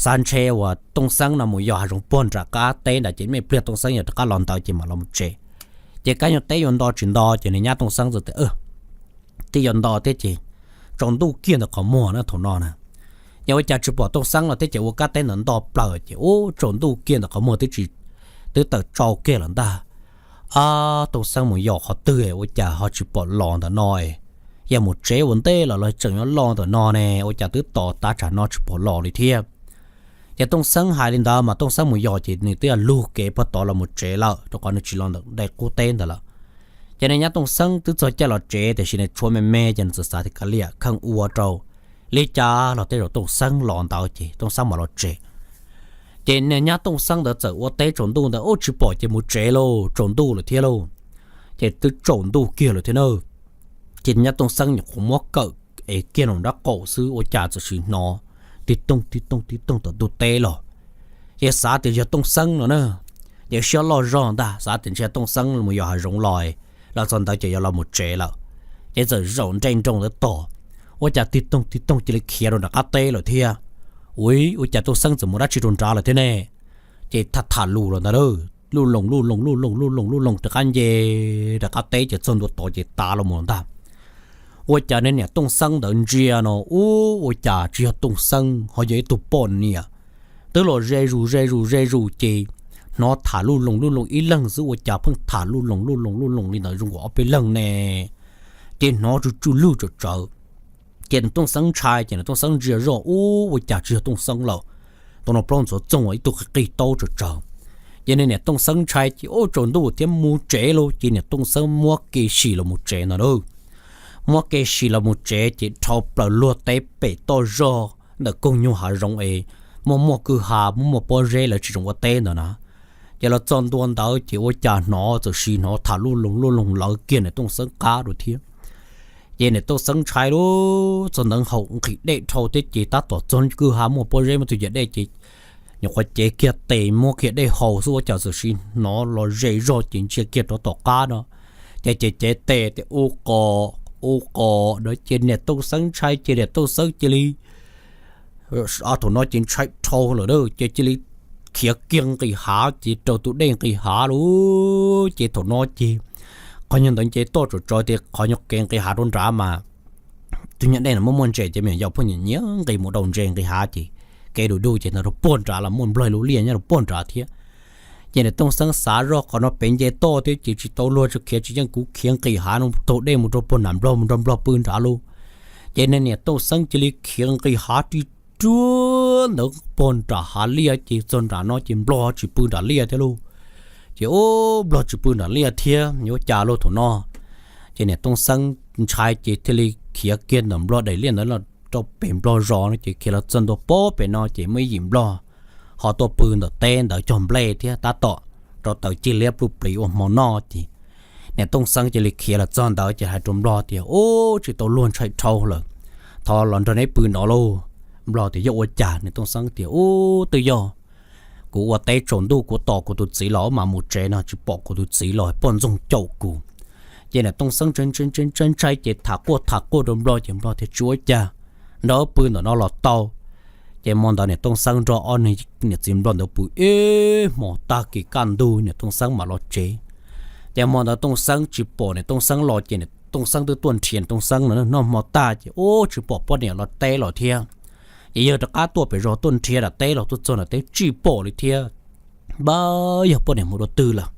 xav ntshe uas Tooj Xeeb no mus yos hav zoov puag nram qab teb nrad ces me pliag Tooj Xeeb yog rov qab los ntawd ces mam los mus tsev. Ces kab nyuag teb yuav nto tsis nto ces nws nyab Tooj Xeeb txawm tias twb yuav nto thiab ces tsaus ntuj kiag ntawm qhov muag na thaum no na. Yog ua cas tsis pom Tooj Xeeb los thiab ces ua kab teb ntawd nto plaws ces ub tsaus ntuj kiag ntawm qhov muag twb tsis, twb tawm tsau kiag lawm ntag. Ab, Tooj Xeeb mus yos qhov twg ua cas ho tsis pom los ntawm no? Yog mus tsev ua ntej los los tseem yuav los ntawm no ne, ua cas twb tos tav tsam no tsis pom los li thiab? Ces Tooj Xeeb hais li ntawd mas Tooj Xeeb mus yos ces nws twb yog lug kev puag tod los mus tsev lawm rau qhov nws tsis los ntawm dai qub teb ntawd lawm. Ces nws nyab Tooj Xeeb twb txog caij los tsev tiam sis nws tshuav me me ces nws txawm xav tias kav liam kheej ua rau li cas los tej zaum Tooj Xeeb los ntawd ces Tooj Xeeb mam los tsev. Ces niag nyab Tooj Xeeb ntawd txawm ua teb tsaus ntuj ntawd ub tsis pom ces mus tsev lauj, tsaus ntuj lawm thiab lauj. Ces twb tsaus ntuj kiag lawm thiab na. Ces nyab Tooj Xeeb nyuam qhuav muab kawm es kiag nram nraub qaum xwb ua cas txawm sim hnov tib toog tib toog tib toog tom ntug teb los. Ces xav tias yog Tooj Xeeb no na, ces siab loj zog ntag xav tias ntshe Tooj Xeeb mus yos hav zoov los, los txog ntawd ces yog los mus tsev lawm. Ces txawm zaum nres nroos ntawd tom, ua cas tig toog tig toog cia li khiav rau nram qab teb lawm thiab. Ua, ua cas Tooj Xeeb txawm mus dab tsi rau nrad lawm thiab ne? Ces tham tham lus los ntag lauj, luj loos luj loos luj loos luj loos luj loos rov qab nce rov qab teb ces txog ntua tod ces tav los mus ntag. Ua cas niag niam Tooj Xeeb ntawd ntsia no ub, ua cas tsis yog Tooj Xeeb ho yog ib tug poj niam twb los ze zus ze zus ze zus ces hnov tham luj loos luj loos ib leeg xwb, ua cas pheej tham luj loos luj loos luj loos li ntawd zoo nkaus ob peb leeg ne. Ces hnov tsuj tsuj lug tsawv tsawv. Ces niam Tooj Xeeb ntshai ces niam Tooj Xeeb ntsia zoj ub, ua cas tsis yog Tooj Xeeb lawm. Tau no plaub ntxhuav txoog ua ib tug qig qig taub tsawv tsawv. Ces niag niam Tooj Xeeb ntshai ces ub, tsaus ntuj thiab mus tsev lauj, ces niam Tooj Xeeb muab kev sim los mus tsev ntag lauj. Muab kev sim los mus tsev ces dhau plaws luag teb pem toj zog ntawm koog nyuj hav zoov es muaj muaj kwj ha muaj muaj pob zeb lawv tsis zoo ua teb ntawd na. Ces los txog ntua ntawd ces ua cas hnov txawm sis hnov tham luj loos luj loos lawv kiag niam Tooj Xeeb qab dua thiab. Ces niam Tooj Xeeb ntshai lauj, txog ntawd haus nqhis dej dhau thiab ces tab tom txog kwj ha muaj pob zeb muaj tug yam dej ces nyuam qhuav cev kiag tes muab kiag dej haus xwb ua cas txawm sis hnov los ze zog ces ntsia kiag rov tom qab no. Ces ces cev tes tias u qos, u qos no ces niam Tooj Xeeb ntshai ces niam Tooj Xeeb cia li thaum no ces ntshai dhau lawm ces cia li khiav kiag nqis hav ces raws tus dej nqis hav lauj. Ces thaum no ces qhov nyuag ntawd nce toj tsam tsov tias qhov nyuag kev nqis hav rau nrad mas tus nyuag dej no muaj muaj ntses ces me nyuam yaus pheej nyiam nyiam nqis mus daus ntses nqis hav ces kev du du ces ntawd rau puag nrad los muaj nplog lub liaj nyob rau puag nrad thiab. Ces niam Tooj Xeeb xav zoj qhov no pem nce toj thiab ces tsis tau luag tsis khiav tsis yeej kuv khiav nqis hav no taug dej mus rau puag nram nplog mus nrog nplog pw nrad lauj. Ces niag niam Tooj Xeeb cia li khiav nqis hav ri ruag ntawd puag nram hav liaj ces txog nram no ces nplog tsis pw nram liaj thiab lauj. Ces ub, nplog tsis pw nram liaj thiab yuav cas lauj thaum no. Ces niam Tooj Xeeb ntshai ces thiaj li khiav kiag ntawm nplog daim liaj ntawd los rau pem nplog zos no ces khiav los txog ntua pob pem no ces muaj ib yim nplog ho tuaj pw ntawm teb ntawd cog nplej thiab tab tom rau taws cig liab pluj plis ua hmo noj ces niam Tooj Xeeb cia li khiav los txog ntawd ces hais rau nplog tias ub, tsis tau luag ntshai dhau lawm, thov los nrog neb pw no lauj. Nplog tias yog ua cas? Niam Tooj Xeeb tias ub, twb yog kuv ua teb tsaus ntuj kuv tos kuv tus txiv los mas mus tsev no tsis pom kuv tus txiv los poj ntxoog caum kuv. Ces niam Tooj Xeeb ntshai ntshai ces tham quaj tham quaj rau nplog ces nplog tias tsis ua cas, nrog wb pw ntawm no los tau. Ces hmo ntawd niam Tooj Xeeb nrog ob niag niam txiv nplog ntawd pw ib hmos tag kis kaj ntug niam Tooj Xeeb mam los tsev. Ces hmo ntawd Tooj Xeeb tsis pom niam Tooj Xeeb los ces niam Tooj Xeeb twb tuaj nrhiav niam Tooj Xeeb no, noj hmo tag ces ub tsis pom poj niam los teb los thiab. Ces yawg rov qab tuaj pem zos tuaj nrhiav nram teb los tuaj txog nram teb tsis pom li thiab. Npab yog poj niam mus rau twg lawm,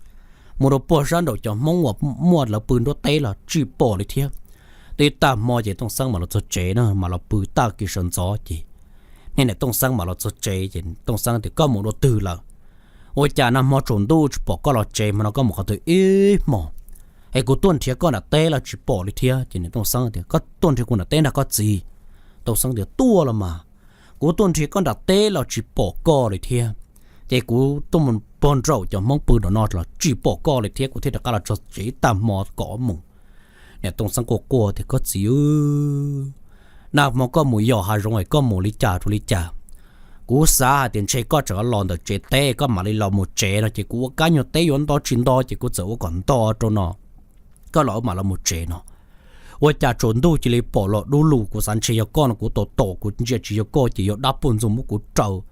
mus rau puag sab nraum cov Hmoob uas muaj lawv pw nruab teb los tsis pom li thiab. Twb tag hmo ces Tooj Xeeb mam los txog tsev na, mam los pw tag kis sawv ntxov ces niag niam Tooj Xeeb mam los txog tsev ces Tooj Xeeb tias koj mus rau twg lawm? Ua cas nag hmo tsaus ntuj tsis pom koj los tsev, hmo no koj mus qhov twg ib hmos? Es kuv tuaj nrhiav koj nram teb los tsis pom li thiab. Ces niam Tooj Xeeb tias koj tuaj nrhiav kuv nram teb nrog koj txiv? Tooj Xeeb tias tuaj los mas, kuv tuaj nrhiav koj nram teb los tsis pom koj li thiab. Ces kuv tuaj mus pog nraum cov Hmoob pw nraum no los tsis pom koj li thiab, kuv thiaj rov qab los txog tsev tag hmo kom mus. Niam Tooj Xeeb quaj quaj tias koj txiv, nag hmo koj mus yos hav zoov es koj mus li cas rau li cas? Kuv xav hais tias ntshe koj tseem los ntawm tsev teb koj mam li los mus tsev no ces kuv ua kab nyuag teb yuav nto tsis nto ces kuv txawm ua kom nto rau no, koj los wb mam los mus tsev no. Ua cas tsaus ntuj cia li pom los dub lus, kuv xav ntshe yog koj no, kuv tos tos kuv ntsia tsis yog koj ces yog dab puj ntxoog muab kuv raws.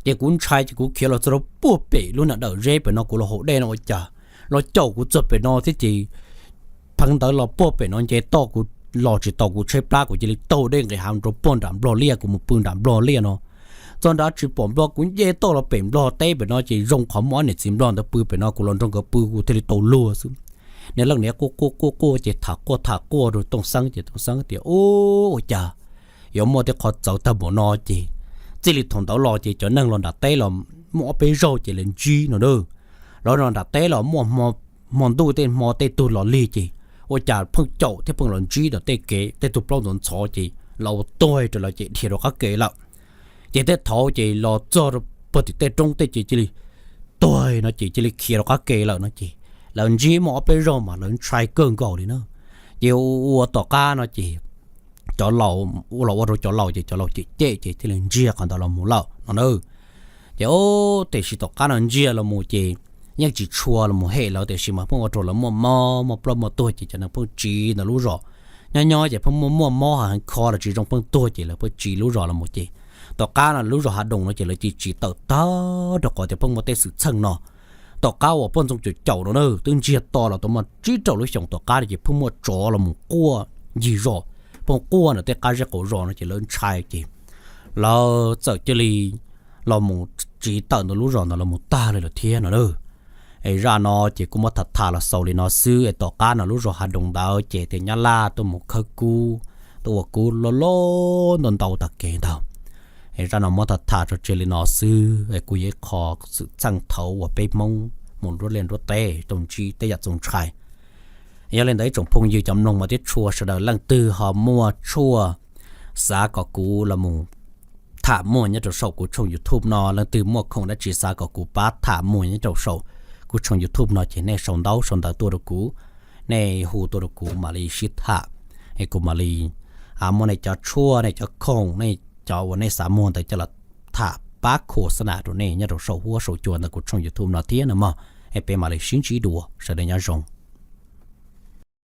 Ces kuv ntshai ces kuv khiav los txog rau puag pem lub niag dawm zeb pem no, kuv los haus dej no ua cas los caum kuv txog pem no thiab ces pheev ntawd los puag pem no nce toj, kuv los tsis tau kuv tshaib plab kuv cia li taug dej nqis hav rau puag nram nplog liaj, kuv mus pw nram nplog liaj no. Txog nrad tsis pom nplog, kuv nce toj los pem nplog teb pem no ces zoo qhov muaj ob niam txiv nplog ntawd pw pem no, kuv los nrog nkawd pw kuv thiaj li tau luag xwb. Niag leej niam quaj quaj quaj quaj ces tham quaj tham quaj rau Tooj Xeeb ces Tooj Xeeb tias ub, ua cas yuav muaj tej qhov txawv tag npaum no ces txij li thaum ntawd los ces cov neeg los nram teb los muaj ob peb zaug ces lawv ntsib no a. Lawv los nram teb los muaj hmo ntuj tej hmo tej tug los lig ces ua cas pheej caum thiab pheej los ntsib ntawm tej kev, tej tug plaub ntxhov ntxhov ces los ua tuag rau lawv ces dhia rau qab ke lawm. Ces tej thaud ces los txog rau puag tim tej roob tej ces cia li tuag no ces cia li khiav rau qab ke lawm no ces lawv ntsib muaj ob peb zaug mas lawv ntshai kawg nkaus li na. Ces ua tom qab no ces cov laus, ua los ua rau cov laus ces cov laus cem cem ces thiaj li ntsiag qhov ntawd los mus lawm no na. Ces tiam sis tom qab no ntsiag los mus ces yeej tsis tshua los mus hem lawv tiam sis mas pheej ua rau lawv muaj mob muaj ploj muaj tuag ces cov neeg pheej tsiv ntawm lub zos Nyob nyob ces pheej muaj muaj mob heev kho los tsis zoo pheej tuag ces lawv pheej tsiv lub zos los mus ces tom qab no lub zos Hav Doos no ces lawv cia li tsiv tawm tag rau qhov tias pheej muaj tej xwm txheej no. Tom qab uas poj ntxoog caum caum no na twb ntsiag to los tau muaj tsib rau lub xyoos tom qab no ces pheej muaj tsov los mus quaj ncig zos, pheej quaj ntawm tej qab zeb qaum zos no ces lawv ntshai ces lawv txawm cia li los mus tsiv tawm ntawm lub zos ntawd los mus tag li lawm thiab no na. Es zaj no ces kuv muab tham tham los xaus li no xwb es tom qab no lub zos Hav Doos ntawd ces tias Nyab Laj tuaj mus khawb kub, tuaj ua kub loj loj ntau ntau tag kev ntag. Es zaj no muab tham tham tso tseg li no xwb es kuj yog ib qho xwm txheej thaum uas peb Hmoob mus nruab liaj nruab teb tau ntsib tej yam txaus ntshai. Yog li ntawd ib tsoom phooj ywg cov mloog mas thiab tshua sawv daws leej twg ho muaj tshuaj xav kom kuv los mus tham muag nyob rau saum kuv tshooj YouTube no, leej twg muaj khoom dab tsi xav kom kuv pab tham muag nyob rau saum kuv tshooj YouTube no ces nej sau ntaub sau ntawv tuaj rau kuv, nej hu tuaj rau kuv mam li sib tham, es kuv mam li muab nej cov tshuaj, nej cov khoom, nej cov uas nej xav muag ntawd coj los tham pab khos xab nam rau nej nyob rau saum huab saum cua ntawm kuv tshooj YouTube no thiab no mog. Es peb mam li sib ntsib dua, sawv daws nyob zoo.